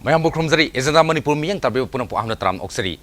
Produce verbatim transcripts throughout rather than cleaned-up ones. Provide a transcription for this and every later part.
ꯃꯌꯥꯝꯕꯨ ꯈꯨꯔꯨꯝꯖꯔꯤ꯫ ꯑꯦꯖꯦꯟꯗꯥ ꯃꯅꯤꯄꯨꯔ ꯃꯤꯠꯌꯦꯡ ꯇꯥꯕꯤꯕ ꯄꯨꯝꯅꯃꯛꯄꯨ ꯑꯍꯥꯟꯕꯗ ꯇꯔꯥꯝꯅ ꯑꯣꯛꯆꯔꯤ꯫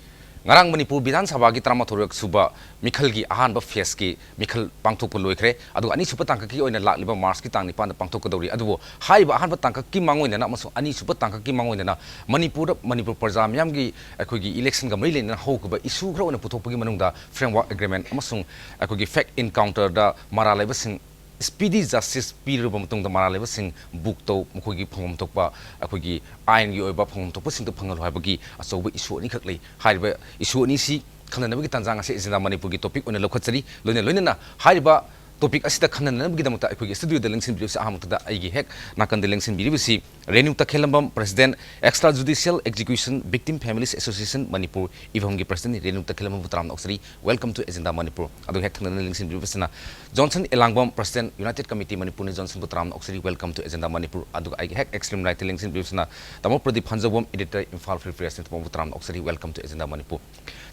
ꯉꯔꯥꯡ ꯃꯅꯤꯄꯨꯔ ꯕꯤꯙꯥꯟ ꯁꯚꯥꯒꯤ ꯇꯔꯥꯃꯥꯊꯣꯏꯔꯛ ꯁꯨꯕ ꯃꯤꯈꯜꯒꯤ ꯑꯍꯥꯟꯕ ꯐꯦꯁꯀꯤ ꯃꯤꯈꯜ ꯄꯥꯡꯊꯣꯛꯄ ꯂꯣꯏꯈ꯭ꯔꯦ꯫ ꯑꯗꯨꯒ ꯑꯅꯤꯁꯨꯕ ꯇꯥꯡꯀꯛꯀꯤ ꯑꯣꯏꯅ ꯂꯥꯛꯂꯤꯕ ꯃꯥꯔꯆꯀꯤ ꯇꯥꯡ ꯅꯤꯄꯥꯟꯗ ꯄꯥꯡꯊꯣꯛꯀꯗꯧꯔꯤ꯫ ꯑꯗꯨꯕꯨ ꯍꯥꯏꯔꯤꯕ ꯑꯍꯥꯟꯕ ꯇꯥꯡꯀꯛꯀꯤ ꯃꯥꯡꯑꯣꯏꯅꯅ ꯑꯃꯁꯨꯡ ꯑꯅꯤꯁꯨꯕ ꯇꯥꯡꯀꯛꯀꯤ ꯃꯥꯡꯑꯣꯏꯅꯅ ꯃꯅꯤꯄꯨꯔꯗ, ꯃꯅꯤꯄꯨꯔ ꯄ꯭ꯔꯖꯥ ꯃꯤꯌꯥꯝꯒꯤ ꯑꯩꯈꯣꯏꯒꯤ ꯏꯂꯦꯛꯁꯟꯒ ꯃꯔꯤ ꯂꯩꯅꯅ ꯍꯧꯈꯤꯕ ꯏꯁꯨ ꯈꯔ ꯑꯣꯏꯅ ꯄꯨꯊꯣꯛꯄꯒꯤ ꯃꯅꯨꯡꯗ ꯐ꯭ꯔꯦꯝꯋꯥꯔꯛ ꯑꯦꯒ꯭ꯔꯤꯃꯦꯟ ꯑꯃꯁꯨꯡ ꯑꯩꯈꯣꯏꯒꯤ ꯐꯦꯛ ꯏꯟꯀꯥꯎꯟꯇꯔꯗ ꯃꯔꯥꯜ ꯂꯩꯕꯁꯤꯡ ꯁ꯭ꯄꯤꯗꯤ ꯖꯁꯇꯤꯁ ꯄꯤꯔꯕ ꯃꯇꯨꯡꯗ ꯃꯔꯥꯜ ꯂꯩꯕꯁꯤꯡ ꯕꯨꯛ ꯇꯧ, ꯃꯈꯣꯏꯒꯤ ꯐꯪꯐꯝ ꯊꯣꯛꯄ ꯑꯩꯈꯣꯏꯒꯤ ꯑꯥꯏꯟꯒꯤ ꯑꯣꯏꯕ ꯐꯪꯐꯝ ꯊꯣꯛꯄꯁꯤꯡꯗꯨ ꯐꯪꯍꯜꯂꯨ ꯍꯥꯏꯕꯒꯤ ꯑꯆꯧꯕ ꯏꯁꯨ ꯑꯅꯤꯈꯛ ꯂꯩ꯫ ꯍꯥꯏꯔꯤꯕ ꯏꯁꯨ ꯑꯅꯤꯁꯤ ꯈꯟꯅꯅꯕꯒꯤ ꯇꯥꯟꯖꯥ ꯉꯁꯤ ꯑꯦꯖꯦꯟꯗꯥ ꯃꯅꯤꯄꯨꯔꯒꯤ ꯇꯣꯄꯤꯛ ꯑꯣꯏꯅ ꯂꯧꯈꯠꯆꯔꯤ꯫ ꯂꯣꯏꯅ ꯂꯣꯏꯅꯅ ꯍꯥꯏꯔꯤꯕ ꯇꯣꯄꯤꯛ ꯑꯁꯤꯗ ꯈꯟꯅꯅꯕꯒꯤꯗꯃꯛꯇ ꯑꯩꯈꯣꯏꯒꯤ ꯁ꯭ꯇꯨꯗꯤꯑꯣꯗ ꯂꯦꯡꯁꯤꯟꯕꯤꯔꯤꯕꯁꯤ ꯑꯍꯥꯟꯕꯗ ꯑꯩꯒꯤ ꯍꯦꯛ ꯅꯥꯀꯟꯗ ꯂꯦꯡꯁꯤꯟꯕꯤꯔꯤꯕꯁꯤ Renu Takhellambam, president, Extrajudicial Execution Victim Families Association Manipur, ꯏꯐꯝꯒꯤ ꯄ꯭ꯔꯁꯤꯗꯦꯟꯠꯅꯤ꯫ ꯔꯦꯅꯨ ꯇꯈꯦꯜꯂꯝꯕꯝꯕꯨ ꯇꯔꯥꯝꯅ ꯑꯣꯛꯆꯔꯤ꯫ Welcome to Agenda Manipur. ꯑꯗꯨꯒ ꯍꯦꯛ ꯊꯪꯅꯅ ꯂꯦꯡꯁꯤꯟꯕꯤꯔꯤꯕꯁꯤꯅ Johnson Elangbam, president, United Committee ꯃꯅꯤꯄꯨꯔꯅꯤ꯫ ꯖꯣꯟꯁꯟꯕꯨ ꯇꯔꯥꯝꯅ ꯑꯣꯛꯆꯔꯤ꯫ Welcome to Agenda Manipur. ꯑꯗꯨꯒ ꯑꯩꯒꯤ ꯍꯦꯛ ꯑꯦꯛꯁꯇ꯭ꯔꯤꯝ ꯔꯥꯏꯠꯇ ꯂꯦꯡꯁꯤꯟꯕꯤꯔꯤꯕꯁꯤꯅ ꯇꯥꯃꯣ ꯄ꯭ꯔꯗꯤꯞ ꯍꯟꯖꯧꯕꯝ, editor, Imphal Free Pressꯅꯤ꯫ ꯇꯥꯃꯣꯕꯨ ꯇꯔꯥꯝꯅ ꯑꯣꯛꯆꯔꯤ꯫ Welcome to Agenda Manipur.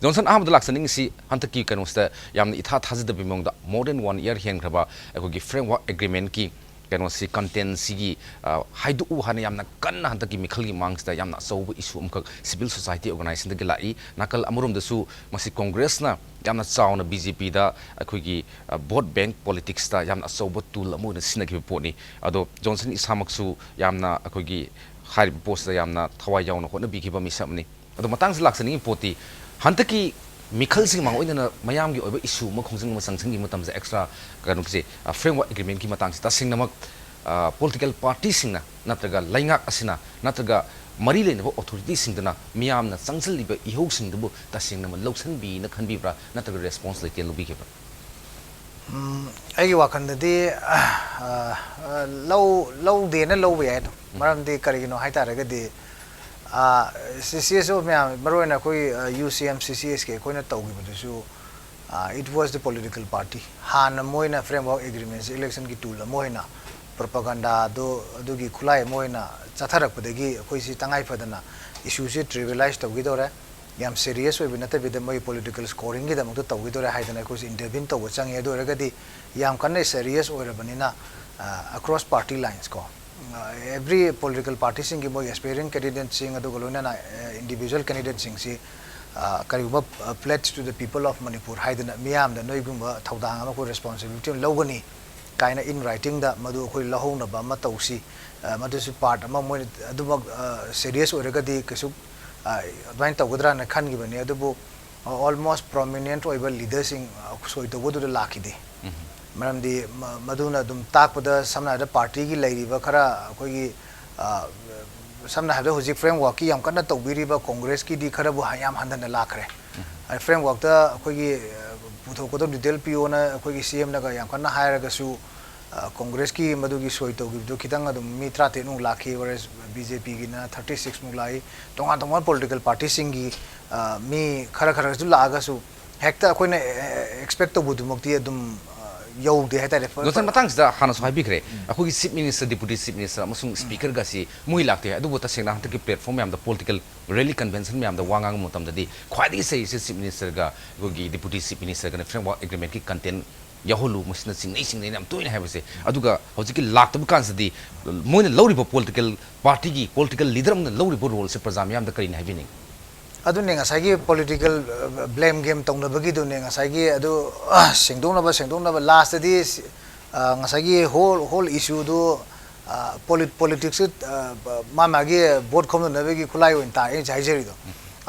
Johnson, ꯑꯍꯥꯟꯕꯗ ꯂꯥꯛꯆꯅꯤꯡꯉꯤꯁꯤ ꯍꯟꯗꯛꯀꯤ ꯀꯩꯅꯣꯁꯤꯗ ꯌꯥꯝꯅ ꯏꯊꯥ ꯊꯥꯖꯗꯕꯒꯤ ꯃꯑꯣꯡꯗ more than one year ꯍꯦꯟꯈ꯭ꯔꯕ ꯑꯩꯈꯣꯏꯒꯤ ꯐ꯭ꯔꯦꯝꯋꯥꯔꯛ ꯑꯦꯒ꯭ꯔꯤꯃꯦꯟꯀꯤ ꯀꯩꯅꯣꯁꯤ, ꯀꯟꯇꯦꯟꯁꯤꯒꯤ, ꯑ, ꯍꯥꯏꯗꯣꯛꯎ ꯍꯥꯏꯅ ꯌꯥꯝꯅ ꯀꯟꯅ ꯍꯟꯗꯛꯀꯤ ꯃꯤꯈꯜꯒꯤ ꯃꯃꯥꯡꯁꯤꯗ ꯌꯥꯝꯅ ꯑꯆꯧꯕ ꯏꯁꯨ ꯑꯃꯈꯛ ꯁꯤꯚꯤꯜ ꯁꯣꯁꯥꯏꯇꯤ ꯑꯣꯔꯒꯅꯥꯏꯖꯦꯁꯟꯗꯒꯤ ꯂꯥꯛꯏ꯫ ꯅꯥꯀꯜ ꯑꯃꯔꯣꯝꯗꯁꯨ ꯃꯁꯤ ꯀꯣꯡꯒ꯭ꯔꯦꯁꯅ ꯌꯥꯝꯅ ꯆꯥꯎꯅ ꯕꯤ ꯖꯦ ꯄꯤꯗ ꯑꯩꯈꯣꯏꯒꯤ, ꯑ, ꯚꯣꯠ ꯕꯦꯡꯛ ꯄꯣꯂꯤꯇꯤꯛꯁꯇ ꯌꯥꯝꯅ ꯑꯆꯧꯕ ꯇꯨꯜ ꯑꯃ ꯑꯣꯏꯅ ꯁꯤꯖꯤꯟꯅꯈꯤꯕ ꯄꯣꯠꯅꯤ꯫ ꯑꯗꯣ ꯖꯣꯟꯁꯟ ꯏꯁꯥꯃꯛꯁꯨ ꯌꯥꯝꯅ ꯑꯩꯈꯣꯏꯒꯤ ꯍꯥꯏꯔꯤꯕ ꯄꯣꯠꯁꯤꯗ ꯌꯥꯝꯅ ꯊꯋꯥꯏ ꯌꯥꯎꯅ ꯍꯣꯠꯅꯕꯤꯈꯤꯕ ꯃꯤꯁꯛ ꯑꯃꯅꯤ꯫ ꯑꯗꯣ ꯃꯇꯥꯡꯁꯤꯗ ꯂꯥꯛꯆꯅꯤꯡꯉꯤ ꯄꯣꯠꯇꯤ, ꯍꯟꯗꯛꯀꯤ ꯃꯤꯈꯜꯁꯤꯒꯤ ꯃꯥꯡꯑꯣꯏꯅꯅ ꯃꯌꯥꯝꯒꯤ ꯑꯣꯏꯕ ꯏꯁꯨ ꯑꯃ ꯈꯣꯡꯖꯪ ꯑꯃ ꯆꯪꯁꯤꯟꯈꯤꯕ ꯃꯇꯝꯗ, ꯑꯦꯛꯁꯇ꯭ꯔꯥ ꯀꯩꯅꯣꯒꯤꯁꯦ, ꯑ, ꯐ꯭ꯔꯦꯝꯋꯥꯔꯛ ꯑꯦꯒ꯭ꯔꯤꯃꯦꯟꯒꯤ ꯃꯇꯥꯡꯁꯤ ꯇꯁꯦꯡꯅꯃꯛ, ꯑ, ꯄꯣꯂꯤꯇꯤꯀꯦꯜ ꯄꯥꯔꯇꯤꯁꯤꯡꯅ ꯅꯠꯇ꯭ꯔꯒ ꯂꯩꯉꯥꯛ ꯑꯁꯤꯅ ꯅꯠꯇ꯭ꯔꯒ ꯃꯔꯤ ꯂꯩꯅꯕ ꯑꯣꯊꯣꯔꯤꯇꯤꯁꯤꯡꯗꯨꯅ ꯃꯤꯌꯥꯝꯅ ꯆꯪꯁꯤꯜꯂꯤꯕ ꯏꯍꯧꯁꯤꯡꯗꯨꯕꯨ ꯇꯁꯦꯡꯅꯃꯛ ꯂꯧꯁꯤꯟꯕꯤꯅ ꯈꯟꯕꯤꯕ꯭ꯔꯥ, ꯅꯠꯇ꯭ꯔꯒ ꯔꯦꯁꯄꯣꯟꯁ ꯂꯩꯇꯦꯅ ꯂꯧꯕꯤꯈꯤꯕ꯭ꯔꯥ? ꯎꯝ, ꯑꯩꯒꯤ ꯋꯥꯈꯜꯗꯗꯤ, ꯑ, ꯑ, ꯂꯧ-, ꯂꯧꯗꯦꯅ ꯂꯧꯕ ꯌꯥꯏ ꯑꯗꯨꯝ꯫ ꯎꯝ꯫ ꯃꯔꯝꯗꯤ ꯀꯔꯤꯒꯤꯅꯣ ꯍꯥꯏ ꯇꯥꯔꯒꯗꯤ, ꯑ, ꯁꯤ ꯁꯤ ꯑꯦꯁ ꯑꯣ ꯃꯌꯥꯝ, ꯃꯔꯨꯑꯣꯏꯅ ꯑꯩꯈꯣꯏ, ꯑ, ꯌꯨ ꯁꯤ ꯑꯦꯝ ꯁꯤ ꯁꯤ ꯑꯦꯁ ꯀꯦ ꯑꯩꯈꯣꯏꯅ ꯇꯧꯈꯤꯕꯗꯨꯁꯨ, ꯑ, it was the political party꯫ ꯍꯥꯟꯅ ꯃꯣꯏꯅ ꯐ꯭ꯔꯦꯝꯋꯥꯔꯛ ꯑꯦꯒ꯭ꯔꯤꯃꯦꯟꯁꯦ ꯏꯂꯦꯛꯁꯟꯒꯤ ꯇꯨꯜ ꯑꯃ ꯑꯣꯏꯅ, ꯄ꯭ꯔꯣꯄꯥꯒꯟꯗꯥꯗꯣ ꯑꯗꯨꯒꯤ ꯈꯨꯠꯂꯥꯏ ꯑꯃ ꯑꯣꯏꯅ ꯆꯠꯊꯔꯛꯄꯗꯒꯤ ꯑꯩꯈꯣꯏꯁꯤ ꯇꯉꯥꯏ ꯐꯗꯅ ꯏꯁꯨꯁꯤ ꯇ꯭ꯔꯤꯚꯤꯌꯂꯥꯏꯁ ꯇꯧꯈꯤꯗꯧꯔꯦ꯫ ꯌꯥꯝ ꯁꯦꯔꯤꯌꯁ ꯑꯣꯏꯕ ꯅꯠꯇꯕꯤꯗ ꯃꯣꯏ ꯄꯣꯂꯤꯇꯤꯀꯦꯜ ꯁ꯭ꯀꯣꯔꯤꯡꯒꯤꯗꯃꯛꯇ ꯇꯧꯈꯤꯗꯣꯔꯦ ꯍꯥꯏꯗꯅ ꯑꯩꯈꯣꯏꯁꯦ ꯏꯟꯇꯔꯚꯤꯟ ꯇꯧꯕ ꯆꯪꯉꯦ꯫ ꯑꯗꯨ ꯑꯣꯏꯔꯒꯗꯤ ꯌꯥꯝ ꯀꯟꯅ ꯁꯦꯔꯤꯌꯁ ꯑꯣꯏꯔꯕꯅꯤꯅ, ꯑ, across party lines ꯀꯣ, ꯑꯦꯚ꯭ꯔꯤ ꯄꯣꯂꯤꯇꯤꯀꯦꯜ ꯄꯥꯔꯇꯤꯁꯤꯡꯒꯤ ꯃꯣꯏꯒꯤ ꯑꯦꯁꯄꯤꯔꯤꯡ ꯀꯦꯟꯗꯤꯗꯦꯠꯁꯤꯡ ꯑꯗꯨꯒ ꯂꯣꯏꯅꯅ ꯏꯟꯗꯤꯕꯤꯖꯨꯋꯦꯜ ꯀꯦꯟꯗꯤꯗꯦꯠꯁꯤꯡꯁꯤ ꯀꯔꯤꯒꯨꯝꯕ pledges to the people of Manipur ꯍꯥꯏꯗꯅ ꯃꯤꯌꯥꯝꯗ ꯅꯣꯏꯒꯨꯝꯕ ꯊꯧꯗꯥꯡ ꯑꯃ ꯑꯩꯈꯣꯏ ꯔꯦꯁꯄꯣꯟꯁꯤꯕꯤꯂꯤꯇꯤ ꯑꯃ ꯂꯧꯒꯅꯤ ꯀꯥꯏꯅ ꯏꯟ ꯔꯥꯏꯇꯤꯡꯗ ꯃꯗꯨ ꯑꯩꯈꯣꯏ ꯂꯧꯍꯧꯅꯕ ꯑꯃ ꯇꯧꯁꯤ꯫ ꯃꯗꯨꯁꯨ ꯄꯥꯔꯠ ꯑꯃ ꯃꯣꯏꯅ ꯑꯗꯨꯃꯛ ꯁꯦꯔꯤꯌꯁ ꯑꯣꯏꯔꯒꯗꯤ ꯀꯩꯁꯨ ꯑꯗꯨꯃꯥꯏꯅ ꯇꯧꯒꯗ꯭ꯔꯥꯅ ꯈꯟꯈꯤꯕꯅꯤ꯫ ꯑꯗꯨꯕꯨ ꯑꯣꯜꯃꯣꯁ ꯄ꯭ꯔꯣꯃꯤꯅꯦꯟꯠ ꯑꯣꯏꯕ ꯂꯤꯗꯔꯁꯤꯡ ꯁꯣꯏ ꯇꯧꯕꯗꯨꯗ ꯂꯥꯛꯈꯤꯗꯦ꯫ ꯃꯔꯝꯗꯤ ꯃꯗꯨꯅ ꯑꯗꯨꯝ ꯇꯥꯛꯄꯗ ꯁꯝꯅ ꯍꯥꯏꯔꯕꯗ ꯄꯥꯔꯇꯤꯒꯤ ꯂꯩꯔꯤꯕ ꯈꯔ ꯑꯩꯈꯣꯏꯒꯤ ꯁꯝꯅ ꯍꯥꯏꯔꯕꯗ ꯍꯧꯖꯤꯛ ꯐ꯭ꯔꯦꯝꯋꯥꯔꯛꯀꯤ ꯌꯥꯝ ꯀꯟꯅ ꯇꯧꯕꯤꯔꯤꯕ ꯀꯣꯡꯒ꯭ꯔꯦꯁꯀꯤꯗꯤ ꯈꯔꯕꯨ ꯌꯥꯝ ꯍꯟꯊꯅ ꯂꯥꯛꯈ꯭ꯔꯦ꯫ ꯐ꯭ꯔꯦꯝꯋꯥꯔꯛꯇ ꯑꯩꯈꯣꯏꯒꯤ ꯄꯨꯊꯣꯛꯀꯗꯕ ꯗꯤꯇꯦꯜ ꯄꯤꯌꯣꯅ ꯑꯩꯈꯣꯏꯒꯤ ꯁꯤ ꯑꯦꯝꯅꯒ ꯌꯥꯝ ꯀꯟꯅ ꯍꯥꯏꯔꯒꯁꯨ ꯀꯣꯡꯒ꯭ꯔꯦꯁꯀꯤ ꯃꯗꯨꯒꯤ ꯁꯣꯏ ꯇꯧꯈꯤꯕꯗꯨ ꯈꯤꯇꯪ ꯑꯗꯨꯝ ꯃꯤ ꯇꯔꯥꯇꯔꯦꯠꯃꯨꯛ ꯂꯥꯛꯈꯤ꯫ ꯋꯦꯔꯦꯁ ꯕꯤ ꯖꯦ ꯄꯤꯒꯤꯅ ꯊꯥꯔꯇꯤ ꯁꯤꯛꯁꯃꯨꯛ ꯂꯥꯛꯏ꯫ ꯇꯣꯉꯥꯟ ꯇꯣꯉꯥꯟꯕ ꯄꯣꯂꯤꯇꯤꯀꯦꯜ ꯄꯥꯔꯇꯤꯁꯤꯡꯒꯤ ꯃꯤ ꯈꯔ ꯈꯔꯁꯨ ꯂꯥꯛꯑꯒꯁꯨ ꯍꯦꯛꯇ ꯑꯩꯈꯣꯏꯅ ꯑꯦꯛꯁꯄꯦꯛ ꯇꯧꯕꯗꯨꯃꯛꯇꯤ ꯑꯗꯨꯝ ꯌꯧꯗꯦ ꯍꯥꯏꯇꯥꯔꯦ꯫ ꯗꯣꯛꯇꯔ, ꯃꯇꯥꯡꯁꯤꯗ ꯍꯥꯟꯅꯁꯨ ꯍꯥꯏꯕꯤꯈ꯭ꯔꯦ, ꯑꯩꯈꯣꯏꯒꯤ chief minister, deputy chief minister ꯑꯃꯁꯨꯡ ꯁ꯭ꯄꯤꯀꯔꯒ ꯑꯁꯤ ꯃꯣꯏ ꯂꯥꯛꯇꯦ꯫ ꯑꯗꯨꯕꯨ ꯇꯁꯦꯡꯅ ꯍꯟꯗꯛꯀꯤ ꯄ꯭ꯂꯦꯠꯐꯣꯔꯝ ꯃꯌꯥꯝꯗ, ꯄꯣꯂꯤꯇꯤꯀꯦꯜ ꯔꯦꯂꯤ, ꯀꯟꯚꯦꯟꯁꯟ ꯃꯌꯥꯝꯗ ꯋꯥ ꯉꯥꯡꯕ ꯃꯇꯝꯗꯗꯤ ꯈ꯭ꯋꯥꯏꯗꯒꯤ ꯆꯩꯔꯤꯁꯦ ꯆꯤꯐ ꯃꯤꯅꯤꯁꯇꯔꯒ ꯑꯩꯈꯣꯏꯒꯤ ꯗꯤꯄꯨꯇꯤ ꯆꯤꯐ ꯃꯤꯅꯤꯁꯇꯔꯒꯅ ꯐ꯭ꯔꯦꯝꯋꯥꯔꯛ ꯑꯦꯒ꯭ꯔꯤꯃꯦꯟꯠꯀꯤ ꯀꯟꯇꯦꯟ ꯌꯥꯎꯍꯜꯂꯨ, ꯃꯁꯤꯅ ꯆꯤꯡꯅꯩ ꯆꯤꯡꯅꯩꯅ ꯌꯥꯝ ꯇꯣꯏꯅ ꯍꯥꯏꯕꯁꯦ꯫ ꯑꯗꯨꯒ ꯍꯧꯖꯤꯛꯀꯤ ꯂꯥꯛꯇꯕ ꯀꯥꯟꯁꯤꯗꯗꯤ ꯃꯣꯏꯅ ꯂꯧꯔꯤꯕ ꯄꯣꯂꯤꯇꯤꯀꯦꯜ ꯄꯥꯔꯇꯤꯒꯤ ꯄꯣꯂꯤꯇꯤꯀꯦꯜ ꯂꯤꯗꯔ ꯑꯃꯅ ꯂꯧꯔꯤꯕ ꯔꯣꯜꯁꯦ ꯄ꯭ꯔꯖꯥ ꯃꯤꯌꯥꯝꯗ ꯀꯔꯤꯅꯤ ꯍꯥꯏꯕꯤꯅꯤꯡꯉꯤ? ꯑꯗꯨꯅꯦ ꯉꯁꯥꯏꯒꯤ ꯄꯣꯂꯤꯇꯤꯀꯦꯜ ꯕ꯭ꯂꯦꯝ ꯒꯦꯝ ꯇꯧꯅꯕꯒꯤꯗꯨꯅꯦ ꯉꯁꯥꯏꯒꯤ ꯑꯗꯨ ꯁꯦꯡꯗꯣꯛꯅꯕ ꯁꯦꯡꯗꯣꯛꯅꯕ ꯂꯥꯁꯇꯗꯤ ꯉꯁꯥꯏꯒꯤ ꯍꯣꯜ ꯍꯣꯜ ꯏꯁꯨꯗꯨ ꯄꯣꯂꯤꯇꯤꯛꯁꯁꯨ ꯃꯥ ꯃꯥꯒꯤ ꯚꯣꯠ ꯈꯣꯝꯅꯅꯕꯒꯤ ꯈꯨꯠꯂꯥꯏ ꯑꯣꯏꯅ ꯇꯥꯔꯦ ꯑꯩꯅ ꯍꯥꯏꯖꯔꯤꯗꯣ꯫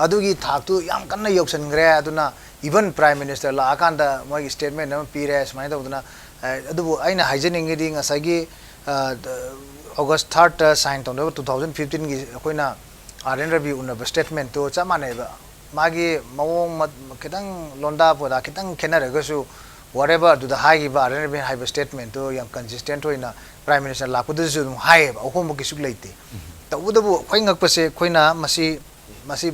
ꯑꯗꯨꯒꯤ ꯊꯥꯛꯇꯨ ꯌꯥꯝ ꯀꯟꯅ ꯌꯧꯁꯤꯟꯈ꯭ꯔꯦ꯫ ꯑꯗꯨꯅ ꯏꯚꯟ ꯄ꯭ꯔꯥꯏꯝ ꯃꯤꯅꯤꯁꯇꯔ ꯂꯥꯛꯑꯀꯥꯟꯗ ꯃꯣꯏꯒꯤ ꯁ꯭ꯇꯦꯠꯃꯦꯟ ꯑꯃ ꯄꯤꯔꯦ ꯁꯨꯃꯥꯏꯅ ꯇꯧꯗꯅ꯫ ꯑꯗꯨꯕꯨ ꯑꯩꯅ ꯍꯥꯏꯖꯅꯤꯡꯉꯤꯗꯤ ꯉꯁꯥꯏꯒꯤ ꯑꯣꯒꯁ ꯊꯥꯔꯠꯇ ꯁꯥꯏꯟ ꯇꯧꯅꯕ ꯇꯨ ꯊꯥꯎꯖꯟ ꯐꯤꯐꯇꯤꯟꯒꯤ ꯑꯩꯈꯣꯏꯅ ꯑꯥꯔ ꯑꯦꯟ ꯔꯕꯤ ꯎꯅꯕ ꯁ꯭ꯇꯦꯠꯃꯦꯟꯠꯇꯨ ꯆꯞ ꯃꯥꯟꯅꯩꯕ꯫ ꯃꯥꯒꯤ ꯃꯑꯣꯡ ꯈꯤꯇꯪ ꯂꯣꯟꯗꯥ ꯄꯣꯗꯥ ꯈꯤꯇꯪ ꯈꯦꯠꯅꯔꯒꯁꯨ whatever ꯑꯗꯨꯗ ꯍꯥꯏꯈꯤꯕ ꯑꯥꯔ ꯑꯦꯟ ꯔꯕꯤꯅ ꯍꯥꯏꯕ ꯁ꯭ꯇꯦꯠꯃꯦꯟꯠꯇꯨ ꯌꯥꯝ ꯀꯟꯁꯤꯁꯇꯦꯟꯠ ꯑꯣꯏꯅ ꯄ꯭ꯔꯥꯏꯝ ꯃꯤꯅꯤꯁꯇꯔ ꯂꯥꯛꯄꯗꯨꯗꯁꯨ ꯑꯗꯨꯝ ꯍꯥꯏꯌꯦꯕ, ꯑꯍꯣꯡꯕ ꯀꯩꯁꯨ ꯂꯩꯇꯦ꯫ ꯇꯧꯕꯇꯕꯨ ꯑꯩꯈꯣꯏ ꯉꯛꯄꯁꯦ ꯑꯩꯈꯣꯏꯅ ꯃꯁꯤ ꯃꯁꯤ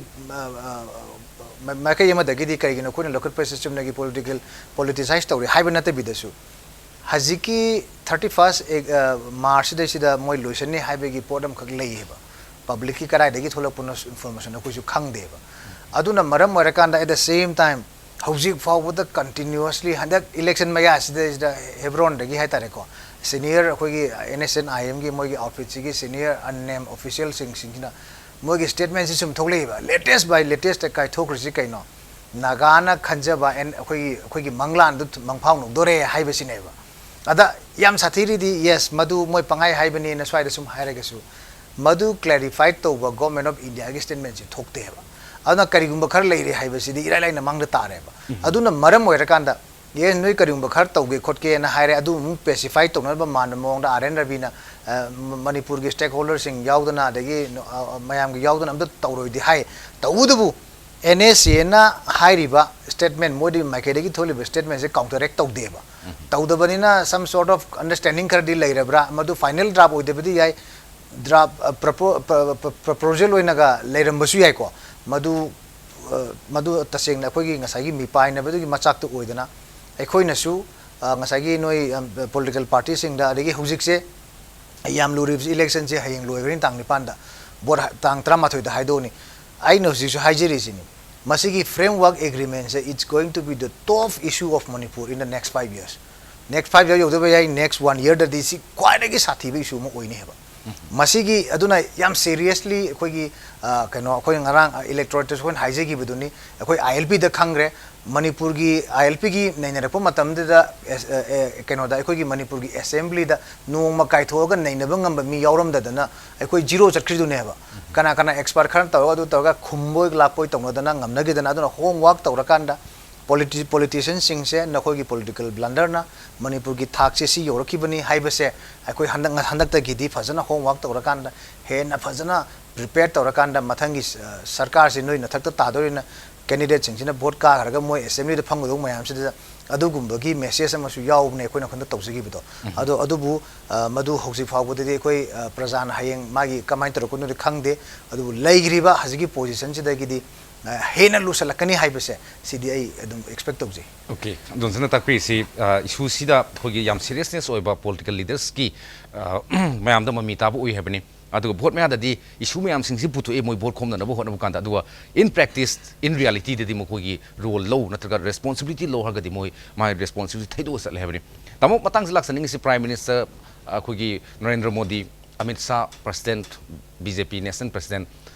ꯃꯥꯏꯀꯩ ꯑꯃꯗꯒꯤꯗꯤ ꯀꯔꯤꯒꯤꯅꯣ ꯑꯩꯈꯣꯏꯅ ꯂꯧꯈꯠꯄꯁꯦ ꯆꯨꯝꯅꯒꯤ ꯄꯣꯂꯤꯇꯤꯀꯦꯜ ꯄꯣꯂꯤꯇꯤꯁꯥꯏꯁ ꯇꯧꯔꯤ ꯍꯥꯏꯕ ꯅꯠꯇꯕꯤꯗꯁꯨ ꯍꯧꯖꯤꯛꯀꯤ ꯊꯥꯔꯇꯤ ꯐꯥꯔꯁ ꯃꯥꯔꯆꯁꯤꯗꯩꯁꯤꯗ ꯃꯣꯏ ꯂꯣꯏꯁꯟꯅꯤ ꯍꯥꯏꯕꯒꯤ ꯄꯣꯠ ꯑꯃꯈꯛ ꯂꯩꯌꯦꯕ꯫ ꯄꯕ꯭ꯂꯤꯛꯀꯤ ꯀꯗꯥꯏꯗꯒꯤ ꯊꯣꯛꯂꯛꯄꯅꯣ ꯏꯟꯐꯣꯔꯃꯦꯁꯟ ꯑꯩꯈꯣꯏꯁꯨ ꯈꯪꯗꯦꯕ꯫ ꯑꯗꯨꯅ ꯃꯔꯝ ꯑꯣꯏꯔꯀꯥꯟꯗ at the same time ꯍꯧꯖꯤꯛ ꯐꯥꯎꯕꯗ ꯀꯟꯇꯤꯅ꯭ꯌꯨꯁꯂꯤ ꯍꯟꯗꯛ ꯏꯂꯦꯛꯁꯟ ꯃꯌꯥꯁꯤꯗꯩꯁꯤꯗ ꯍꯦꯕ꯭ꯔꯣꯟꯗꯒꯤ ꯍꯥꯏꯇꯥꯔꯦꯀꯣ, ꯁꯤꯅꯤꯌꯔ ꯑꯩꯈꯣꯏꯒꯤ ꯑꯦꯟ ꯑꯦꯁ ꯑꯦꯟ ꯑꯥꯏ ꯑꯦꯝꯒꯤ ꯃꯣꯏꯒꯤ ꯑꯥꯎꯠꯐꯤꯠꯁꯤꯒꯤ ꯁꯤꯅꯤꯌꯔ ꯑꯟꯅꯦꯝ ꯑꯣꯐꯤꯁꯤꯌꯦꯜꯁꯤꯡꯁꯤꯡꯁꯤꯅ ꯃꯣꯏꯒꯤ ꯁ꯭ꯇꯦꯠꯃꯦꯟꯁꯤ ꯁꯨꯝ ꯊꯣꯛꯂꯛꯏꯕ, ꯂꯦꯇꯦꯁ ꯕꯥꯏ ꯂꯦꯇꯦꯁꯇ ꯀꯥꯏꯊꯣꯛꯈ꯭ꯔꯤꯁꯤ ꯀꯩꯅꯣ? ꯅꯥꯒꯥꯅ ꯈꯟꯖꯕ ꯑꯦꯟ ꯑꯩꯈꯣꯏꯒꯤ ꯑꯩꯈꯣꯏꯒꯤ ꯃꯪꯂꯥꯟꯗꯨ ꯃꯪꯐꯥꯎꯅꯗꯣꯔꯦ ꯍꯥꯏꯕꯁꯤꯅꯦꯕ꯫ ꯑꯗ ꯌꯥꯝ ꯁꯥꯊꯤꯔꯤꯗꯤ, ꯌꯦꯁ, ꯃꯗꯨ ꯃꯣꯏ ꯄꯪꯍꯥꯏ ꯍꯥꯏꯕꯅꯦꯅ ꯁ꯭ꯋꯥꯏꯗ ꯁꯨꯝ ꯍꯥꯏꯔꯒꯁꯨ, ꯃꯗꯨ ꯀ꯭ꯂꯦꯔꯤꯐꯥꯏ ꯇꯧꯕ ꯒꯣꯔꯃꯦꯟ ꯑꯣꯐ ꯏꯟꯗꯤꯌꯥꯒꯤ ꯁ꯭ꯇꯦꯠꯃꯦꯟꯁꯤ ꯊꯣꯛꯇꯦꯕ꯫ ꯑꯗꯨꯅ ꯀꯔꯤꯒꯨꯝꯕ ꯈꯔ ꯂꯩꯔꯦ ꯍꯥꯏꯕꯁꯤꯗꯤ ꯏꯔꯥꯏ ꯂꯥꯏꯅ ꯃꯥꯡꯗ ꯇꯥꯔꯦꯕ꯫ ꯑꯗꯨꯅ ꯃꯔꯝ ꯑꯣꯏꯔꯀꯥꯟꯗ, ꯌꯦꯁ, ꯅꯣꯏ ꯀꯔꯤꯒꯨꯝꯕ ꯈꯔ ꯇꯧꯒꯦ ꯈꯣꯠꯀꯦꯅ ꯍꯥꯏꯔꯦ, ꯑꯗꯨ ꯑꯃꯨꯛ ꯄꯦꯁꯤꯐꯥꯏ ꯇꯧꯅꯕ ꯃꯥꯟꯕ ꯃꯑꯣꯡꯗ ꯑꯥꯔ ꯑꯦꯟ ꯔꯕꯤꯅ, ꯑ, ꯃ-, ꯃꯅꯤꯄꯨꯔꯒꯤ ꯁ꯭ꯇꯦꯛ ꯍꯣꯜꯗꯔꯁꯤꯡ ꯌꯥꯎꯗꯅ, ꯑꯗꯒꯤ, ꯑ, ꯃꯌꯥꯝꯒꯤ ꯌꯥꯎꯗꯅ ꯑꯝꯇ ꯇꯧꯔꯣꯏꯗꯤ ꯍꯥꯏ꯫ ꯇꯧꯕꯇꯕꯨ ꯑꯦꯟ ꯑꯦꯁ ꯑꯦꯅ ꯍꯥꯏꯔꯤꯕ ꯁ꯭ꯇꯦꯠꯃꯦꯟ, ꯃꯣꯏꯗꯤ ꯃꯥꯏꯀꯩꯗꯒꯤ ꯊꯣꯛꯂꯤꯕ ꯁ꯭ꯇꯦꯠꯃꯦꯟꯁꯦ ꯀꯥꯎꯟꯇꯔꯦꯛ ꯇꯧꯗꯦꯕ꯫ ꯇꯧꯗꯕꯅꯤꯅ some sort of understanding ꯈꯔꯗꯤ ꯂꯩꯔꯕ꯭ꯔꯥ? ꯃꯗꯨ ꯐꯥꯏꯅꯦꯜ ꯗ꯭ꯔꯥꯐ ꯑꯣꯏꯗꯕꯗꯤ ꯌꯥꯏ, ꯗ꯭ꯔꯥꯐ, ꯑ, ꯄ꯭ꯔꯄꯣ-, ꯄ-, ꯄ-, ꯄ꯭ꯔꯄꯣꯖꯦꯜ ꯑꯣꯏꯅꯒ ꯂꯩꯔꯝꯕꯁꯨ ꯌꯥꯏꯀꯣ꯫ ꯃꯗꯨ, ꯑ, ꯃꯗꯨ ꯇꯁꯦꯡꯅ ꯑꯩꯈꯣꯏꯒꯤ ꯉꯁꯥꯏꯒꯤ ꯃꯤꯄꯥꯏꯅꯕꯗꯨꯒꯤ ꯃꯆꯥꯛꯇ ꯑꯣꯏꯗꯅ, ꯑꯩꯈꯣꯏꯅꯁꯨ, ꯑ, ꯉꯁꯥꯏꯒꯤ ꯅꯣꯏ, ꯑ, ꯄꯣꯂꯤꯇꯤꯀꯦꯜ ꯄꯥꯔꯇꯤꯁꯤꯡꯗ, ꯑꯗꯒꯤ ꯍꯧꯖꯤꯛꯁꯦ ꯌꯥꯝ ꯂꯨꯔꯤꯕꯁꯤ ꯏꯂꯦꯛꯁꯟꯁꯦ ꯍꯌꯦꯡ ꯂꯣꯏꯈ꯭ꯔꯅꯤ, ꯇꯥꯡ ꯅꯤꯄꯥꯟꯗ, ꯚꯣꯠ ꯍ-, ꯇꯥꯡ ꯇꯔꯥꯃꯥꯊꯣꯏꯗ ꯍꯥꯏꯗꯣꯛꯑꯅꯤ꯫ ꯑꯩꯅ ꯍꯧꯖꯤꯛꯁꯨ ꯍꯥꯏꯖꯔꯤꯁꯤꯅꯤ, ꯃꯁꯤꯒꯤ framework ꯑꯦꯒ꯭ꯔꯤꯃꯦꯟꯁꯦ, it's going to be the top issue of Manipur in the next five years꯫ Next five year ꯌꯧꯗꯕ ꯌꯥꯏ, ꯅꯦꯛꯁ ꯋꯥꯟ ꯌꯔꯗꯗꯤ ꯁꯤ ꯈ꯭ꯋꯥꯏꯗꯒꯤ ꯁꯥꯊꯤꯕ ꯏꯁꯨ ꯑꯃ ꯑꯣꯏꯅꯤ ꯍꯥꯏꯕ꯫ ꯃꯁꯤꯒꯤ, ꯑꯗꯨꯅ ꯌꯥꯝ ꯁꯦꯔꯤꯌꯁꯂꯤ ꯑꯩꯈꯣꯏꯒꯤ, ꯑ, ꯀꯩꯅꯣ, ꯑꯩꯈꯣꯏ ꯉꯔꯥꯡ, ꯑ, ꯏꯂꯦꯛꯇꯣꯔꯦꯠꯇꯁꯨ ꯑꯩꯈꯣꯏꯅ ꯍꯥꯏꯖꯈꯤꯕꯗꯨꯅꯤ, ꯑꯩꯈꯣꯏ ꯑꯥꯏ ꯑꯦꯜ ꯄꯤꯗ ꯈꯪꯈ꯭ꯔꯦ, ꯃꯅꯤꯄꯨꯔꯒꯤ ꯑꯥꯏ ꯑꯦꯜ ꯄꯤꯒꯤ ꯅꯩꯅꯔꯛꯄ ꯃꯇꯝꯗꯨꯗ, ꯑꯦꯁ-, ꯑ, ꯑꯦ, ꯀꯩꯅꯣꯗ, ꯑꯩꯈꯣꯏꯒꯤ ꯃꯅꯤꯄꯨꯔꯒꯤ ꯑꯦꯁꯦꯝꯕ꯭ꯂꯤꯗ ꯅꯣꯡꯃ ꯀꯥꯏꯊꯣꯛꯑꯒ ꯅꯩꯅꯕ ꯉꯝꯕ ꯃꯤ ꯌꯥꯎꯔꯝꯗꯗꯅ ꯑꯩꯈꯣꯏ ꯖꯤꯔꯣ ꯆꯠꯈ꯭ꯔꯤꯗꯨꯅꯦꯕ꯫ ꯀꯅꯥ ꯀꯅꯥ ꯑꯦꯛꯁꯄꯥꯔꯠ ꯈꯔ ꯇꯧꯔꯒ, ꯑꯗꯨ ꯇꯧꯔꯒ ꯈꯨꯝꯕꯣꯏ ꯂꯥꯛꯄꯣꯏ ꯇꯧꯅꯗꯅ ꯉꯝꯅꯈꯤꯗꯅ, ꯑꯗꯨꯅ ꯍꯣꯝꯋꯥꯔꯛ ꯇꯧꯔꯀꯥꯟꯗ ꯄꯣꯂꯤꯇꯤ-, ꯄꯣꯂꯤꯇꯤꯁꯤꯌꯟꯁꯤꯡꯁꯦ, ꯅꯈꯣꯏꯒꯤ ꯄꯣꯂꯤꯇꯤꯀꯦꯜ ꯕ꯭ꯂꯟꯗꯔꯅ ꯃꯅꯤꯄꯨꯔꯒꯤ ꯊꯥꯛꯁꯦ ꯁꯤ ꯌꯧꯔꯛꯈꯤꯕꯅꯤ ꯍꯥꯏꯕꯁꯦ ꯑꯩꯈꯣꯏ ꯍꯟꯗꯛ, ꯍꯟꯗꯛꯇꯒꯤꯗꯤ ꯐꯖꯅ ꯍꯣꯝꯋꯥꯔꯛ ꯇꯧꯔꯀꯥꯟꯗ, ꯍꯦꯟꯅ ꯐꯖꯅ ꯄ꯭ꯔꯤꯄꯦꯌꯔ ꯇꯧꯔꯀꯥꯟꯗ, ꯃꯊꯪꯒꯤ, ꯑ, ꯁꯔꯀꯥꯔꯁꯤ ꯅꯣꯏ ꯅꯊꯛꯇ ꯇꯥꯗꯣꯔꯤꯅ, ꯀꯦꯟꯗꯤꯗꯦꯠꯁꯤꯡꯁꯤꯅ ꯚꯣꯠ ꯀꯥꯈ꯭ꯔꯒ ꯃꯣꯏ ꯑꯦꯁꯦꯝꯕ꯭ꯂꯤꯗ ꯐꯝꯒꯗꯧꯕ ꯃꯌꯥꯝꯁꯤꯗ ꯑꯗꯨꯒꯨꯝꯕꯒꯤ ꯃꯦꯁꯦꯖ ꯑꯃꯁꯨ ꯌꯥꯎꯕꯅꯦ ꯑꯩꯈꯣꯏꯅ ꯍꯟꯗꯛ ꯇꯧꯖꯈꯤꯕꯗꯣ꯫ ꯑꯗꯣ ꯑꯗꯨꯕꯨ, ꯑ, ꯃꯗꯨ ꯍꯧꯖꯤꯛ ꯐꯥꯎꯕꯗꯗꯤ ꯑꯩꯈꯣꯏ, ꯑ, ꯄ꯭ꯔꯖꯥꯅ ꯍꯌꯦꯡ ꯃꯥꯒꯤ ꯀꯃꯥꯏꯅ ꯇꯧꯔꯛꯀꯗꯣꯏꯅꯣ ꯈꯪꯗꯦ꯫ ꯑꯗꯨꯕꯨ ꯂꯩꯈ꯭ꯔꯤꯕ ꯍꯧꯖꯤꯛꯀꯤ ꯄꯣꯖꯤꯁꯟꯁꯤꯗꯒꯤꯗꯤ, ꯑ, ꯍꯦꯟꯅ ꯂꯨꯁꯜꯂꯛꯀꯅꯤ ꯍꯥꯏꯕꯁꯦ ꯁꯤꯗꯤ ꯑꯩ ꯑꯗꯨꯝ ꯑꯦꯛꯁꯄꯦꯛ ꯇꯧꯖꯩ꯫ ꯑꯣꯀꯦ, ꯖꯣꯟꯁꯟꯅ ꯇꯥꯛꯄꯤꯔꯤꯁꯤ, ꯑ, ꯏꯁꯨꯁꯤꯗ ꯑꯩꯈꯣꯏꯒꯤ ꯌꯥꯝ ꯁꯤꯔꯤꯌꯁꯅꯦꯁ ꯑꯣꯏꯕ ꯄꯣꯂꯤꯇꯤꯀꯦꯜ ꯂꯤꯗꯔꯁꯀꯤ, ꯑ, ꯃꯌꯥꯝꯗ ꯃꯃꯤ ꯇꯥꯕ ꯎꯏ ꯍꯥꯏꯕꯅꯤ꯫ ꯑꯗꯨꯒ ꯚꯣꯠ ꯃꯌꯥꯗꯗꯤ ꯏꯁꯨ ꯃꯌꯥꯝꯁꯤꯡꯁꯤ ꯄꯨꯊꯣꯛꯑꯦ ꯃꯣꯏ ꯚꯣꯠ ꯈꯣꯝꯅꯅꯕ ꯍꯣꯠꯅꯕ ꯀꯥꯟꯗ, ꯑꯗꯨꯒ in practice, in realityꯗꯗꯤ ꯃꯈꯣꯏꯒꯤ ꯔꯣꯜ ꯂꯧ ꯅꯠꯇ꯭ꯔꯒ ꯔꯦꯁꯄꯣꯟꯁꯤꯕꯤꯂꯤꯇꯤ ꯂꯧ ꯍꯥꯏꯔꯒꯗꯤ ꯃꯣꯏ ꯃꯥꯒꯤ ꯔꯦꯁꯄꯣꯟꯁꯤꯕꯤꯂꯤꯇꯤ ꯊꯩꯗꯣꯛꯑ ꯆꯠꯂꯦ ꯍꯥꯏꯕꯅꯤ꯫ ꯇꯥꯃꯣ, ꯃꯇꯥꯡꯁꯤ ꯂꯥꯛꯆꯅꯤꯡꯉꯤꯁꯤ Prime Minister ꯑꯩꯈꯣꯏꯒꯤ Narendra Modi, Amit Shah President, B J P National President,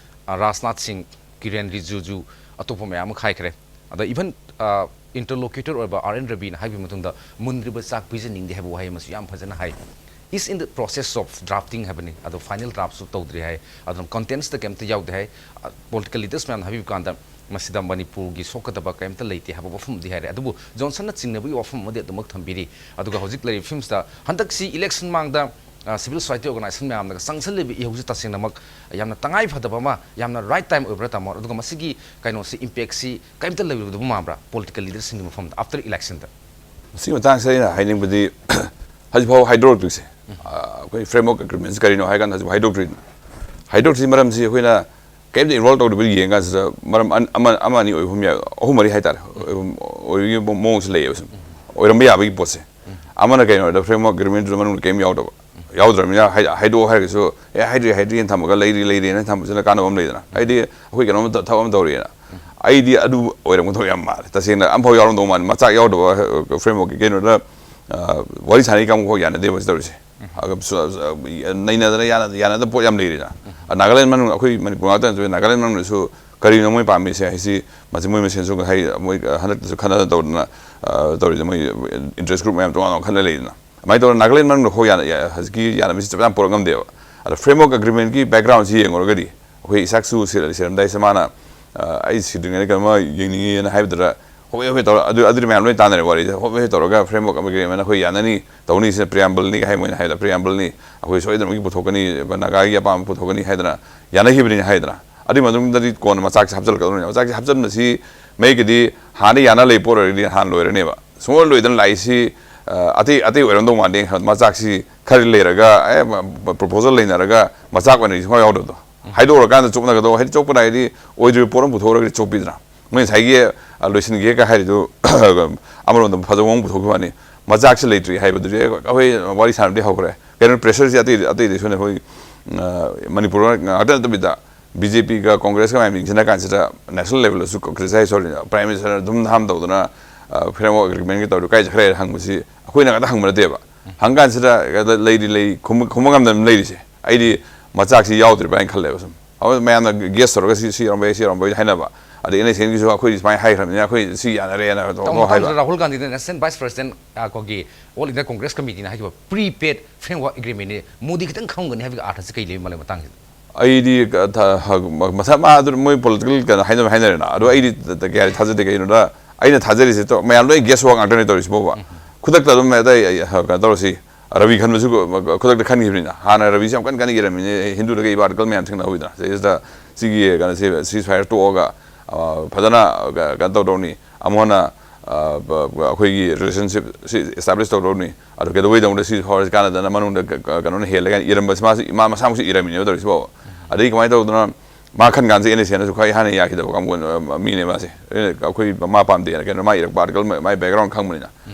ꯑ, ꯔꯥꯖꯅꯥꯊ ꯁꯤꯡ, ꯀꯤꯔꯦꯟ ꯔꯤꯖꯤꯖꯨ, ꯑꯇꯣꯞꯄ ꯃꯌꯥꯝ ꯑꯃ ꯈꯥꯏꯈ꯭ꯔꯦ꯫ ꯑꯗ even, ꯑ, interlocutor ꯑꯣꯏꯕ R N Raviꯅ ꯍꯥꯏꯕꯒꯤ ꯃꯇꯨꯡꯗ ꯃꯨꯟꯗ꯭ꯔꯤꯕ ꯆꯥꯛ ꯄꯤꯖꯅꯤꯡꯗꯦ ꯍꯥꯏꯕ ꯋꯥꯍꯩ ꯑꯃꯁꯨ ꯌꯥꯝ ꯐꯖꯅ ꯍꯥꯏ꯫ Is in the process of drafting ꯍꯥꯏꯕꯅꯤ, ꯑꯗꯣ final draftꯁꯨ ꯇꯧꯗ꯭ꯔꯤ ꯍꯥꯏ꯫ ꯑꯗꯨꯅ contentꯁꯇ ꯀꯩꯝꯇ ꯌꯥꯎꯗꯦ ꯍꯥꯏ꯫ ꯑ, political leaders ꯃꯌꯥꯝꯅ ꯍꯥꯏꯕꯤꯕ ꯀꯥꯟꯗ ꯃꯁꯤꯗ ꯃꯅꯤꯄꯨꯔꯒꯤ ꯁꯣꯛꯀꯗꯕ ꯀꯩꯝꯇ ꯂꯩꯇꯦ ꯍꯥꯏꯕ ꯋꯥꯐꯝ ꯑꯃꯗꯤ ꯍꯥꯏꯔꯦ꯫ ꯑꯗꯨꯕꯨ ꯖꯣꯟꯁꯟꯅ ꯆꯤꯡꯅꯕꯒꯤ ꯋꯥꯐꯝ ꯑꯃꯗꯤ ꯑꯗꯨꯃꯛ ꯊꯝꯕꯤꯔꯤ꯫ ꯑꯗꯨꯒ ꯍꯧꯖꯤꯛ ꯂꯩꯔꯤꯕ ꯐꯤꯕꯝꯁꯤꯗ ꯍꯟꯗꯛꯁꯤ election ꯃꯥꯡꯗ, ꯑ, civil society organization ꯃꯌꯥꯝꯅꯒ ꯆꯪꯁꯜꯂꯤꯕ ꯏꯍꯧꯁꯤ ꯇꯁꯦꯡꯅꯃꯛ ꯌꯥꯝꯅ ꯇꯉꯥꯏ ꯐꯗꯕ ꯑꯃ, ꯌꯥꯝꯅ right time ꯑꯣꯏꯕ꯭ꯔꯥ, ꯇꯥꯃꯣ? ꯑꯗꯨꯒ ꯃꯁꯤꯒꯤ ꯀꯩꯅꯣꯁꯤ, impactꯁꯤ ꯀꯔꯤꯝꯇ ꯂꯩꯔꯣꯏꯗꯕ ꯃꯥꯟꯕ꯭ꯔꯥ political leaderꯁꯤꯡꯒꯤ ꯃꯐꯝꯗ after electionꯗ? ꯃꯁꯤꯒꯤ ꯃꯇꯥꯡꯁꯤꯗ ꯑꯩꯅ ꯍꯥꯏꯅꯤꯡꯕꯗꯤ, ꯍꯧꯖꯤꯛꯐꯥꯎ ꯍꯥꯏꯗꯣꯔꯛꯇ꯭ꯔꯤꯁꯦ, ꯑ, ꯑꯩꯈꯣꯏ framework agreementꯁꯤ ꯀꯔꯤꯅꯣ ꯍꯥꯏ ꯀꯥꯟꯗ ꯍꯧꯖꯤꯛ ꯍꯥꯏꯗꯣꯛꯇ꯭ꯔꯤꯗꯅ꯫ ꯍꯥꯏꯗꯣꯛꯇ꯭ꯔꯤ ꯃꯔꯝꯁꯤ ꯑꯩꯈꯣꯏꯅ ꯀꯔꯤꯝꯇ involve ꯇꯧꯗꯕꯤꯗ ꯌꯦꯡ ꯀꯥꯟꯁꯤꯗ ꯃꯔꯝ ꯑꯟ-, ꯑꯃ, ꯑꯃ ꯑꯅꯤ ꯑꯣꯏꯕ ꯌꯥꯏ, ꯑꯍꯨꯝ ꯃꯔꯤ ꯍꯥꯏꯇꯥꯔꯦ, ꯑꯣꯏꯕ, ꯑꯣꯏꯕꯒꯤ ꯃꯑꯣꯡꯁꯨ ꯂꯩꯌꯦꯕ ꯁꯨꯝ꯫ ꯑꯣꯏꯔꯝꯕ ꯌꯥꯕꯒꯤ ꯄꯣꯠꯁꯦ꯫ ꯑꯃꯅ ꯀꯩꯅꯣ ꯍꯥꯏꯗ framework agreementꯗꯨ ꯃꯅꯨꯡꯗ ꯀꯔꯤꯝ ꯌꯥꯎꯗꯕ꯫ ꯌꯥꯎꯗ꯭ꯔꯕꯅꯤꯅ ꯍꯥꯏ-, ꯍꯥꯏꯗꯣꯛꯑꯣ ꯍꯥꯏꯔꯒꯁꯨ, "ꯑꯦ, ꯍꯥꯏꯗ꯭ꯔꯤ, ꯍꯥꯏꯗ꯭ꯔꯤꯅ" ꯊꯝꯃꯒ "ꯂꯩꯔꯤ, ꯂꯩꯔꯤꯅ" ꯊꯝꯕꯁꯤꯅ ꯀꯥꯟꯅꯕ ꯑꯃ ꯂꯩꯗꯅ꯫ ꯍꯥꯏꯗꯤ ꯑꯩꯈꯣꯏ ꯀꯩꯅꯣꯝ ꯊꯕꯛ ꯑꯃ ꯇꯧꯔꯤꯅ꯫ ꯑꯩꯗꯤ ꯑꯗꯨ ꯑꯣꯏꯔꯝꯒꯗꯕ ꯌꯥꯝ ꯃꯥꯜꯂꯦ꯫ ꯇꯁꯦꯡꯅ ꯑꯝꯐꯥꯎ ꯌꯥꯎꯔꯝꯗꯧ ꯃꯥꯜꯂꯦ꯫ ꯃꯆꯥꯛ ꯌꯥꯎꯗꯕ, ꯑ, frameworkꯀꯤ ꯀꯩꯅꯣꯗ, ꯑ, ꯋꯥꯔꯤ ꯁꯥꯟꯅꯔꯤ ꯀꯥꯡꯕꯨ ꯐꯥꯎ ꯌꯥꯅꯗꯦꯕ ꯁꯤ ꯇꯧꯔꯤꯁꯦ꯫ ꯑꯗꯨꯒ ꯁꯨ-, ꯑ, ꯅꯩꯅꯗꯅ ꯌꯥꯅ-, ꯌꯥꯅꯗꯕ ꯄꯣꯠ ꯌꯥꯝ ꯂꯩꯔꯤꯅ꯫ ꯑ, ꯅꯥꯒꯥꯂꯦꯟ ꯃꯅꯨꯡ, ꯑꯩꯈꯣꯏ ꯃꯅꯤꯄꯨꯔ ꯉꯥꯛꯇ ꯅꯠꯇꯕ ꯅꯥꯒꯥꯂꯦꯟ ꯃꯅꯨꯡꯗꯁꯨ ꯀꯔꯤꯅꯣ ꯃꯣꯏ ꯄꯥꯝꯃꯤꯁꯦ ꯍꯥꯏꯁꯤ, ꯃꯁꯤ ꯃꯣꯏ ꯃꯁꯦꯟꯁꯨ ꯉꯁꯥꯏ ꯃꯣꯏ, ꯑ, ꯍꯟꯗꯛꯇꯁꯨ ꯈꯠꯅꯗꯅ ꯇꯧꯗꯅ, ꯑ, ꯇꯧꯔꯤꯁꯦ꯫ ꯃꯣꯏ interest group ꯃꯌꯥꯝ ꯇꯣꯉꯥꯟ ꯇꯣꯉꯥꯟ ꯈꯠꯅ ꯂꯩꯗꯅ꯫ ꯑꯗꯨꯃꯥꯏꯅ ꯇꯧꯗꯅ ꯅꯥꯒꯥꯂꯦꯟ ꯃꯅꯨꯡꯗ ꯐꯥꯎ ꯌꯥꯅ-, ꯌꯥ-, ꯍꯧꯖꯤꯛꯀꯤ ꯌꯥꯅꯕꯁꯤ ꯆꯞ ꯆꯥꯅ ꯄꯨꯔꯛ ꯉꯝꯗꯦꯕ꯫ ꯑꯗ framework agreementꯀꯤ backgroundꯁꯤ ꯌꯦꯡꯉꯨꯔꯒꯗꯤ, ꯑꯩꯈꯣꯏ ꯏꯁꯥꯛꯁꯨ ꯁꯤ-, ꯁꯤꯔꯝꯗꯥꯏꯁꯤꯗ ꯃꯥꯅ, ꯑ, "ꯑꯩ ꯁꯤꯗ꯭ꯔꯤꯉꯩꯗ ꯀꯩꯅꯣꯝꯃ ꯌꯦꯡꯅꯤꯡꯉꯤꯅ" ꯍꯥꯏꯕꯗꯨꯗ, ꯍꯣꯕꯦ ꯍꯣꯕꯦ ꯇꯧꯔ, ꯑꯗꯨ, ꯑꯗꯨꯗꯤ ꯃꯌꯥꯝ ꯂꯣꯏ ꯇꯥꯟꯅꯔꯦ ꯋꯥꯔꯤꯁꯦ꯫ ꯍꯣꯕꯦ ꯍꯣꯕꯦ ꯇꯧꯔꯒ framework agreement ꯑꯩꯈꯣꯏ ꯌꯥꯅꯅꯤ, ꯇꯧꯅꯤ, ꯁꯤꯅ preambleꯅꯤ ꯍꯥꯏ, ꯃꯣꯏꯅ ꯍꯥꯏꯕꯗ preambleꯅꯤ, "ꯑꯩꯈꯣꯏ ꯁꯣꯏꯗꯅꯃꯛꯀꯤ ꯄꯨꯊꯣꯛꯀꯅꯤ, ꯅꯥꯒꯥꯒꯤ ꯑꯄꯥꯝꯕ ꯄꯨꯊꯣꯛꯀꯅꯤ" ꯍꯥꯏꯗꯅ ꯌꯥꯅꯈꯤꯕꯅꯤ ꯍꯥꯏꯗꯅ꯫ ꯑꯗꯨꯒꯤ ꯃꯇꯨꯡꯗꯗꯤ ꯀꯣꯟꯅ ꯃꯆꯥꯛꯁꯦ ꯍꯥꯞꯆꯤꯜꯂꯛꯀꯗꯧꯅꯦꯕ꯫ ꯃꯆꯥꯛꯁꯦ ꯍꯥꯞꯆꯤꯟꯕꯁꯤ ꯃꯌꯦꯛꯀꯤꯗꯤ ꯍꯥꯟꯅ ꯌꯥꯅ ꯂꯩ ꯄꯣꯠ ꯑꯣꯏꯔꯒꯗꯤ ꯍꯥꯟꯅ ꯂꯣꯏꯔꯅꯦꯕ꯫ ꯁꯨꯡꯂꯣꯏ ꯂꯣꯏꯗꯅ ꯂꯥꯛꯏꯁꯤ, ꯑ, ꯑꯇꯩ, ꯑꯇꯩ ꯑꯣꯏꯔꯝꯗꯧ ꯃꯥꯟꯗꯦ꯫ ꯃꯆꯥꯛꯁꯤ ꯈꯔ ꯂꯩꯔꯒ, ꯑꯦ, ꯃ-, proposal ꯂꯩꯅꯔꯒ ꯃꯆꯥꯛ ꯑꯣꯏꯅ ꯁꯨꯡꯌꯥꯎ ꯌꯥꯎꯗꯕꯗꯣ꯫ ꯍꯥꯏꯗꯣꯛꯎꯔꯀꯥꯟꯗ ꯆꯣꯞꯅꯒꯗꯧꯕ, ꯍꯥꯏꯗꯤ ꯆꯣꯞꯄꯅ ꯍꯥꯏꯗꯤ ꯑꯣꯏꯗ꯭ꯔꯤꯕ ꯄꯣꯠ ꯑꯃ ꯄꯨꯊꯣꯛꯎꯔꯒꯗꯤ ꯆꯣꯞꯄꯤꯗꯅ꯫ ꯃꯣꯏ ꯉꯁꯥꯏꯒꯤ, ꯑ, ꯂꯣꯏꯁꯤꯟꯒꯦꯒ ꯍꯥꯏꯔꯤꯗꯨ ꯑꯃꯔꯣꯝꯗ ꯐꯖꯕ ꯑꯃ ꯄꯨꯊꯣꯛꯈꯤꯕ ꯋꯥꯅꯤ꯫ ꯃꯆꯥꯛꯁꯤ ꯂꯩꯇ꯭ꯔꯤ ꯍꯥꯏꯕꯗꯨꯗꯤ ꯑꯩꯈꯣꯏ ꯋꯥꯔꯤ ꯁꯥꯟꯅꯕꯗꯤ ꯍꯧꯈ꯭ꯔꯦ꯫ ꯀꯩꯅꯣ, pressureꯁꯤ ꯑꯇꯩ, ꯑꯇꯩꯗꯩꯁꯨꯅꯦ ꯑꯩꯈꯣꯏ, ꯑ, ꯃꯅꯤꯄꯨꯔ ꯉꯥꯛꯇ ꯅꯠꯇꯕꯤꯗ BJPꯒ Congressꯀ ꯃꯌꯥꯝ ꯌꯦꯡꯁꯤꯟꯅ ꯀꯥꯟꯁꯤꯗ national levelꯗꯁꯨ criticize ꯇꯧꯔꯤ꯫ Prime Minister ꯙꯨꯝ ꯙꯥꯝ ꯇꯧꯗꯅ, ꯐ꯭ꯔꯦꯝꯋꯥꯔꯛ ꯑꯦꯒ꯭ꯔꯤꯃꯦꯟꯒꯤ ꯇꯧꯔꯤ ꯀꯥꯏ ꯆꯠꯈ꯭ꯔꯦ ꯍꯥꯏꯅ ꯍꯪꯕꯁꯤ ꯑꯩꯈꯣꯏꯅ ꯉꯥꯛꯇ ꯍꯪꯕ ꯅꯠꯇꯦꯕ꯫ ꯍꯪꯀꯥꯟꯁꯤꯗ ꯂꯩꯔꯤ ꯂꯩ ꯈꯨꯝꯕ ꯈꯨꯝꯕ ꯉꯝꯗꯅ ꯂꯩꯔꯤꯁꯦ ꯑꯩꯗꯤ ꯃꯆꯥꯛꯁꯤ ꯌꯥꯎꯗ꯭ꯔꯤꯕ꯭ꯔꯥ ꯍꯥꯏꯅ ꯈꯜꯂꯦꯕ꯫ ꯁꯨꯝ ꯑꯩꯈꯣꯏ ꯃꯌꯥꯝꯅ ꯒꯦꯁ ꯇꯧꯔꯒ ꯁꯤ ꯁꯤ ꯌꯥꯎꯔꯝꯕ ꯌꯥꯏ, ꯁꯤ ꯌꯥꯎꯔꯝꯕ ꯌꯥꯏ ꯍꯥꯏꯅꯕ꯫ ꯑꯗꯩ ꯑꯦꯟ ꯑꯦꯁ ꯑꯦꯟꯒꯤꯁꯨ ꯑꯩꯈꯣꯏ ꯁꯨꯃꯥꯏꯅ ꯍꯥꯏꯈ꯭ꯔꯕꯅꯤꯅ ꯑꯩꯈꯣꯏ ꯁꯤ ꯌꯥꯅꯔꯦꯅ ꯇꯧ- ꯇꯧ ꯍꯥꯏꯕ꯫ ꯇꯧꯅ ꯔꯥꯍꯨꯜ ꯒꯥꯟꯙꯤꯅ ꯅꯦꯁꯅꯦꯜ ꯚꯥꯏꯁ ꯄ꯭ꯔꯁꯤꯗꯦꯟ, ꯑꯩꯈꯣꯏꯒꯤ ꯑꯣꯜ ꯏꯟꯗꯤꯌꯥ ꯀꯣꯡꯒ꯭ꯔꯦꯁ ꯀꯃꯤꯇꯤꯅ ꯍꯥꯏꯈꯤꯕ ꯄ꯭ꯔꯤꯄꯦꯗ ꯐ꯭ꯔꯦꯝꯋꯥꯔꯛ ꯑꯦꯒ꯭ꯔꯤꯃꯦꯟꯅꯤ, ꯃꯣꯗꯤ ꯈꯤꯇꯪ ꯈꯪꯒꯅꯤ ꯍꯥꯏꯕꯒꯤ ꯑꯥꯔꯊꯁꯦ ꯀꯩ ꯂꯩꯕ ꯃꯥꯜꯂꯦ ꯃꯇꯥꯡꯁꯤꯗ? ꯑꯩꯗꯤ ꯀ- ꯊ- ꯍ- ꯃ- ꯃꯊꯛ ꯃꯥ ꯑꯗꯨ ꯃꯣꯏ ꯄꯣꯂꯤꯇꯤꯀꯦꯜ ꯀꯩꯅꯣ ꯍꯥꯏꯅꯕ ꯍꯥꯏꯅꯔꯦꯅ꯫ ꯑꯗꯣ ꯑꯩꯗꯤ ꯇ- ꯇ- ꯀꯌꯥꯗꯤ ꯊꯥꯖꯗꯦ꯫ ꯀꯩꯒꯤꯅꯣꯗ ꯑꯩꯅ ꯊꯥꯖꯔꯤꯁꯦ ꯇꯣ- ꯃꯌꯥꯝ ꯂꯣꯏ ꯒꯦꯁ ꯋꯥꯔꯛ ꯉꯥꯛꯇꯅꯦ ꯇꯧꯔꯤꯁꯤꯕꯣꯕ꯫ ꯈꯨꯗꯛꯇ ꯑꯗꯨꯝ ꯑꯇꯩ ꯑꯩ, ꯍ- ꯀꯩꯅꯣ ꯇꯧꯔꯁꯤ, ꯔꯕꯤ ꯈꯟꯕꯁꯨ ꯈꯨ- ꯈꯨꯗꯛꯇ ꯈꯟꯈꯤꯕꯅꯤꯅ꯫ ꯍꯥꯟꯅ ꯔꯕꯤꯁꯤ ꯌꯥꯝ ꯀꯟꯅ ꯀꯟꯅ ꯏꯔꯝꯃꯤꯅꯦ꯫ ꯍꯤꯟꯗꯨꯗꯒ ꯏꯕ ꯑꯥꯔꯇꯤꯀꯜ ꯃꯌꯥꯝ ꯊꯦꯡꯅꯍꯧꯋꯤꯗꯅ꯫ ꯁꯤꯗꯩꯁꯤꯗ ꯁꯤꯒꯤ ꯀꯩꯅꯣꯁꯤ ꯁꯤ ꯁꯨꯃꯥꯏꯅ ꯇꯣꯛꯑꯒ ꯑ, ꯐꯖꯅ ꯀ- ꯀꯩꯅꯣ ꯇꯧꯗꯧꯅꯤ꯫ ꯑꯃꯨꯛ ꯍꯟꯅ ꯑ, ꯕ- ꯕ- ꯑꯩꯈꯣꯏꯒꯤ ꯔꯤꯂꯦꯁꯟꯁꯤꯞ ꯁꯤ ꯑꯦꯁꯇꯥꯕ꯭ꯂꯤꯁ ꯇꯧꯗꯧꯅꯤ꯫ ꯑꯗꯣ ꯀꯩꯗꯧꯕꯩꯗꯃꯛꯇ ꯁꯤ ꯍꯧꯔꯁꯤ ꯀꯥꯟꯅꯗꯅ ꯃꯅꯨꯡꯗ ꯀ- ꯀ- ꯀꯩꯅꯣꯅ ꯍꯦꯜꯂꯦ ꯀꯥꯏꯅ ꯏꯔꯝꯕꯁꯤ ꯃꯥꯁꯨ ꯃꯥ ꯃꯁꯥꯃꯛꯁꯨ ꯏꯔꯝꯃꯤꯅꯦꯕ ꯇꯧꯔꯤꯁꯤꯕꯣ꯫ ꯑꯗꯩ ꯀꯃꯥꯏꯅ ꯇꯧꯗꯅ ꯃꯥ ꯈꯟ ꯀꯥꯟꯁꯤ ꯑꯦꯟ ꯑꯦꯁ ꯑꯦꯅꯁꯨ ꯈ꯭ꯋꯥꯏ ꯍꯥꯟꯅ ꯌꯥꯈꯤꯗꯕ ꯀꯥꯡꯕꯨ ꯑ, ꯃꯤꯅꯦ ꯃꯥꯁꯦ꯫ ꯑꯩꯅ ꯑꯩꯈꯣꯏ ꯃꯥ ꯄꯥꯝꯗꯦꯅ ꯀꯩꯅꯣ ꯃꯥ ꯏꯔꯛꯄ ꯑꯥꯔꯇꯤꯀꯜ ꯃꯥꯏ ꯕꯦꯛꯒ꯭ꯔꯥꯎꯟ ꯈꯪꯕꯅꯤꯅ꯫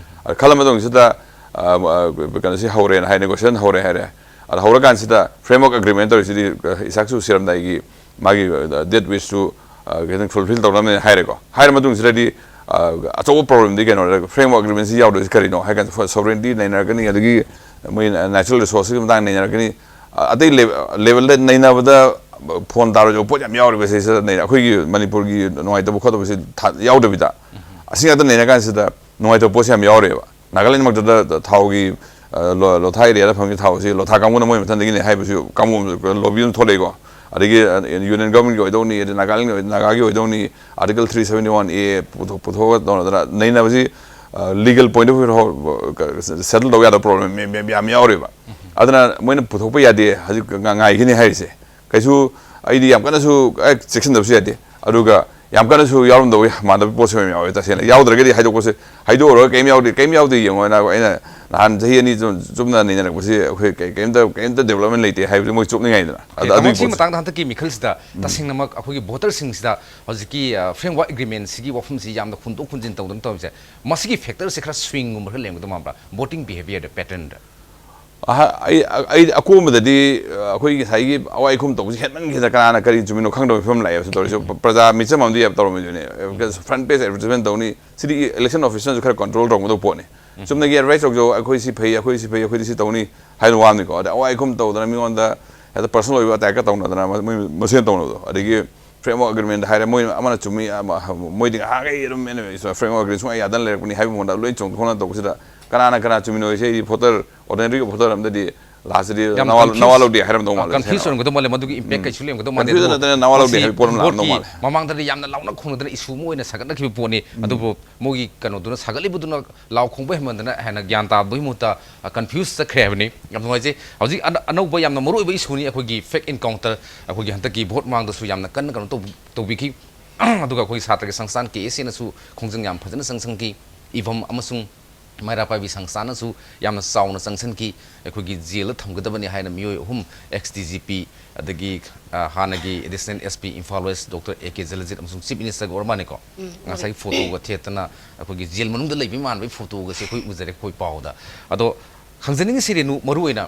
ꯑꯗ ꯈꯜꯂ ꯃꯇꯨꯡꯁꯤꯗ ꯑ, ꯑ, ꯀꯩꯅꯣꯁꯤ ꯍꯧꯔꯦꯅ ꯍꯥꯏ, ꯅꯦꯒꯣꯁꯤꯌꯦꯁꯟ ꯍꯧꯔꯦ ꯍꯥꯏꯔꯦ꯫ ꯑꯗ ꯍꯧꯔꯀꯥꯟꯁꯤꯗ ꯐ꯭ꯔꯦꯝꯋꯥꯔꯛ ꯑꯦꯒ꯭ꯔꯤꯃꯦꯟ ꯇꯧꯔꯤꯁꯤꯗꯤ ꯑ, ꯏꯁꯥꯛꯁꯨ ꯁꯤꯔꯝꯗꯥꯏꯒꯤ ꯃꯥꯒꯤ ꯗꯦꯠ ꯋꯤꯁꯇꯨ ꯈꯤꯇꯪ ꯐꯨꯜꯐꯤꯜ ꯇꯧꯅꯕꯅꯦ ꯍꯥꯏꯔꯦꯀꯣ꯫ ꯍꯥꯏꯔ ꯃꯇꯨꯡꯁꯤꯗꯗꯤ ꯑ, ꯑꯆꯧꯕ ꯄ꯭ꯔꯣꯕ꯭ꯂꯦꯝꯗꯤ ꯀꯩꯅꯣ, ꯐ꯭ꯔꯦꯝꯋꯥꯔꯛ ꯑꯦꯒ꯭ꯔꯤꯃꯦꯟꯁꯤ ꯌꯥꯎꯗꯣꯏꯁꯤ ꯀꯔꯤꯅꯣ ꯍꯥꯏ ꯀꯥꯟꯗ ꯁꯣ- ꯁꯣꯕꯔꯦꯟꯇꯤ ꯅꯩꯅꯔꯛꯀꯅꯤ, ꯑꯗꯒꯤ ꯃꯣꯏ ꯅꯦꯆꯔꯦꯜ ꯔꯤꯁꯣꯔꯁꯀꯤ ꯃꯇꯥꯡꯗ ꯅꯩꯅꯔꯛꯀꯅꯤ꯫ ꯑ, ꯑꯇꯩ ꯂꯦ- ꯂꯦꯕꯦꯜꯗ ꯅꯩꯅꯕꯗ ꯐꯣꯟ ꯇꯥꯔꯣꯏꯗꯕ ꯄꯣꯠ ꯌꯥꯝ ꯌꯥꯎꯔꯤꯕ ꯁꯤꯁꯤꯗ ꯅꯩꯅ-, ꯑꯩꯈꯣꯏꯒꯤ ꯃꯅꯤꯄꯨꯔꯒꯤ ꯅꯨꯡꯉꯥꯏꯇꯕ ꯈꯣꯠꯇꯕꯁꯤ ꯊꯥ- ꯌꯥꯎꯗꯕꯤꯗ ꯑꯁꯤ ꯉꯥꯛꯇ ꯅꯩꯅ ꯀꯥꯟꯁꯤꯗ ꯅꯨꯡꯉꯥꯏꯇꯕ ꯄꯣꯠꯁꯤ ꯌꯥꯝ ꯌꯥꯎꯔꯤꯑꯕ꯫ ꯅꯥꯒꯥꯂꯦꯟꯃꯛꯇꯗ ꯊꯥꯎꯒꯤ ꯑ, ꯂꯣ- ꯂꯣꯊꯥ ꯑꯦꯔꯤꯌꯥꯗ ꯐꯪꯉꯤ ꯊꯥꯎꯁꯤ ꯂꯣꯊꯥ ꯀꯥꯡꯕꯨꯅ ꯃꯣꯏ ꯃꯊꯟꯗꯒꯤꯅꯦ ꯍꯥꯏꯕꯁꯨ ꯀꯥꯡꯕꯨ ꯑꯃ ꯂꯣꯕꯤ ꯑꯃ ꯊꯣꯛꯂꯛꯏꯀꯣ꯫ ꯑꯗꯒꯤ ꯑ, ꯌꯨꯅꯤꯌꯟ ꯒꯚꯔꯟꯃꯦꯟꯠꯀꯤ ꯑꯣꯏꯗꯧꯅꯤ, ꯑꯗꯩ ꯅꯥꯒꯥꯂꯦꯟꯒꯤ ꯑꯣꯏꯗꯧꯅꯤ, ꯑꯥꯔꯇꯤꯀꯜ ꯊ꯭ꯔꯤ ꯁꯚꯦꯟꯇꯤ ꯋꯥꯟ ꯑꯦ ꯄꯨꯊꯣꯛ- ꯄꯨꯊꯣꯛꯑꯒ ꯇꯧꯅꯗꯅ ꯅꯩꯅꯕꯁꯤ ꯑ, legal point of view settle ꯇꯧꯕ ꯌꯥꯗꯕ ꯄ꯭ꯔꯣꯕ꯭ꯂꯦꯝ ꯃꯌꯥꯝ ꯌꯥꯝ ꯌꯥꯎꯔꯤꯕ꯫ ꯑꯗꯨꯅ ꯃꯣꯏꯅ ꯄꯨꯊꯣꯛꯄ ꯌꯥꯗꯦ, ꯍꯧꯖꯤꯛ ꯉꯥ- ꯉꯥꯏꯈꯤꯅꯤ ꯍꯥꯏꯔꯤꯁꯦ꯫ ꯀꯩꯁꯨ ꯑꯩꯗꯤ ꯌꯥꯝ ꯀꯟꯅꯁꯨ ꯑꯦ, ꯆꯦꯛꯁꯤꯟꯗꯕꯁꯨ ꯌꯥꯗꯦ꯫ ꯑꯗꯨꯒ ꯌꯥꯝ ꯀꯟꯅꯁꯨ ꯌꯥꯎꯔꯝꯗꯕ ꯃꯥꯟꯅꯕ ꯄꯣꯠꯁꯨ ꯌꯥꯝ ꯌꯥꯎꯋꯦ꯫ ꯇꯁꯦꯡꯅ ꯌꯥꯎꯗ꯭ꯔꯒꯗꯤ ꯍꯥꯏꯗꯣꯛꯄꯁꯦ, ꯍꯥꯏꯗꯣꯛꯎꯔꯒ ꯀꯩꯝ ꯌꯥꯎꯗꯦ, ꯀꯩꯝ ꯌꯥꯎꯗꯦ ꯌꯦꯡꯉꯣ ꯍꯥꯏꯅ ꯑꯩꯅ ꯅꯍꯥꯟ ꯆꯍꯤ ꯑꯅꯤ ꯆꯨꯝ- ꯆꯨꯝꯅ ꯅꯩꯅꯔꯛꯄꯁꯤ ꯑꯩꯈꯣꯏ ꯀꯩ- ꯀꯩꯝꯇ ꯀꯩꯝꯇ ꯗꯤꯕꯂꯞꯃꯦꯟ ꯂꯩꯇꯦ ꯍꯥꯏꯕꯗꯤ ꯃꯣꯏ ꯆꯨꯞꯅꯤꯡꯉꯥꯏꯗꯅ꯫ ꯑꯗ ꯑꯗꯨꯒꯤ ꯇꯥꯃꯣ, ꯁꯤꯒꯤ ꯄꯣꯠꯁꯦ ꯃꯇꯥꯡꯗ ꯍꯟꯗꯛꯀꯤ ꯃꯤꯈꯜꯁꯤꯗ ꯇꯁꯦꯡꯅꯃꯛ ꯑꯩꯈꯣꯏꯒꯤ ꯚꯣꯇꯔꯁꯤꯡꯁꯤꯗ ꯍꯧꯖꯤꯛꯀꯤ ꯐ꯭ꯔꯦꯝꯋꯥꯔꯛ ꯑꯦꯒ꯭ꯔꯤꯃꯦꯟꯁꯤꯒꯤ ꯋꯥꯐꯝꯁꯤ ꯌꯥꯝꯅ ꯍꯨꯟꯗꯣꯛ ꯍꯨꯟꯖꯤꯟ ꯇꯧꯗꯅ ꯇꯧꯔꯤꯁꯦ, ꯃꯁꯤꯒꯤ ꯐꯦꯛꯇꯔꯁꯦ ꯈꯔ ꯁ꯭ꯋꯤꯡꯒꯨꯝꯕ ꯈꯔ ꯂꯩꯔꯝꯒꯗꯧ ꯃꯥꯟꯕ꯭ꯔꯥ, ꯚꯣꯇꯤꯡ ꯕꯤꯍꯦꯕꯤꯌꯔꯗ, ꯄꯦꯇꯔꯟꯗ? ꯑꯍ-, ꯑꯩ, ꯑꯩ ꯑꯀꯣꯟꯕꯗꯗꯤ, ꯑ, ꯑꯩꯈꯣꯏꯒꯤ ꯉꯁꯥꯏꯒꯤ ꯑꯋꯥꯏ ꯑꯈꯨꯝ ꯇꯧꯕꯁꯤ ꯍꯦꯟꯃꯟꯈꯤꯗ ꯀꯅꯥꯅ ꯀꯔꯤ ꯆꯨꯝꯃꯤꯅꯣ ꯈꯪꯗꯕ ꯐꯤꯕꯝ ꯂꯥꯛꯑꯦꯕ꯫ ꯁꯤ ꯇꯧꯔꯤꯁꯤ ꯄ꯭ꯔꯖꯥ ꯃꯤꯆꯝ ꯑꯃꯗꯤ ꯌꯥꯝ ꯇꯧꯔꯝꯃꯤꯗꯨꯅꯦ꯫ Front page advertisement ꯇꯧꯅꯤ꯫ ꯁꯤꯗꯤ election officerꯅꯁꯨ ꯈꯔ control ꯇꯧꯔꯝꯒꯗꯧꯕ ꯄꯣꯠꯅꯤ꯫ ꯎꯝ꯫ ꯆꯨꯝꯅꯒꯤ advertise ꯇꯧꯖꯧ, "ꯑꯩꯈꯣꯏ ꯁꯤ ꯐꯩ, ꯑꯩꯈꯣꯏ ꯁꯤ ꯐꯩ, ꯑꯩꯈꯣꯏꯗꯤ ꯁꯤ ꯇꯧꯅꯤ" ꯍꯥꯏꯕ ꯋꯥꯅꯤꯀꯣ꯫ ꯑꯗ ꯑꯋꯥꯏ ꯑꯈꯨꯝ ꯇꯧꯗꯅ ꯃꯤꯉꯣꯟꯗ ꯍꯦꯛꯇ personal ꯑꯣꯏꯕ attackꯀ ꯇꯧꯅꯗꯅ ꯃ-, ꯃꯣꯏ ꯃꯁꯦꯟ ꯇꯧꯅꯕꯗꯣ꯫ ꯑꯗꯒꯤ framework agreement ꯍꯥꯏꯔꯦ, ꯃꯣꯏ ꯑꯃꯅ ꯆꯨꯝꯃꯤ, ꯑꯃ-, ꯃꯣꯏꯗꯤ ꯉꯥꯏꯍꯥꯛꯈꯩ ꯑꯗꯨꯝ framework agreement ꯁꯨꯡꯌꯥ ꯌꯥꯗꯅ ꯂꯩꯔꯛꯄꯅꯤ ꯍꯥꯏꯕ ꯃꯉꯣꯟꯗ ꯂꯣꯏ ꯆꯣꯡꯊꯣꯛꯅ ꯇꯧꯕꯁꯤꯗ ꯀꯅꯥꯅ ꯀꯅꯥ ꯆꯨꯝꯃꯤꯅꯣ ꯍꯥꯏꯁꯦ ꯑꯩꯗꯤ voter, ordinary voter ꯑꯝꯗꯗꯤ lastꯇꯗꯤ ꯌꯥꯝ ꯅꯋꯥ, confuse, ꯅꯋꯥ ꯂꯧꯗꯦ ꯍꯥꯏꯔꯝꯗꯧ ꯑ, ꯃꯥꯜꯂꯦ confuse ꯁꯦꯡꯅ꯫ ꯑꯣꯏꯔꯝꯒꯗꯧ ꯃꯥꯜꯂꯦ, ꯃꯗꯨꯒꯤ impact ꯎꯝ꯫ ꯀꯩꯁꯨ ꯂꯩꯔꯝꯒꯗꯧ ꯃꯥꯟꯗꯦ꯫ Confuse ꯑꯗꯨꯕꯨ ꯅꯠꯇꯅ ꯅꯋꯥ ꯂꯧꯗꯦ ꯃꯁꯤ ꯍꯥꯏꯕ ꯄꯣꯠ ꯑꯃ ꯂꯥꯛꯑꯝꯗꯧ voteꯀꯤ ꯃꯥꯜꯂꯦ꯫ ꯃꯃꯥꯡꯗꯗꯤ ꯌꯥꯝꯅ ꯂꯥꯎꯅ ꯈꯣꯡꯅꯗꯅ issue ꯑꯃ ꯑꯣꯏꯅ ꯁꯥꯒꯠꯅꯈꯤꯕ ꯄꯣꯠꯅꯤ꯫ ꯎꯝ꯫ ꯑꯗꯨꯕꯨ ꯃꯣꯏꯒꯤ ꯀꯩꯅꯣꯗꯨꯅ ꯁꯥꯒꯠꯂꯤꯕꯗꯨꯅ ꯂꯥꯎ ꯈꯣꯡꯕ ꯍꯦꯟꯃꯟꯗꯅ ꯍꯦꯟꯅ ꯒ꯭ꯌꯥꯟ ꯇꯥꯕꯒꯤ ꯃꯍꯨꯠꯇ, ꯑ, confuse ꯆꯠꯈ꯭ꯔꯦ ꯍꯥꯏꯕꯅꯤ꯫ ꯌꯥꯝ ꯅꯨꯡꯉꯥꯏꯖꯩ꯫ ꯍꯧꯖꯤꯛ ꯑꯅ-, ꯑꯅꯧꯕ ꯌꯥꯝꯅ ꯃꯔꯨꯑꯣꯏꯕ issueꯅꯤ ꯑꯩꯈꯣꯏꯒꯤ fake encounter, ꯑꯩꯈꯣꯏꯒꯤ ꯍꯟꯗꯛꯀꯤ vote ꯃꯃꯥꯡꯗꯁꯨ ꯌꯥꯝꯅ ꯀꯟꯅ ꯀꯩꯅꯣ ꯇꯧꯕꯤ-, ꯇꯧꯕꯤꯈꯤ꯫ ꯑꯗꯨꯒ ꯑꯩꯈꯣꯏꯒꯤ ꯁꯥꯇ꯭ꯔꯒꯤ ꯁꯪꯁꯊꯥꯟ ꯀꯦ ꯑꯦꯁ ꯑꯦꯅꯁꯨ ꯈꯣꯡꯖꯪ ꯌꯥꯝ ꯐꯖꯅ ꯆꯪꯁꯤꯟꯈꯤ꯫ ꯏꯚꯝ ꯑꯃꯁꯨꯡ ꯃꯩꯔꯥ ꯄꯥꯏꯕꯤ ꯁꯪꯁꯊꯥꯟꯅꯁꯨ ꯌꯥꯝꯅ ꯆꯥꯎꯅ ꯆꯪꯁꯤꯟꯈꯤ꯫ ꯑꯩꯈꯣꯏꯒꯤ ꯖꯦꯜꯗ ꯊꯝꯒꯗꯕꯅꯤ ꯍꯥꯏꯅ ꯃꯤꯑꯣꯏ ꯑꯍꯨꯝ, ex D G P, ꯑꯗꯒꯤ, ꯑ, ꯍꯥꯟꯅꯒꯤ Additional S P Imphal West doctor A K Jaljit ꯑꯃꯁꯨꯡ Chief Ministerꯒ ꯑꯣꯏꯔ ꯃꯥꯜꯂꯦꯀꯣ꯫ ꯎꯝ, ꯉꯁꯥꯏꯒꯤ ꯑꯣꯏꯔꯦ꯫ Photoꯒ ꯊꯦꯠꯇꯅ ꯑꯩꯈꯣꯏꯒꯤ ꯖꯦꯜ ꯃꯅꯨꯡꯗ ꯂꯩꯕ ꯃꯥꯟꯕꯒꯤ photoꯒꯁꯦ ꯑꯩꯈꯣꯏ ꯎꯖꯔꯦ ꯑꯩꯈꯣꯏ ꯄꯥꯎꯗ꯫ ꯑꯗꯣ ꯈꯪꯖꯅꯤꯡꯉꯤꯁꯤ ꯔꯦꯅꯨ, ꯃꯔꯨꯑꯣꯏꯅ